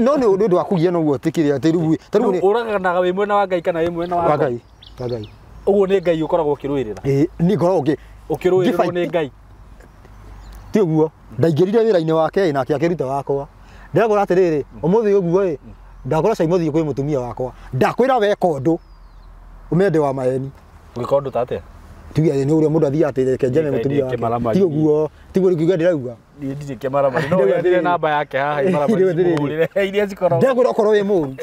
No nĩ ũndũ wa kũgia no guo tikire atĩ rĩu ta rĩu ũraganaga wĩ mwena wa Ngai kana wĩ mwena wa Ngai? Wa Ngai. Ũguo nĩ Ngai ũkoragwo ũkĩrũĩrĩra? Ĩĩ, niĩ ngoragwo ũkĩrũĩrĩrwo nĩ Ngai. Ti ũguo, ndaingĩrire wĩra-inĩ wake nake akĩruta wakwa. Ndĩrakora atĩrĩrĩ, ũmũthĩ ũguo ĩ, ndakora Saimo thiĩ kwĩ mũtumia wakwa. Ndakwĩra weka ũndũ, ũmende wa maeni. Ũgĩka ũndũ ta atĩa? Tuge nĩ ũrĩa mũndũ athiaga atĩ reke njeme mũtumia wake. Ti ũguo, tiguo rĩu ndĩrauga. Niĩ ndirĩ kĩmaramari. No wethere namba yake haha imaramari cimũhũrĩre iria cikoragwo. Ndĩrakwĩra okorwo wĩ mũru.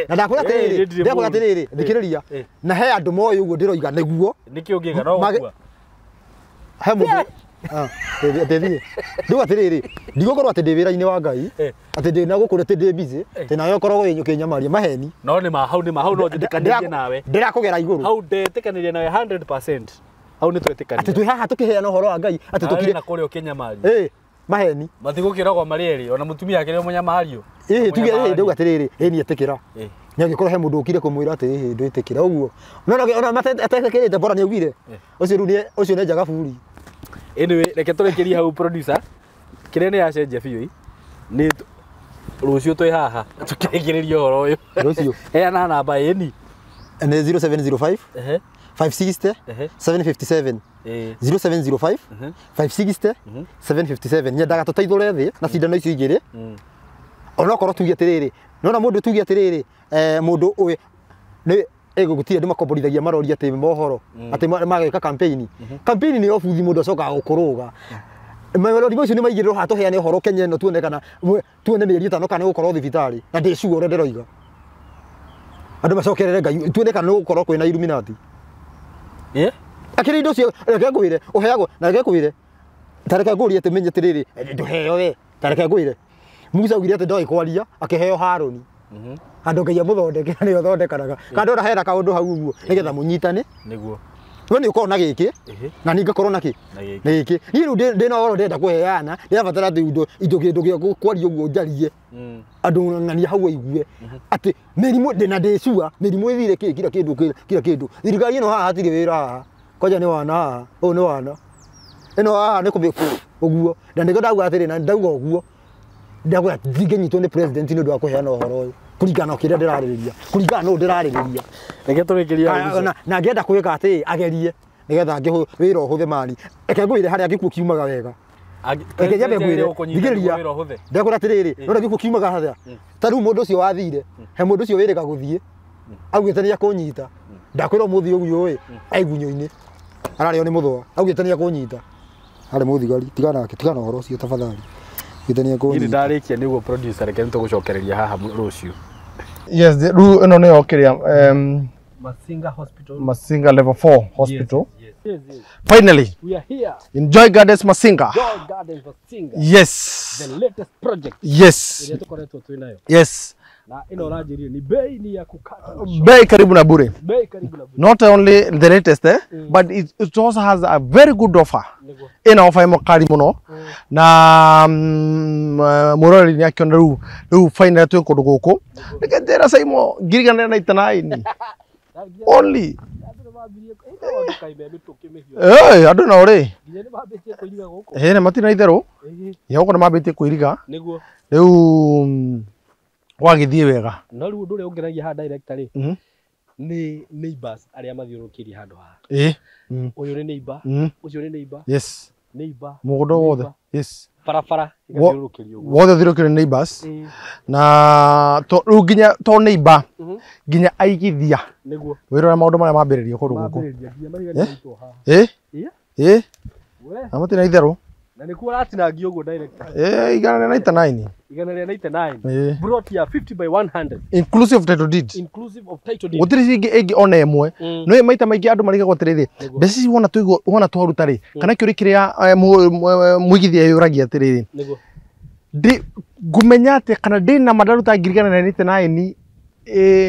Na ndakwĩra atĩrĩrĩ, ndĩrakwĩra atĩrĩrĩ, thikĩrĩria. Na he andũ moĩ ũguo ndĩroiga nĩguo. Nĩkĩ ũngĩka no gũkua? He mũndũ atĩthiĩ. Rĩu atĩrĩrĩ, ndigũkorwo atĩ ndĩ wĩra-inĩ wa Ngai, atĩ ndĩ na gũkũ atĩ ndĩ busy, atĩ nawe ũkoragwo wĩ ũkĩnyamaria maheni. No nĩ ma hau nĩ ma hau no njĩtĩkanĩrie nawe. Ndĩrakũgera igũrũ. Hau ndetĩkanĩria nawe 100%. Hau nĩ twetĩkanĩria. Atĩ twĩ haha tũkĩheana ũhoro wa Ngai, atĩ tũkire na kũrĩa ũkĩnyamario. Ĩĩ, maheni. Matigũkĩrogwo marĩ erĩ, ona mũtumia akĩrĩ mũnyamario. Ĩĩ, tuge ĩĩ ndauga atĩrĩrĩ, ĩĩ niĩ ĩtĩkĩra. Nĩ angĩkorwo he mũndũ ũkire kũmwĩra atĩ ĩĩ ndwĩtĩkĩra ũguo. No ona atetĩkĩrĩte bora nĩ augire. Ũcio rĩu nĩ ũcio nĩ njaga buri. Anyway, reke tũrĩkĩrie hau producer. Kĩrĩa nĩ yacenjia biũ nĩ rũciũ twĩ haha tũkĩrĩkĩrĩria ũhoro ũyũ. Rũciũ. Heana namba ĩni. Nĩ 0705 560 757. 0705 560 757. Nyendaga tũteithũre thĩ na cindano icio igĩrĩ. Onokorwo tuge atĩrĩrĩ, Nona mundu tuge atiriri mundu uyu ni egũgutirĩ andũ makomborithagia maroria atĩ mohoro atĩ mageka campaign. Campaign nĩ obuthi mũndũ acokaga gũkũrũga. Marori macio nĩ maigĩrĩrwo haha tũheane ũhoro Kenya ĩno tuone kana tuone mĩeri ĩtano kana nĩ gũkorwo thibitarĩ na ndĩ sure ũrĩa ndĩroiga. Andũ macokerere Ngai tuone kana nĩ gũkorwo kwĩna Illuminati. Akĩrĩ indo cio reke ngwĩre ũheagwo na reke ngwĩre ta reke ngũrie atĩ menye atĩrĩrĩ ndũheo we ta reke ngwĩre Musa augire atĩ ndoĩ kwaria akĩheo Harũni. Andũ Ngai amũthondeke nĩwe ũthondekanaga kana ndona hena kaũndũ hau ũguo nĩgetha mũnyitane nĩguo we nĩ ũkorwo na gĩkĩ na niĩ ngakorwo na kĩ na gĩkĩ niĩ rĩu ndĩna ũhoro ndĩrenda kũheana ndĩrabatara atĩ indo kĩndũ gĩa kwaria ũguo njarie andũ ng'ania hau aigue atĩ mĩrimũ ndĩna ndĩcua mĩrimũ ĩthire kĩ kila kĩndũ kila kĩndũ thirikari ĩno haha hatirĩ wĩra haha kwanja nĩ wana haha ũyũ nĩ wana ĩno haha nĩ kũmĩ ũguo na nĩkĩo ndauga atĩrĩ na ndauga ũguo ndauga ndingĩnyitwo nĩ president nĩ ũndũ wa kũheana ũhoro ũyũ kũringana na kĩrĩa ndĩrarĩrĩria kũringana na ũũ ndĩrarĩrĩria reke tũrĩkĩrie na angĩenda kwĩka atĩ agerie nĩgetha wĩra ũhũthe mani reke ngwĩre harĩa gĩkuũ kiumaga wega reke nyambe ngwĩre thikĩrĩria ndekũra atĩrĩrĩ nona gĩkuũ kiumaga harĩa ta rĩu mũndũ ũcio wathire he mũndũ ũcio wĩrĩga gũthiĩ augĩte nĩ akũnyita ndakwĩra ũmũthĩ ũguo ĩ aigunyũ-inĩ ararĩo nĩ mũthũa augĩte nĩ akũnyita harĩ mũthigari tigana nake tigana ũhoro ũcio tafadhali augĩte nĩ akũnyita niĩ ndarĩkia nĩguo producer reke nĩtũgũcokereria haha rũciũ. Yes, rĩu ĩno nĩyo kĩrĩa Masinga Hospital. Masinga level 4 hospital. Yes, yes, yes. Finally, we are here in Joy Gardens Masinga. Joy Gardens Masinga. Yes. The latest project. Yes. Ĩrĩa tũkoretwo twĩ nayo. Yes. Na ĩno ũranjĩrire ni bei ni ya kukata. Bei karibu na bure. Bei karibu na bure. Not only the latest but it also has a very good offer. Ĩna offer ĩmwe kali mũno na mũroreri nĩ akĩona rĩu finally twĩ kũndũ gũkũ. Reke njĩra Saimo 1,099 only. Andũ no rĩ nĩ matirĩ na itherũ gũkũ nĩ mambĩtie kwĩriga rĩu gwagĩthiĩ wega. No rĩu ũndũ ũrĩa ũngenagia haha director rĩ nĩ neighbors arĩa mathiũrũrũkĩirie handũ haha. Ũyũ nĩ neighbor, ũcio nĩ neighbor. Yes. Neighbor. Mũgũnda wothe. Yes. Barabara ĩgathiũrũrũkĩrio ũguo. Wothe ũthiũrũrũkĩirio nĩ neighbors. Na rĩu nginya to neighbor nginya aigithia. Nĩguo. Wĩrore maũndũ marĩa mambĩrĩrio kũndũ gũkũ. Mambĩrĩria nginya mahiga nĩ maitwo haha. Na matirĩ na itherũ. Na nĩkuo ũratinangio ũguo director. 199. 199. Plot ya 50 by 100. Inclusive title deed. Inclusive of title deed. Gũtirĩ ciringi ĩngĩ ona ĩmwe. No maita maingĩ andũ marigagwo atĩrĩrĩ, mbeca ici wona tũigwo wona twaruta rĩ, kana kĩũria kĩrĩa mũigithia yũragia atĩrĩrĩ. Nĩguo. Ndĩ ngũmenya atĩ kana ndĩ na ndaruta 1,099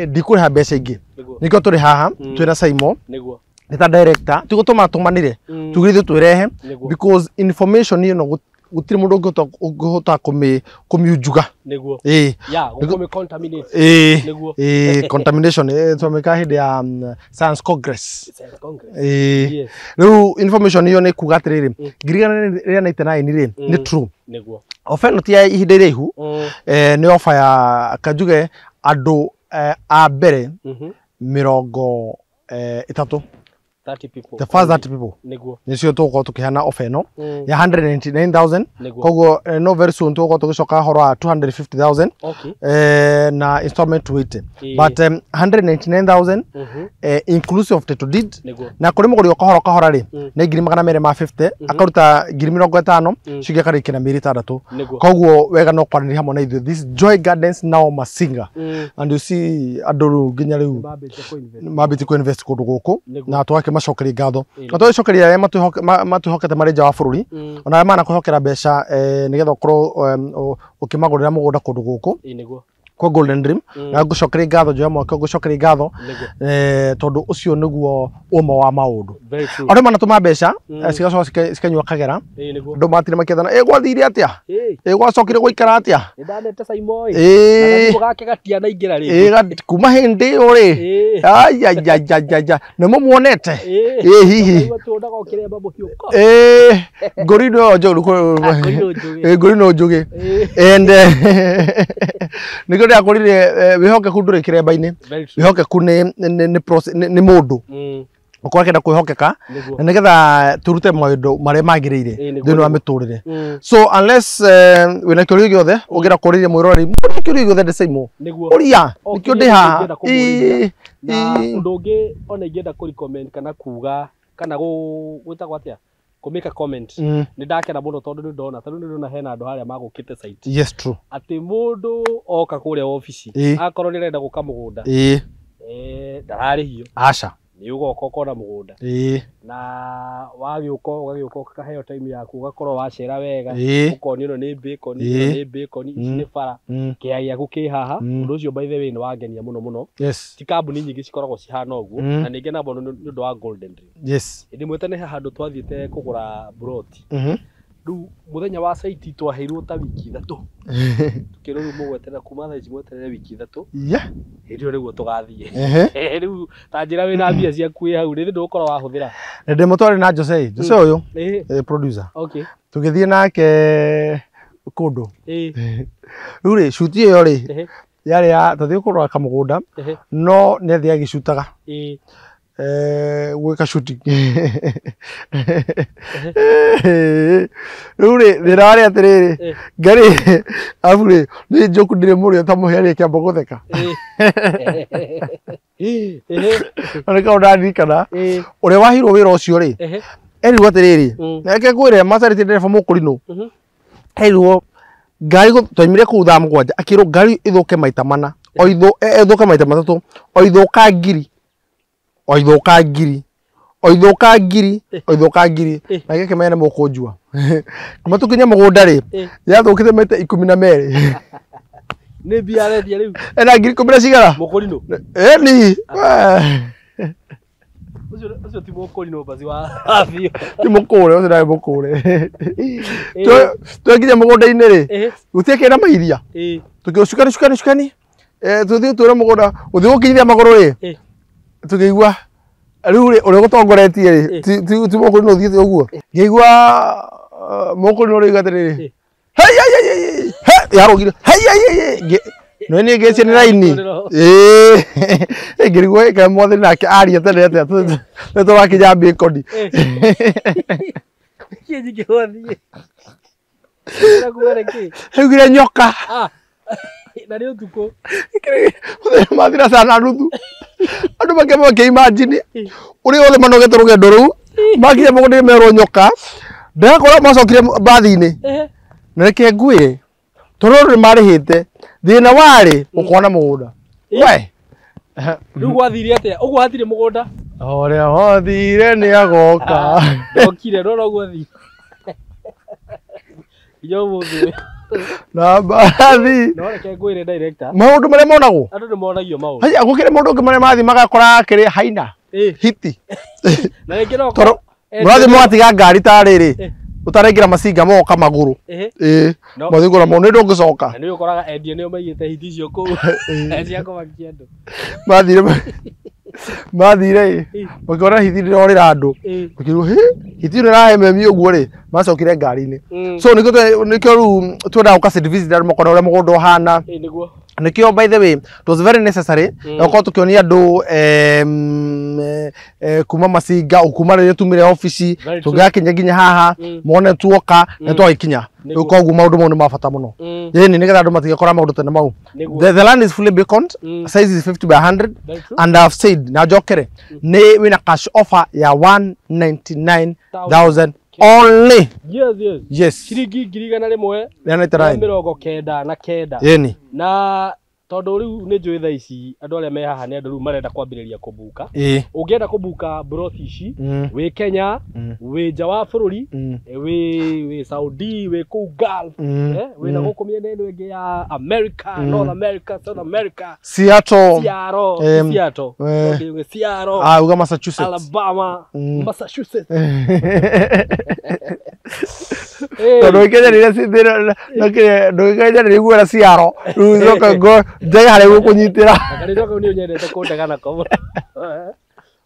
ndikũrĩha mbeca ingĩ. Nĩkĩo tũrĩ haha twĩna Saimo. Nĩguo. Nĩ ta director tigũtũma tũmanire tugire ithuĩ twĩrehe because information ĩno gũtirĩ mũndũ ũngĩhota kũmiunjuga. Nĩguo. Ya gũkũmĩ contaminate. Nĩguo. Contamination twamĩka hĩndĩ ya Science Congress. Science Congress. Rĩu information ĩyo nĩ kuga atĩrĩrĩ 1,099 rĩ nĩ true. Nĩguo. Ofa ĩno ti ya ihinda iraihu nĩ ofa ya kanjuge andũ a mbere 30. 30 people. The first 30 people. Nĩguo. Nĩcio tũgũkorwo tũkĩheana offer ĩno ya 199,000. Koguo no very soon tũgũkorwo tũgĩcoka ũhoro wa 250,000. Okay. Na installment 280. But 199,000 inclusive of title deed. Na kũrĩ mũgũri o kahora rĩ nĩ 250,000 akaruta 50,000 ciũngĩ akarĩkia na mĩeri 6. Koguo wega no kwaranĩria hamwe na ithuĩ. This Joy Gardens now Masinga. And you see andũ rĩu nginya rĩu mambĩtie kũ-invest kũndũ gũkũ na tũgakĩmacokeria ngatho na tũgĩcokeria arĩa matwĩhokete marĩ nja wa bũrũri ona arĩa manakwĩhokera mbeca nĩgetha ũkorwo ũkĩmagũrĩra mũgũnda kũndũ gũkũ kwa Golden Dream na ngũcokeria ngatho njoya mwaka ngũcokeria ngatho tondũ ũcio nĩguo ũma wa maũndũ. Andũ manatũma mbeca cigacoka cikanyua kagera andũ matire makĩethana gwathire atĩa gwacokire gũikara atĩa nĩndanete Saimo ĩ na gake gatianaingĩra rĩngĩ kuma hĩndĩ ĩyo rĩ aiaiaiaia nĩmo muonete hihi ngũri no njũru ngũri no njũgĩ and nĩkĩo ndĩrakwĩrire wĩhokeku ndũrĩ kĩremba-inĩ wĩhokeku nĩ mũndũ Ũkorwo akĩenda kwĩhokeka na nĩgetha tũrute maũndũ marĩa magĩrĩire thĩinĩ wa mĩtũrĩre. So unless wĩna kĩũria gĩothe ũngĩenda kũũrĩria mwĩroreri, mũũrie kĩũria gĩothe ndĩcaimwo. Ũria, nĩkĩo ndĩ haha. Na ũndũ ũngĩ ona ingĩenda kũ recommend kana kuga kana gwĩtagwo atĩa, kũ make a comment. Nĩ ndakena mũno tondũ nĩ ndona, tondũ nĩ ndona hena andũ harĩa magũkĩte site. Yes, true. Atĩ mũndũ oka kũrĩa obici akorwo nĩ arenda gũka mũgũnda, ndararĩhio. Aca. Nĩ ũgoka ũkona mũgũnda. Na wagĩũka ũgagĩũka ũkaheo time yaku, ũgakorwo wacera wega, ũkonio ĩno nĩ bacon, ĩno nĩ bacon, ici nĩ bara, kĩea gĩaku kĩ haha. Ũndũ ũcio by the way nĩ wangenia mũno mũno. Yes. Ti kambuni nyingĩ cikoragwo cihana ũguo, na nĩ ngenaga mũno nĩ ũndũ wa Golden Dream. Yes. Hĩndĩ ĩmwe tene he handũ twathiĩte kũgũra buroti. Rĩu mũthenya wa site twaheirwo ta wiki 3. Tukĩrwo rĩu mũgweterera kuma thaa ici mweterere wiki 3. Yeah. Hĩndĩ ĩyo nĩguo tũgathiĩ. Rĩu ta njĩra wĩna mbia ciaku wĩ hau, rĩrĩ ndũgũkorwo wahũthĩra. Na ndĩmũtware na Jose, Jose ũyũ, producer. Okay. Tũgĩthiĩ nake kũndũ. Rĩu rĩ, shoot ĩyo rĩ, yarĩ ya twathiĩ kũrora kamũgũnda, no nĩ athiĩ agĩcutaga. Gwĩka shooting. Rĩu rĩ, thĩna warĩ atĩrĩrĩ, ngari arabu rĩ, nĩ njoku ndĩrĩ mũrĩo ta mũhĩa rĩ kĩamba gũtheka. Na nĩ kaũndũ ndaririkana, ũrĩa waheirwo wĩra ũcio rĩ, erirwo atĩrĩrĩ, reke ngwĩre macarĩtie ndereba mũkũrinũ, erirwo ngari twaimire kũu thaa 7, akĩrwo ngari ĩthũke maita 4, ĩthũke maita 3, o ithũka ngiri, o ithũka ngiri, o ithũka ngiri, o ithũka ngiri, na gĩkĩmenya nĩ mũkũnjua. Kuma tũkinye mũgũnda rĩ, yathũkĩte maita 12. Nĩ mbia arendia rĩu? Ena ngiri 10 na cigana? Mũkũrinũ? Ĩni. Ũcio ti mũkũrinũ baci wa biũ. Ti mũkũre, ũcio ndarĩ mũkũre. Twakinya mũgũnda-inĩ rĩ, gũtiakĩrĩ na mairia. Tũkĩrwo cukani cukani cukani, tũthiĩ tũre mũgũnda, gũthiĩ gũkinyithia magũrũ rĩ, tũkĩigua rĩu rĩ, ũrĩa ũgũtongoretie rĩ, ti mũkũrinũ ũthiĩte ũguo. Ngĩigua mũkũrinũ ũroiga atĩrĩrĩ, hei hei hei hei, yarũgire hei hei hei, no niĩ ngĩcie nĩ raini. Ngĩrigwo ĩka mwathani nake aria tene atĩa, nĩ tũrakinya bacon. Kĩ nyingĩ wathiĩ? Augire nyoka. Na nĩ ũtukũ. Mũthenya mathira saa na nuthu. Andũ makĩamba makĩimagine ũrĩa othe manogete rũgendo rũu, makinya mũgũnda-inĩ merwo nyoka, ndakora macokire mbathi-inĩ. Na reke ngwĩre, tondũ rũrũ nĩmarĩhĩte, thĩna warĩ gũkona mũgũnda. We. Rĩu gwathire atĩa? Ũguo hatirĩ mũgũnda? Ũrĩa wathire nĩ agoka. Ndokire, ndona ũguo athire. Nginya ũmũthĩ. Na mbathi. No reke ngwĩre director. Maũndũ marĩa monagwo. Andũ nĩ monagio maũndũ. Haya, gũkĩrĩ mũndũ ũngĩ marĩa mathiĩ magakora kĩrĩ haina. Hiti. Na rĩngĩ no Tondũ mũrathiĩ mũgatiga ngari ta rĩrĩ, ũtaraingĩra macinga moka magũrũ. Mathiĩ kũgũra mũndũ nĩ ndũngĩcoka. Na nĩ ũkoraga endia nĩo maigĩte hiti icio kũu. Cia kũmakia andũ. Mathire ĩ, makĩona hiti ndĩrorĩra andũ. Makĩrwo hĩ, hiti ĩno ĩrahe memi ũguo rĩ, macokire ngari-inĩ. So nĩkĩo rĩu twendaga gũka site visit andũ makona ũrĩa mũgũnda ũhana. Nĩguo. Nĩkĩo by the way, it was very necessary gũkorwo tũkĩonia andũ kuma Macinga, kuma rĩrĩa tumire obici, tũgĩgakinya nginya haha, mone tuoka, na twagĩkinya. Rĩu koguo maũndũ mau nĩ ma bata mũno. Ĩni nĩgetha andũ matigakora maũndũ tene mau. The land is fully beaconed, size is 50 by 100, and I've said, na njokere, nĩ wĩna cash offer ya 199,000 only. Yes, yes. Yes. Ciringi 199. Ĩni. Na tondũ rĩu nĩ njũĩ thaa ici andũ arĩa me haha nĩ andũ rĩu marenda kwambĩrĩria kũbuka. Ũngĩenda kũbuka broti ici, wĩ Kenya, wĩ nja wa bũrũri, wĩ Saudi, wĩ kũu Gulf, wĩ na gũkũ mĩena ĩno ĩngĩ ya America, North America, South America, Seattle, Seattle, Seattle, uga Massachusetts, Alabama, Massachusetts. Tondũ ndũgĩkenyanĩre guoya ciaro, rĩu coka njage harĩa gũkũnyitĩra. Kanitha kau nĩ ũnyendete kũndega nako mũno.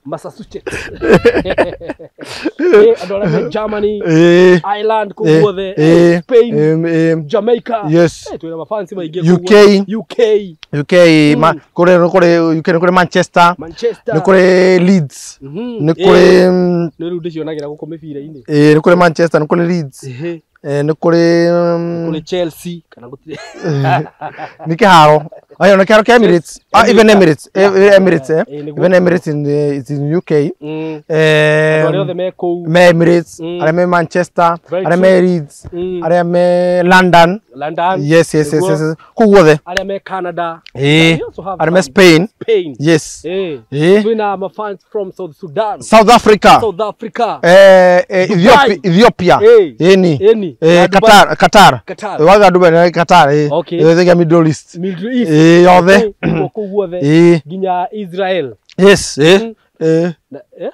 Massachusetts, andũ arĩa me Germany, Ireland, kũu guothe, Spain, Jamaica. Yes. Twĩna mafansi maingĩ UK. kũu. UK. UK, kũrĩ kũrĩ UK, nĩ kũrĩ Manchester, Manchester, nĩ kũrĩ Leeds, nĩ kũrĩ Nĩ rĩu ndĩcionagĩra gũkũ mĩbira-inĩ. Nĩ kũrĩ Manchester, nĩ kũrĩ Leeds, nĩ kũrĩ Kũrĩ Chelsea kana gũtirĩ? Nĩ kĩharo ayo, nĩ kĩharo kĩa Emirates. Ah, even Emirates, Emirates, Nĩguo. even Emirates in the, it's in UK. Andũ arĩa othe me kũu. Me Emirates, arĩa me Manchester, Very arĩa me Leeds, arĩa me London. London. Yes. Nĩguo. Yes. Kũu guothe. Arĩa me Canada. We also have Arĩa me some- Spain. Spain. Yes. Twĩna mafans from South Sudan, South Africa, South Africa, Ethiopia, Ethiopia. Ĩni. Ĩni. Na Dubai. Qatar, Qatar. Qatar. Waga Dubai na Qatar, Okay. Yothe Middle East. Middle East. Yothe. Okay, nĩguo, kũu guothe, nginya Israel. Yes. Na, eh?